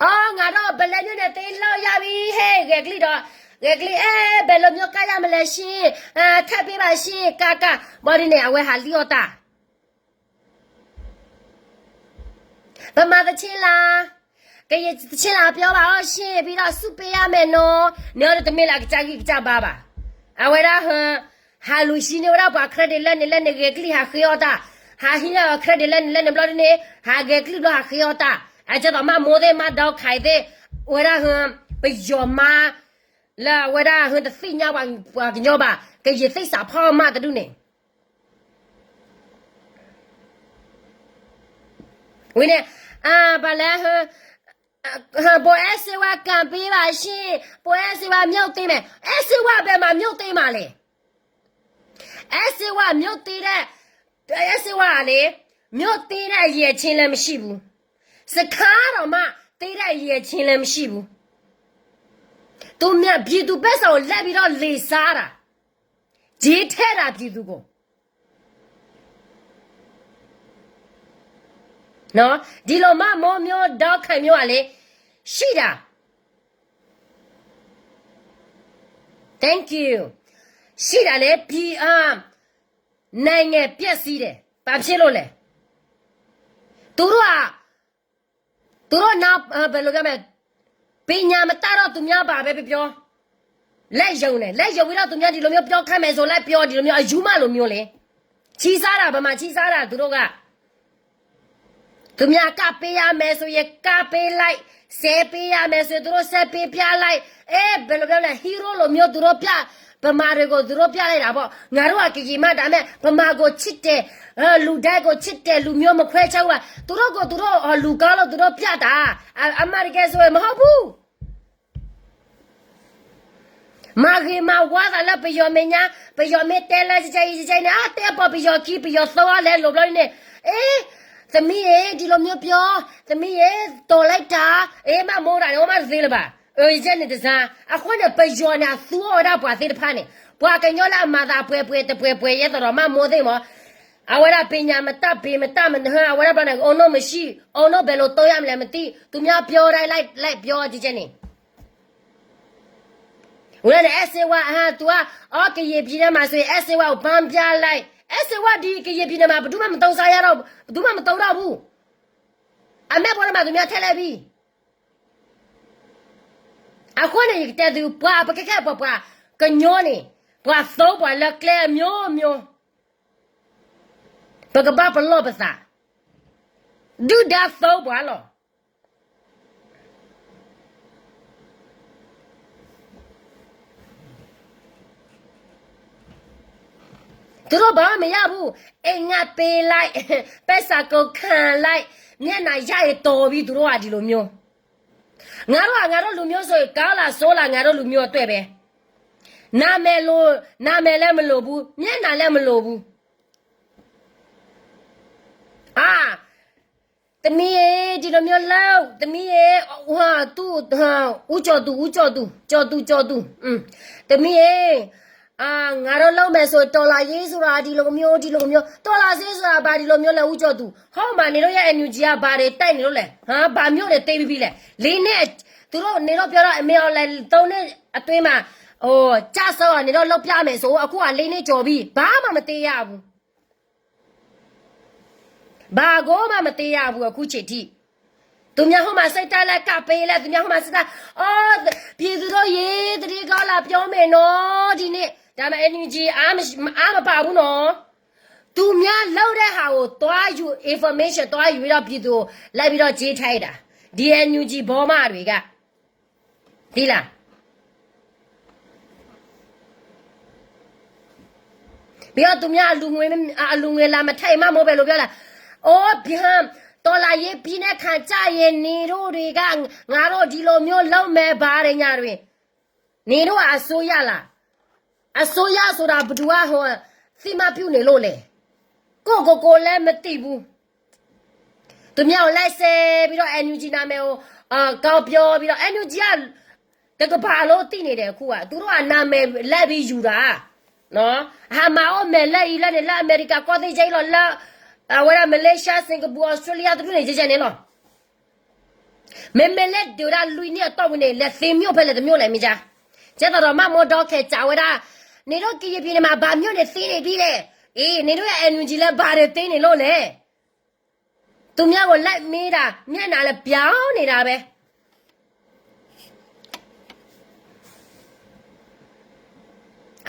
အော် ငါတို့ ပလဲမြို့နယ် သိမ်းလို့ရပြီ, ဟဲ ဂဲၤကလံၣ်ဒီး, ဂဲၤကလံၣ် အဲ ဘယ်လိုမျိုး ကရမလဲ ရှင်, အဲ ထပ်ပေးပါရှင်, က က, ဘီဒ်န့ၣ် အဝဲဟးလံၣ်အီၣ်တၢ် ဗမာသချင်းလား, ကရင်သချင်းလား ပြောပါဦးရှင်, ပြီးတော့ ဆုပေးရမယ်နော်, န့ၣ်အီၤတမ့ၢ်လၢအကစၢ်ဂံၢ်ကစၢ်ဘါဘၣ်. အဝဲဒၣ် ဟးလူၤဟံးန့ၢ်ဝဲဒၣ်ပှၤ credit လဲၣ်န့ၣ်လဲၣ်န့ၣ် ဂဲၤကလံၣ်ဟးဃ့အီၣ်တၢ်, ဟးဟံးန့ၢ်အီၤ credit လဲၣ်န့ၣ်လဲၣ်န့ၣ်ဘျီဒ်န့ၣ် ဟးဂဲၤကလံၣ်ဘျီဟးဃ့အီၣ်တၢ်, အကဲသိးမးမိၢ်သ့ၣ်မးဒီးခးသ့ၣ်, ဝဲဒၣ် ပယီၤမါ လၢအဝဲဒၣ် တသ့ၣ်ညါပှၤကညီဘၣ်, ကယံာ်သ့ၣ်စးဖီမးတဒူၣ်န့ၣ် ဝံၤန့ၣ် ဘၣ်လဲၣ်, ဗိုလ်အဲၣ်စ့ဝါ ကမ်ပေးပါရှင်, ဗိုလ်အဲၣ်စ့ဝါ မြို့သိမ်းမယ်, အဲၣ်စ့ဝါ ဘယ်မှာ မြို့သိမ်းမှာလဲ. အဲၣ်စ့ဝါ မြို့သိမ်းတဲ့, အဲၣ်စ့ဝါ လေ, မြို့သိမ်းတဲ့ အရည်အချင်းလည်း မရှိဘူး. စခန်းတောင်မှ သိမ်းတဲ့ အရည်အချင်းလည်း မရှိဘူး. သူများ ပြည်သူ့ပိုက်ဆံကို လိုက်ပြီးတော့ လယ်စားတာ, ကြေးထည့်တာ ပြည်သူကို. နော်, ဒီလိုမှမိုးမျိုး ဒေါက်ခိုင်မျိုးကလေ, ရှိတာ, thank you, ရှိတာလေ, ပြည်, အာ, နိုင်ငံပျက်စီးတယ်, ဘာဖြစ်လို့လဲ. သူတို့က, သူတို့နာ်, ဘယ်လိုပြောမလဲ, ပညာမတတ်တော့ သူများဘာပဲပြောပြော, လက်ယုံတယ်, လက်ယုံပြီးတော့ သူများ ဒီလိုမျိုး ပြောခိုင်းမယ်ဆို လိုက်ပြော, ဒီလိုမျိုး အယူမလိုမျိုးလေ. ချီးစားတာ, ဗမာချီးစားတာ သူတို့က. သူများ ကပေးရမယ်ဆိုရင် ကပေးလိုက်, ဆဲပေးရမယ်ဆိုရင် သူတို့ ဆဲပေးပြလိုက်, အဲ, ဘယ်လိုပြောလဲ, hero လိုမျိုး သူတို့ပြ, ဗမာတွေကို သူတို့ပြလိုက်တာပေါ့. ငါတို့က ကရင်မး, ဒါပေမဲ့ ဗမာကိုချစ်တယ်, အဲ, လူတိုင်းကိုချစ်တယ်, လူမျိုးမခွဲခြားဘူးပါ. သူတို့ကိုသူတို့ လူကောင်းလို့ သူတို့ပြတာ, အ, အမှန်တကယ်ဆိုရင် မဟုတ်ဘူး. မၤဂ့ၤမၤဝါသးလၢပယီၤမဲာ်ညါ, ပယီၤမ့ၢ်တဲလၢ ကကဲအံၤ ကကဲအံၤ န့ၣ်, အါတဲအပေါ် ပယီၤခံ ပယီၤသီလဲၤလိာ်ဘျီန့ၣ်, အဲ, သမီးရေ ဒီလိုမျိုးပြော, သမီးရေ တော်လိုက်တာ, အဲ, မ့ၢ်မိၢ်တၢ်န့ၣ် အိၣ်မးတသ့လၢၤဘၣ်. အ, ယကဲန့ၣ်တစၢ်, အဃိန့ၣ် ပယီၤန့ၣ် အသူအီၤဝဲဒၣ်ပှၤသ့ၣ်တဖၣ်န့ၣ်, ပှၤကညီလၢအမၤသးပှဲၤပှဲၤတပှဲၤပှဲၤ ယဲသိးဒီးမ့ၢ်မိၢ်သ့ၣ်မး, အဝဲဒၣ် ပညာမတတ် ပေမတတ် မဟါ, အဝဲဒၣ်ဘျီန့ၣ် အုံးနိမ့ၢ်ဆံး, အုံးနိဘဲလိာ်တိယၢ်မလဲၣ်မတံၢ်, သူများပြောတိုင်း လိုက်, လိုက်ပြော ကကဲန့ၣ်. ဝဲန့ၣ် အဲၣ်စ့ဝါ, ဟါ, သူက, အီ ကရင်ပြည်ထဲမှာဆိုရင် အဲၣ်စ့ဝါကို ဘမ်းပြလိုက်, အဲၣ်စ့ဝါကို ဘမ်းပြလိုက်, အဲၣ်စ့ဝါဒ်ကယဲၢ်ဖံးန့ၣ်မး ပဒူမးမတၤစါယါဒီး ပဒူမးမတၤဒၣ်ဘူး, အမဲာ်ဘီတမၤသူမးထဲလဲၣ်ဘံ. အဃိန့ၣ် ယကတဲသု ပှၤပခဲခဲပှၤပှၤကညီန့ၣ် ပှၤသိပှၤလၢကျဲအမျိုးမျိုး ပကဘၣ်ပလီၢ်ပသး ဒုၣ်ဒါသိပှၤလီၤ. သူတို့ဘာမှမရဘူး, အိမ်ငှားပေးလိုက်, ပိုက်ဆံကုန်ခံလိုက်, မျက်နှာရိုက်တော်ပြီ သူတို့က ဒီလိုမျိုး. ငါတို့က ငါတို့လူမျိုးဆိုရင် ကောင်းလားဆိုးလား ငါတို့လူမျိုးအတွက်ပဲ. နာမည်လို, နာမည်လည်းမလိုဘူး, မျက်နှာလည်းမလိုဘူး. အာ, သမီးရေ, ဒီလိုမျိုးလုပ်, သမီးရေ, ဟို, သူ့, ဟို, ဦးကျော်သူ, ဦးကျော်သူ, ကျော်သူ, ကျော်သူ, သမီးရေ, အာ, ငါတို့လုပ်မယ်ဆိုရင် တော်လှန်ရေးဆိုတာ ဒီလိုမျိုး, ဒီလိုမျိုး, တော်လှန်ရေးဆိုတာ ဘာဒီလိုမျိုးလဲ ဦးကျော်သူ. ဟောမှာ နင်တို့ရဲ့ NUG က ဘာတွေတိုက်နေလို့လဲ, ဟမ်, ဘာမြို့တွေသိမ်းပြီးပြီလဲ. လေးနှစ်, သူတို့, နင်တို့ပြောတော့ မင်းအောင်လှိုင် သုံးနှစ်အတွင်းမှာ, ဟို, ကျဆုံးတာ နင်တို့လုပ်ပြမယ်ဆို, အခုက လေးနှစ်ကျော်ပြီ, ဘာမှမသိရဘူး. ဘာကိုမှမသိရဘူး အခုချိန်ထိ. သူများဟိုမှာစိတ်ဓာတ်လက်ကပ်ပေးလဲ, သူများဟိုမှာစိတ်ဓာတ်, အော်, ပြည်သူတို့ရေ, သတင်းကောင်းလာပြောမယ်နော်, ဒီနေ့. ဒါပေမဲ့ NUG အားမ, အားမပါဘူးနော်. သူများလုပ်တဲ့ဟာကို သွားယူ, information သွားယူပြီးတော့ ပြည်သူကို လိုက်ပြီးတော့ ကြေးထိုက်တာ. ဒီ NUG ဘောမတွေက သိလား. ပြီးတော့ သူများအလူငွေ, အလူငွေလာမထိုက် မမိုးဘယ်လိုပြောလဲ. အိုး, တော်လှန်ရေးပြီးတဲ့ခါကျရင် နင်တို့တွေက ငါတို့ဒီလိုမျိုးလုပ်မယ် ဘာတွေညာတွေ. နင်တို့ကအစိုးရလား. အစိုးရဆိုတာ ဘယ်သူက ဟို, သိမှတ်ပြုနေလို့လဲ. ကိုယ့်ကိုယ်ကိုယ်လည်းမသိဘူး. သူများကိုလိုက်စဲပြီးတော့ NUG နာမည်ကို, အာ, ကောင်းပြောပြီးတော့ NUG က တကမ္ဘာလုံးသိနေတယ် အခုက. သူတို့ကနာမည်လိုက်ပြီးယူတာ. ဟးမၤအိၣ်မဲာ်လၢအံၤလၢန့ၣ် လၢအမဲရကၤကီၢ်သ့ၣ်ကဲအံၤလီၤ, လၢ, အဝဲဒၣ် Malaysia, Singapore, Australia တဒူၣ်န့ၣ် ယဲယဲန့ၣ်လီၤ. မ့မ့ၢ်လၢဒုးဒၣ်လွံၢ်နံၣ်အတီၢ်ပူၤန့ၣ် လဲၤသ့မြို့ဖဲလဲၣ်တမြို့လဲၣ် မ့ၢ်ကါ. ကဲသိးဒီး မမိုးဒီးခဲစံးဝဲဒၣ်, နင်တို့ကရင်ပြည်မှာ ဘာမြို့တွေသိမ်းနေပြီလဲ. အေး, နင်တို့ရဲ့ NUG လည်း ဘာတွေသိမ်းနေလို့လဲ. သူများကိုလိုက်မေးတာ, မျက်နှာလည်းပြောင်းနေတာပဲ.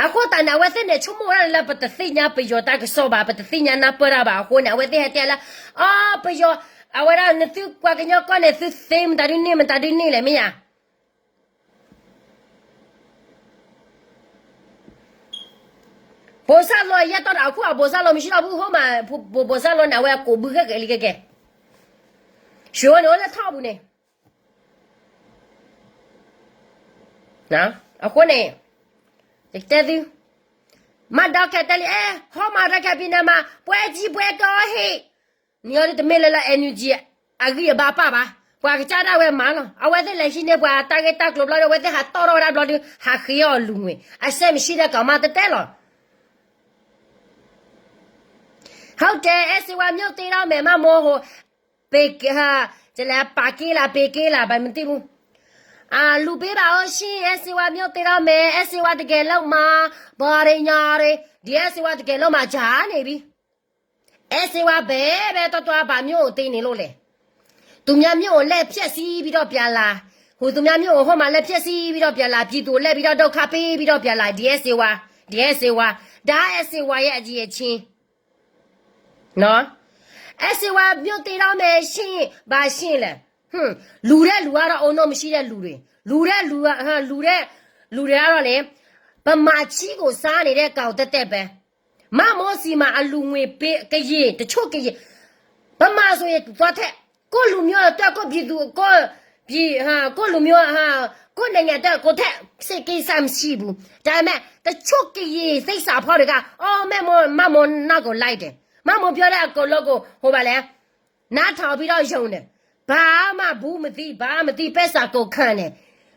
အဃိသတးန့ၣ် အဝဲသ့ၣ်န့ၣ် ဆိကမိၣ်ဝဲဒၣ်လၢ ပတသ့ၣ်ညါပယီၤတၢ်ကစီၣ်ဘၣ်, ပတသ့ၣ်ညါနၢ်ပၢၢ်တၢ်ဘၣ်အဃိန့ၣ် အဝဲသ့ၣ်ဟဲတဲလၢ, အီ, ပယီၤ, အဝဲဒၣ် နသုကွၢ်ကညီကီၢ်န့ၣ် သုသ့မတၤဒုန့ၣ် မတၤဒုန့ၣ်လဲၣ် မ့ၢ်ဧါ. ဘိးစၢ်လီၤယဲၢ်တီၢ်ဒီး အခုအဘိးစၢ်လီၤမံၤဆံလီၤ ဘုဟိမး, ဘိးစၢ်လီၤန့ၣ် အဝဲကိးဘုဃဲကဲလံကဲကဲ, ရှုံးန့ၣ် အိၣ်လၢထီၣ်ပူၤန့ၣ်. အဃိန့ၣ်, ယကတဲသု, မ့ၢ်ဒီးခဲတဲလံ, အဲ, ဟီမၤရခဲပံၤန့ၣ်မး, ပွဲကြီးပွဲကောင်းဟ့ၣ်. နံၤအီၤဒ်တမ့ၢ်လၢလၢ NUG အဂံၢ်အဘါပၣ်ဘၣ်, ပှၤကစၢ်ဒၣ်ဝဲမၤလီၤ. အဝဲသ့ၣ်လဲၤဟံးန့ၢ်ပှၤတၢ်ဂ့ၢ်တၢ်ကျိၤဘျီဒီး အဝဲသ့ၣ်ဟးတီၢ်ထီၣ်ဝဲဒၣ်ဘျီဒီး ဟးဃ့အီၤလူၤငွေ, အစဲးမံၤဆံဒီးကီးမးတဲတဲလီၤ. ဟုတ်တယ်, အဲၣ်စ့ဝါ မြို့သိမ်းတော့မယ်, မမိုးဟို, ပေ, ဟ, ပာ်က့လး, ပေက့လး, ဘယ်မသိဘူး. လူပေးပါဦးရှင်, အဲၣ်စ့ဝါ မြို့သိမ်းတော့မယ်, အဲၣ်စ့ဝါ တကယ်လုပ်မှာ, ဘာတွေညာတွေ, ဒီအဲၣ်စ့ဝါ တကယ်လုပ်မှာ ကြာနေပြီ. အဲၣ်စ့ဝါ ဘယ်ပဲသွားသွား ဘာမြို့ကိုသိမ်းနေလို့လဲ. သူများမြို့ကိုလှည့်ဖျက်ဆီးပြီးတော့ပြန်လာ, ဟိုသူများမြို့ကို ဟိုမှာလှည့်ဖျက်ဆီးပြီးတော့ပြန်လာ, ပြည်သူကိုလှည့်ပြီးတော့ ဒုက္ခပေးပြီးတော့ပြန်လာ, ဒီအဲၣ်စ့ဝါ, ဒီအဲၣ်စ့ဝါ, ဒါအဲၣ်စ့ဝါရဲ့အရည်အချင်း. အဲၣ်စ့ဝါ မြို့သိမ်းတော့မယ်ရှင်, ဘာရှင်လဲ. လူတဲ့လူကတော့ အုံနောက်မရှိတဲ့လူတွေ, လူတဲ့လူက, လူတဲ့, လူတွေကတော့လေ, ဗမာချီးကိုစားနေတဲ့ ကောင်သက်သက်ပဲ. မမိုးဆီမှာ အလူငွေပေး, ကရင်, တချို့ကရင်, ဗမာဆိုရင် သွားထည့်, ကိုယ့်လူမျိုးအတွက်, ကိုယ့်ပြည်သူ, ကိုယ့်ပြည်, ကိုယ့်လူမျိုး, ကိုယ့်နိုင်ငံအတွက် ကိုယ်ထည့်, စိတ်ကိစ္စမရှိဘူး. ဒါပေမဲ့ တချို့ကရင် သစ္စာဖောက်တွေက, အော်, မမိုး, မမိုးနောက်ကိုလိုက်တယ်, မမိုးပြောတဲ့အကုန်လုံးကို ဟိုပါလဲ, နားထောင်ပြီးတော့ယုံတယ်. ဘာမှဘူးမသိ, ဘာမသိ, ပိုက်ဆံကုန်ခံတယ်.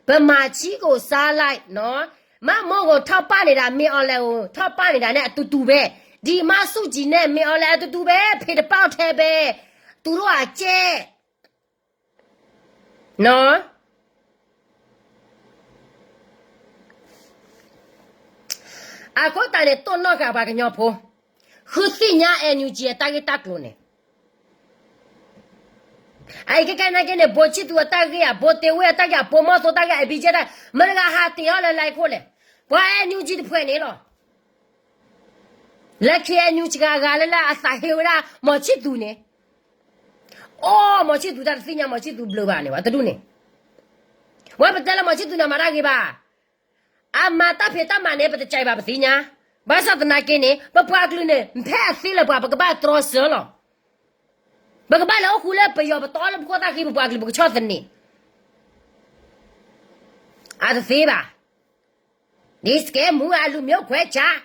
ဗမာချီးကိုစားလိုက်နော်. မမိုးကိုထောက်ပံ့နေတာ, မင်းအောင်လှိုင်ကိုထောက်ပံ့နေတာနဲ့ အတူတူပဲ. ဒီမန်းစုကြည်နဲ့ မင်းအောင်လှိုင် အတူတူပဲ, ဖေတပေါက်ထဲပဲ. သူတို့ကကြဲ, နော်. အဃိသတးန့ၣ် တိၢ်နီၣ်ဃာ်ပှၤကညီဖိ, ဃုသ့ၣ်ညါ NUG အတၢ်ဂ့ၢ်တၢ်ကျိၤန့ၣ်. အအံၤခဲခဲနာ်က့န့ၣ် ဘိၣ်ဆံၣ်သူအတၢ်ဂ့ၢ်ဧါ, ဘိၣ်တ့ဝ့ၢ်အတၢ်ဂ့ၢ်ဧါ, ဘိၣ်မီၢ်သိတၢ်ဂ့ၢ်ဧါ, အဘံကဲတၢ်, မတဂၤဟးတ့ၢ်အီၤလၢလၢခိၣ်လဲၣ်. ပှၤ NUG တဖုန့ၣ်လီၤ. လၢ KNU စှၤဂၤလၢလၢအသးဟ့ဝဲဒၣ် မီၢ်ဆံၣ်သူန့ၣ်, အိၣ် မီၢ်ဆံၣ်သူတၢ်တသ့ၣ်ညါ မီၢ်ဆံၣ်သူဘျုးဘၣ်န့ၣ် ပှၤတဒူၣ်န့ၣ်. ဝဲပတဲလၢမီၢ်ဆံၣ်သူန့ၣ်မၤတၢ်ဂ့ၤဘၣ်. အမၤတၢ်ဖံးတၢ်မၤန့ၣ် ပတကးဘၣ်ပသ့ၣ်ညါ. ဘၣ်ဆၣ်သနာ်က့န့ၣ် ပပှၤကလုာ်န့ၣ် ဖဲအသ့လၢပှၤ ပကဘၣ်တြီဆၢလီၤ. ပကဘၣ်လဲၤအိၣ်ဃူလၢပယီၤပတီၢ်လၢပခိၣ်သၣ်ဃံ ပပှၤကလုာ်ပကဆီၣ်သနံး. အတသ့ဘၣ်. ဒီးစကဲမူအလူမျိုးခွဲခြား,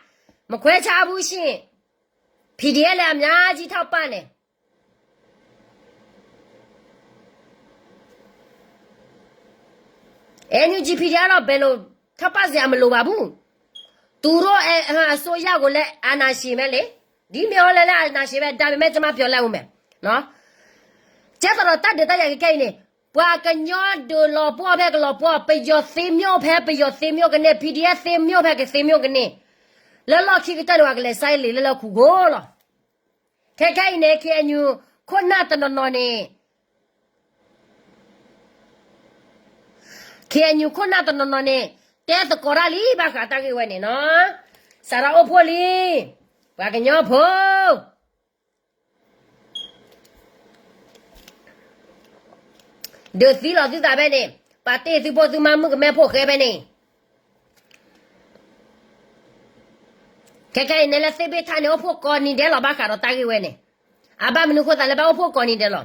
မခွဲခြားဘူးရှင့်. PDF လၢအများကြီးထောက်ပံ့န့ၣ် NUG PDF တော့ ဘယ်လိုထောက်ပံ့စရာမလိုပါဘူး. သူတို့အစိုးရကိုလည်းအာဏာရှင်ပဲလေ. ဒီမင်းအောင်လှိုင်လည်းအာဏာရှင်ပဲ, ဒါပေမဲ့ ကျွန်မပြောလိုက်ဦးမယ်နော်. ကဲသိးဒီးတၢ်ဒုးတၢ်ယၤကကဲအံၤန့ၣ်, ပှၤကညီဒုးလီၤပှီၢ်ဖဲကလီၤပှီၢ်, ပယီၤသ့မျိၣ်ဖဲ ပယီၤသ့မျိၣ်ကန့ၢ်, PDF သ့မျိၣ်ဖဲကသ့မျိၣ်ကန့ၢ်, လၢလီၢ်ခံကတၢၢ်န့ၣ် ပှၤကလဲၤစါလံာ်လၢလၢခူၣ်ခိၣ်လီၤ. ခဲခဲအံၤန့ၣ် KNU ခိၣ်နၢ်တနီၤနီၤန့ၣ် KNU ခိၣ်နၢ်တနီၤနီၤန့ၣ် တဲသကိးတၢ်လံ ဘၣ်ဃးတၢ်ဂ့ၢ်ဝဲန့ၣ်နီၤ. စးထီၣ်အိၣ်ဖှိၣ်လံ ပှၤကညီဖိ ဒုးသံလီၤသုသးဖဲန့ၣ်, ပာ်တ့ၢ်သုဖိသုမါမုၣ်ကမဲဖိၣ်ဃဲဖဲန့ၣ်. ခဲခဲအံၤန့ၣ်လၢသ့ၣ်ဘ့ၣ်ထါန့ၣ် အိၣ်ဖှိၣ်ကိးနံၤဒဲးလီၤ ဘၣ်ဃးဒီးတၢ်ဂ့ၢ်ဝဲန့ၣ်. အဘၣ်မနုၤဃိသးလၢဘၣ်အိၣ်ဖှိၣ်ကိးနံၤဒဲးလီၤ.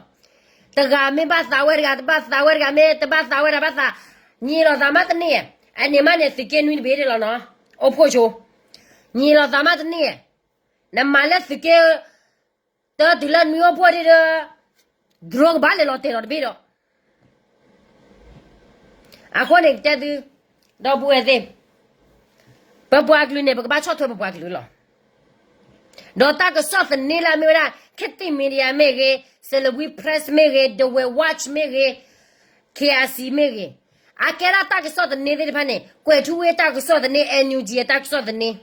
တဂၤမ့ၢ်ဘၣ်သးဝဲတဂၤ, တဘၣ်သးဝဲတဂၤ, မ့ၢ်တဘၣ်သးဝဲတဂၤဘၣ်သး, ညံၤလီၤသးမးတန့ၢ်ဧါ. အန့ၣ်မးန့ၣ် သုးက့နွံတဘ့ၣ်ဒၣ်လီၤနီၤ, အိၣ်ဖှိၣ်ဆိ, ညံၤလီၤသးမးတန့ၢ်ဧါ. နမၤလၢသုးက့ တတုၤလၢနွံအိၣ်ဖှိၣ်ဒၣ်ဒီး, ဒြိကဘၣ်လဲၤလီၤတဲာ်လီၤတဘ့ၣ်ဒီး. အဃိန့ၣ်ကတဲသု, ဒီပုၢ်ဝဲၢ်သ့ၣ်, ပပှၤကလုာ်န့ၣ် ပကဘၣ်ဆီၣ်ထွဲပပှၤကလုာ်လီၤ. ဒီးတၢ်ကစီၣ်သန့လၢအမ့ၢ်ဝဲဒၣ် ခေတ်သစ် Media မ့ၢ်ဂ့ၤ, Salween Press မ့ၢ်ဂ့ၤ, The World Watch မ့ၢ်ဂ့ၤ, KIC မ့ၢ်ဂ့ၤ, အကဲဒၣ်တၢ်ကစီၣ်သန့သ့ၣ်တဖၣ်န့ၣ် ကွဲၤထူဝ့ၣ်တၢ်ကစီၣ်သန့, NUG အတၢ်ကစီၣ်သန့.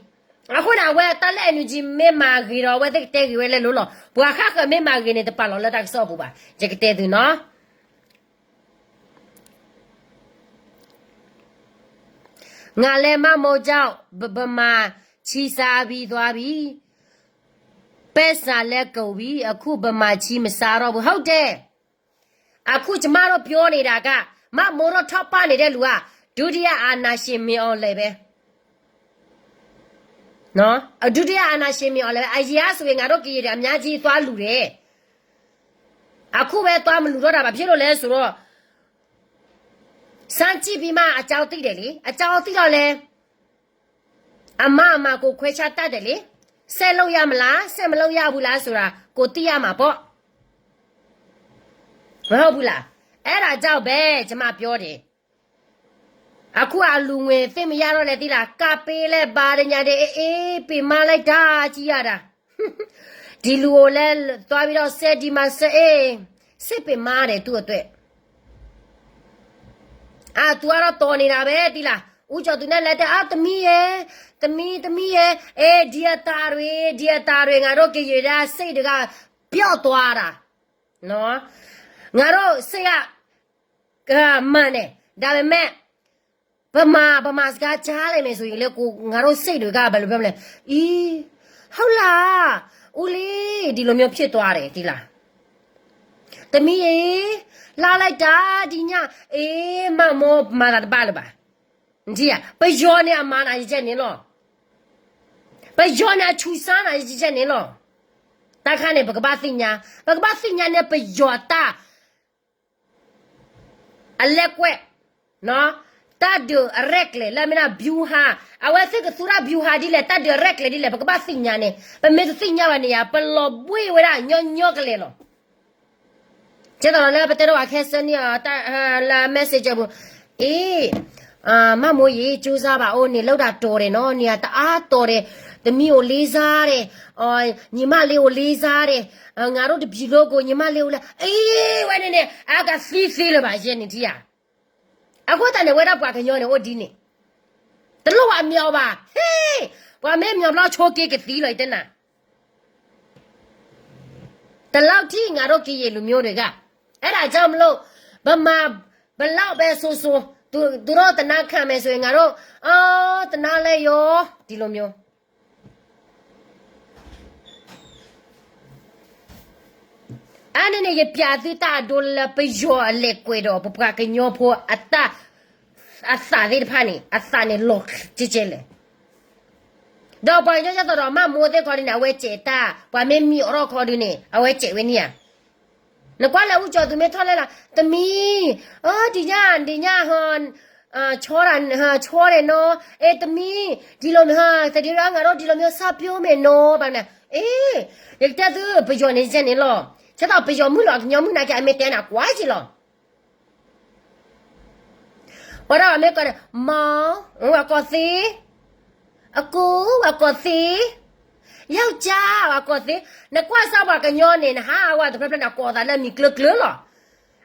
အဃိန့ၣ် အဝဲတၢ်လၢ NUG မ့ၢ်မၤဂ့ၤဒီး အဝဲသ့ၣ်ကတဲဂ့ၤဝဲလဲၣ်လိၤလီၤ. ပှၤဃၣ်ဃၢၤမ့ၢ်မၤဂ့ၤန့ၣ် တပာ်လီၤလၢတၢ်ကစီၣ်အပူၤဘၣ်. ယကတဲသုနီၤ. ငါလည်း မမောကြောင့် ဗမာချီစားပြီးသွားပြီ, ပဲစံလည်းကုန်ပြီ, အခုဗမာချီမစားတော့ဘူး. ဟုတ်တယ်. အခုကျမတို့ပြောနေတာက မမောတို့ထောက်ပံ့နေတဲ့လူက ဒုတိယအာဏာရှင်မင်းအောင်လှိုင်ပဲ. နော်, ဒုတိယအာဏာရှင်မင်းအောင်လှိုင်ပဲ. အရင်ကဆိုရင် ငါတို့ကရင်တွေအများကြီးသွားလှူတယ်. အခုပဲသွားမလှူတော့တာ ဘာဖြစ်လို့လဲဆိုတော့ စမ်းကြည့်ပြီးမှ အကြောင်းသိတယ်လေ. အကြောင်းသိတော့လဲ အမါအမါကိုခွဲခြားတတ်တယ်လေ. ဆက်လုပ်ရမလား, ဆက်မလုပ်ရဘူးလားဆိုတာ ကိုသိရမှာပေါ့. မဟုတ်ဘူးလား. အဲ့ဒါကြောင့်ပဲ ကျမပြောတယ်. အခုအလူငွေသိပ်မရတော့လဲသီးလား, ကပေးလဲဘာတညာတဲ့, အေးအေး, ပင်မလိုက်တာ, ကြည့်ရတာ. ဒီလူကိုလည်းသွားပြီးတော့ စဲဒီမှာစဲ, အေး, စိတ်ပင်မတယ် သူ့အတွက်. အာ, သူကတော့တော်နေတာပဲသီးလား. ဦးကျော်သူနဲ့ လက်ထပ်, အာ, သမီးရယ်, သမီး, သမီးရယ်, အေး, ဒီအတၢ်တွေ, ဒီအတၢ်တွေ, ငါတို့ကရင်စိတ်တွေက ပျောက်သွားတာ. နော်, ငါတို့စိတ်က မှန်တယ်, ဒါပေမဲ့ ဗမာ, ဗမာစကားကြားလိုက်မယ်ဆိုရင်လည်း ကို, ငါတို့စိတ်တွေက ဘယ်လိုပြောမလဲ, အီး, ဟုတ်လား, ဦးလေး, ဒီလိုမျိုးဖြစ်သွားတယ်သီးလား. သမီးရေ, လာလိုက်တာ, ဒီည, အေး, မမော, မသာတပါလို့ပါ. ကြည့်ရ, ပယီၤနဲ့အမါနာ ယကြက်နေလော. ပယီၤနဲ့အချူစားနာ ယကြက်နေလော. တခါန့ၣ် ပကဘၣ်သ့ၣ်ညါ, ပကဘၣ်သ့ၣ်ညါန့ၣ် ပယီၤတၢ် အလဲကွဲး, တၢ်ဒုးအရဲၣ်ကျဲၤ လၢမ့ၢ်ဒၣ် ဗျူဟာ, အဝဲသ့ၣ်ကသူရၣ် ဗျူဟာ ဒ်လဲၣ်, တၢ်ဒုးအရဲၣ်ကျဲၤဒ်လဲၣ်, ပကဘၣ်သ့ၣ်ညါန့ၣ်, ပမ့ၢ်တသ့ၣ်ညါဘၣ်န့ၣ်ယါ, ပလီၤဘှ့ၣ်ဝဲဒၣ်ညီညီကလဲာ်လီၤ. ကဲသိးလီၤလၢပတဲထီၣ်ဝဲခဲစၢနံၣ်အီၤ, လၢ messenger ပူၤ, အ့, မမောရေ, ကြိုးစားပါဦး, နေလုပ်တာတော်တယ်နော်, နေရာတအားတော်တယ်, သမီးကိုလေးစားတယ်, ညီမလေးကိုလေးစားတယ်, ငါတို့တပြည်လုံးကို ညီမလေးကိုလေး, အ့ဝဲန့ၣ်န့ၣ် အကသံသ့လၢၤဘၣ်, ယဲန့ၣ်ထံဧါ. အဃိသတးန့ၣ် ဝဲဒၣ်ပှၤကညီန့ၣ်အိၣ်ဒ်န့ၣ်, တလိၣ်ဘၣ်အမြော်ဘၣ်, ဟ့ၣ်, ပှၤမ့ၢ်မြော်ဘျီဆိက့ၤကသံလီၤ ယတဲနၤ. တလောက်ထိ ငါတို့ကရင်လူမျိုးတွေက အဲဒါကြောင့်မလို့ ဗမာ ဘယ်လောက်ပဲဆိုဆို သူတို့တနာခံမယ်ဆိုရင် ငါတို့ တနာလဲရော ဒီလိုမျိုး အါန့ၣ်န့ၣ် ယပြသုတၢ်အဒိလၢပယီၤအလဲၤကွဲးဒီး ပပှၤကညီဖိအတၢ် အသးသ့ၣ်တဖၣ်န့ၣ် အသးန့ၣ်လီၤကဲကဲလဲၣ်. ဒီးပှၤကညီယသးဒီးမၤမိၢ်သ့ၣ်ခီဒုန့ၣ် အဝဲစဲးတၢ် ပှၤမ့ၢ်မံအီၤထီၣ်ခီဒုန့ၣ် အဝဲစဲးဝဲန့ၣ်ဧါ. နကွၢ်လၢအူကၠီၤသူမ့ၢ်ထီၣ်လဲၣ်လီၤ တမံၤ ဒ်ညါ ဒ်ညါ ဟ ချီတၢ် ချီတၢ်နီၤ အဲ တမံၤ ဒ်လိၤမ့ၢ်ဟ သဒံရ ငါတို့ ဒ်လိၤမ့ၢ် စၢ်ပျိမ့ၢ်နီၤ ဘၣ်မနုၤ အ့ ယကတဲသု ပယီၤန့ၣ်ယဲန့ၣ်လီၤ. ဆဲးသီးပယီၤမုၣ်လီၤ ကညီမုၣ်နာ်က့ အမ့ၢ်တဲနၤကွၢ်က့လီၤ. ပှၤဒၣ်အမ့ၢ်ကီးန့ၣ် မ ဝၤကီၢ်သ့, အကိး ဝၤကီၢ်သ့, ယဝ်ၢ်ကၠါ ဝၤကီၢ်သ့, နကွၢ်စၢ်ပှၤကညီန့ၣ် နဟးဝဲတဖျၢၣ်ဖျၢၣ်န့ၣ် အကိးသးလၢမံၤကျၢၤကျၢၤလီၤ.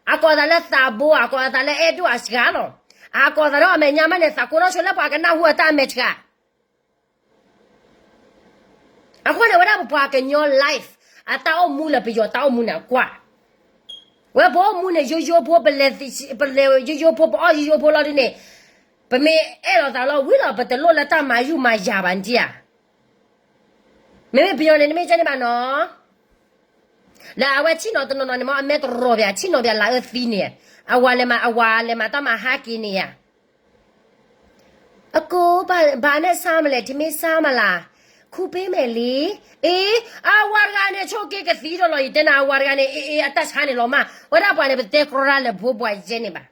အကိးသးလၢသးဘိ, အကိးသးလၢအဲၣ်ဒိၣ်အစှၤလီၤ. အကိးသးဒီးအမဲာ်ညါမးန့ၣ် သးကိးထီၣ်ဆိလၢပှၤကနၢ်ဟူအတၢ်အမဲာ်ဆှး အဃိန့ၣ် ဝဲဒၣ်ပပှၤကညီ life အတၢ်အိၣ်မူလၢပယီၤတၢ်အိၣ်မူန့ၣ်အကွၢ်, ဝဲပအိၣ်မူန့ၣ် ယိယိဖိ ပလဲၤယိယိဖိ ပအီၣ်ယိယိဖိလီၤဒ်န့ၣ်, ပမ့ၢ်အဲၣ်လိာ်သးလီၤဝံၤလီၤ ပတလိၣ်လၢတၢ်မၤယုၢ်မၤယၤဘၣ်နထံၣ်ဧါ. မ့မ့ၢ်ပယီၤန့ၣ် နမ့ၢ်ကဲန့ၣ်ဘၣ်နီၤ, လၢအဝဲဆ့ၣ်နီၤတနီၤနီၤန့ၣ်မ့ၢ် အမဲာ်တရီၤဘၣ် ဆ့ၣ်နီၤဘၣ်လၢအအၢသံန့ၣ်, အဝၤလဲၤမၤ အဝၤလဲၤမၤတၢ်မၤဟါက့ၤန့ၣ်ဧါ. အကိး ဘၣ်နဆါမလဲၣ် ထံမ့ၢ်ဆါမလၤ, ခူပ့မဲာ်လံ, အ့ အဝၤတဂၤန့ၣ် ဆိက့ၤကသံဒီးလီၤ ယတဲနၤ အဝၤတဂၤန့ၣ် အ့ အတၢ်ဆါန့ၣ်လီၤမး ဝဲဒၣ်ပှၤန့ၣ် ပတဲကြီရၢ်လၢဖိပှၤယဲန့ၣ်ဘၣ်.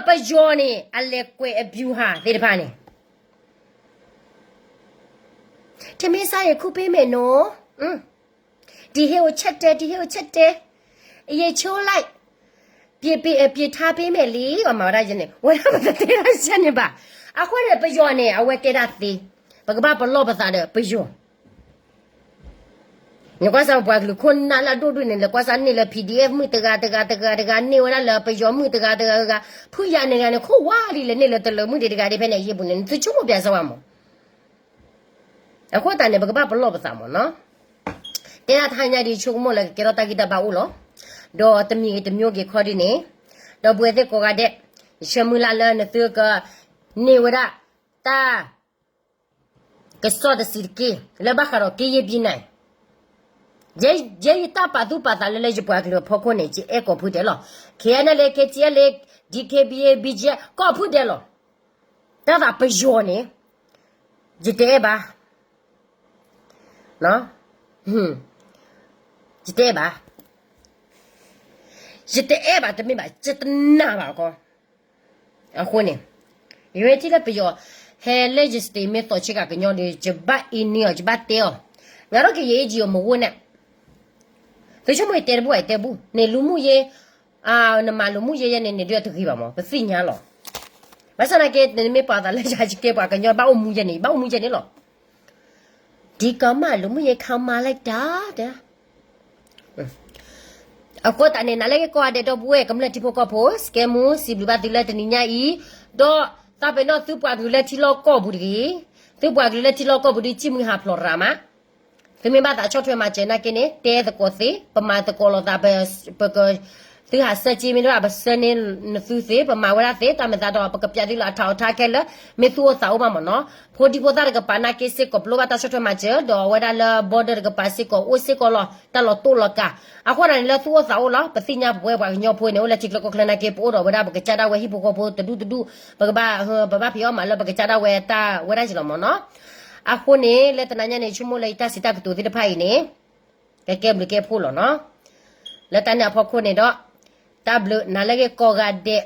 ပယီၤန့ၣ် အလဲၤကွဲးအ ဗျူဟာ သ့ၣ်တဖၣ်န့ၣ် ထံမ့ၢ်ဆါယခူပ့မဲာ်နီၤ, တဟ့ၣ်အိၣ်ဆၢတဲာ် တဟ့ၣ်အိၣ်ဆၢတဲာ်, ယဆိလၢ် ပျ့ၤထါပ့မဲာ်လံ အမၤဝဲဒၣ်ယဲန့ၣ် ဝဲဒၣ်ပတတဲဒၣ်ယဲန့ၣ်ဘၣ်. အဃိန့ၣ် ပယီၤန့ၣ် အဝဲတဲဒၣ်သ့, ပကဘၣ်ပလီၢ်ပသးဒီးပယီၤ နကွၢ်စၢ်ပပှၤကလုာ်ခိၣ်နၢ်လၢအဒိၣ်ဒိၣ်န့ၣ် လဲၤကွၢ်စၢ်န့ၢ်လၢ PDF မုၣ်တဂၤတဂၤတဂၤတဂၤ န့ၢ်ဝဲဒၣ်လၢပယီၤမုၣ်တဂၤတဂၤတဂၤ, ဖုယၤန့ၣ်တဂၤန့ၣ် ခိၣ်ဝါဒ်လဲၣ်န့ၢ်လၢတလၢၤမုၣ်ဒံးတဂၤဒ်ဖဲန့ၣ် အယ့ၢ်ပူၤန့ၣ် နသုဆိကမိၣ်ပျးစၢၤဝဲမး. အဃိသတးန့ၣ် ပကဘၣ်ပလီၢ်ပသးမးနီၤ. တဲဒၣ်တဟါညါဒ်ဆိကမိၣ်လၢကကဲထီၣ်တၢ်ဂံၢ်တၢ်ဘါအိၣ်လီၤ. ဒီးတမံၤဂ့ၤတမံၤဂ့ၤခီဒ်န့ၣ်, ဒီပုၢ်ဝဲၢ်သ့ၣ်ကိးဂၤဒဲး, ယဆၢမုၢ်လၢ်လၢနသုက န့ၢ်ဝဲဒၣ် တၢ် ကစီၣ်တဆံးတက့ၢ် လၢဘၣ်ဃးဒီးက့ယဲၢ်ဘံနၤ, ယဲယတၢ်ပာ်သူၣ်ပာ်သးလၢလၢယပှၤကလုာ်အဖီခိၣ်န့ၣ် ယအဲၣ်ကိးဖုဒဲးလီၤ. ခ့ယဲၢ်နဲၣ်လၢ ခ့ယဲၢ်လၢ DKBA BGF ကိးဖုဒဲးလီၤ. တၢ်သးပယီၤန့ၣ် ယတအဲၣ်ဘၣ်, ယတအဲၣ်ဘၣ်, ယတအဲၣ်ဘၣ်တမ့ၢ်ဘၣ် ယတနာ်ဘၣ်ကီ. အဃိန့ၣ် ယမ့ၢ်ထံၣ်လၢပယီၤ ဟဲလၢယ state မ့ၢ်သီးဆ့ကၤကညီဒီး ယဘၣ်အ့န့အီၤ ယဘၣ်တဲအီၤ, ငါထီၣ်က့ၤယအ့ၣ်ကံအီၤမ့ၢ်ဝဲန့ၣ်, သုဆိကမိၣ်ယတဲတဘူၣ် ယတဲတဘူၣ် န့ၣ်လူၤမုၣ်ယဲ, နမၤလူၤမုၣ်ယဲယဲန့ၣ် န့ၣ်ဒုးတဂ့ၤဘၣ်မး ပသ့ၣ်ညါလီၤ. ဘၣ်ဆၣ်သနာ်က့ နမ့ၢ်ပာ်သးလၢယၤ ယကဲပှၤကညီ ဘၣ်အိၣ်မူယဲန့ၣ် ဘၣ်အိၣ်မူယဲန့ၣ်လီၤ. ဒီးကမၣ်လူၤမုၣ်ယဲခါမါလၢတၢ် အဃိသတးန့ၣ် နၤလၢက့ၤကိးဂၤဒဲး ဒီပုၢ်ဝဲၢ်ကမျၢၢ်ထံဖိကီၢ်ဖိ စကဲမူ စံးဘျုးဘၣ်သုလၢတနံၤညါအံၤ, ဒီးသးပ့ၤနီၣ်သုပှၤကလုာ်လၢထံလီၢ်ကီၢ်ပူၤတဂ့ၤ, သုပှၤကလုာ်လၢထံလီၢ်ကီၢ်ပူၤဒုး စံၣ်မှံဟးဖျိးရၤမး, သုမ့ၢ်ဘၣ်သးဆီၣ်ထွဲမၤစၢၤနာ်က့န့ၣ် တဲသကိးသ့, ပမၤသကိးလိာ်သး, ပက, သုဟးဆၢက့မ့ၢ်တဘၣ် ပဆၢန့ၢ်နသုသ့, ပမၤဝဲဒၣ်သ့, တၢ်မၤသးဒီး ပကပျးသုလၢအထးအီထါခဲလၢာ်, မ့ၢ်သူၣ်အိၣ်သးအိၣ်ဘၣ်မ့ၢ်နီၤ, ဖိဒံဖိသၣ်တကပၤနာ်က့စ့ၢ်ကီး ပလိၣ်ဘၣ်တၢ်ဆီၣ်ထွဲမၤစၢၤ, ဒီးအဝဲဒၣ်လၢ border တကပၤစ့ၢ်ကီး အိၣ်စ့ၢ်ကီးလီၤ, တၢ်လီၤတိၢ်လီၤကၤ, အဃိန့ၣ်လၢသူၣ်အိၣ်သးအိၣ်လီၤ, ပသ့ၣ်ညါပဝဲပှၤကညီဖိန့ၣ် အိၣ်လၢထံချၢကီၢ်ချၢနာ်က့ ပအိၣ်ဒီးဝဲဒၣ်ပကစၢ်ဒၣ်ဝဲဟံၣ်ဖိဃီဖိတဒူၣ်တဒူၣ်, ပကဘၣ်, ပဘၣ်ဖံးအီၣ်မၤလၢပကစၢ်ဒၣ်ဝဲတၢ်ဝဲဒၣ်က့လီၤမ့ၢ်နီၤ, အဃိန့ၣ် လၢတနၤညါန့ၣ် ဆိကမိၣ်လၢယတၢ်စံးတၢ်ကတိၤသ့ၣ်တဖၣ်အံၤန့ၣ် ကကဲဘျုးကဲဖှိၣ်လီၤနီၤ, လၢတၢ်န့ၣ်အဖီခိၣ်န့ၣ်ဒီး, တၢ်ဘျုးနၤလၢက့ၤကိးဂၤဒဲး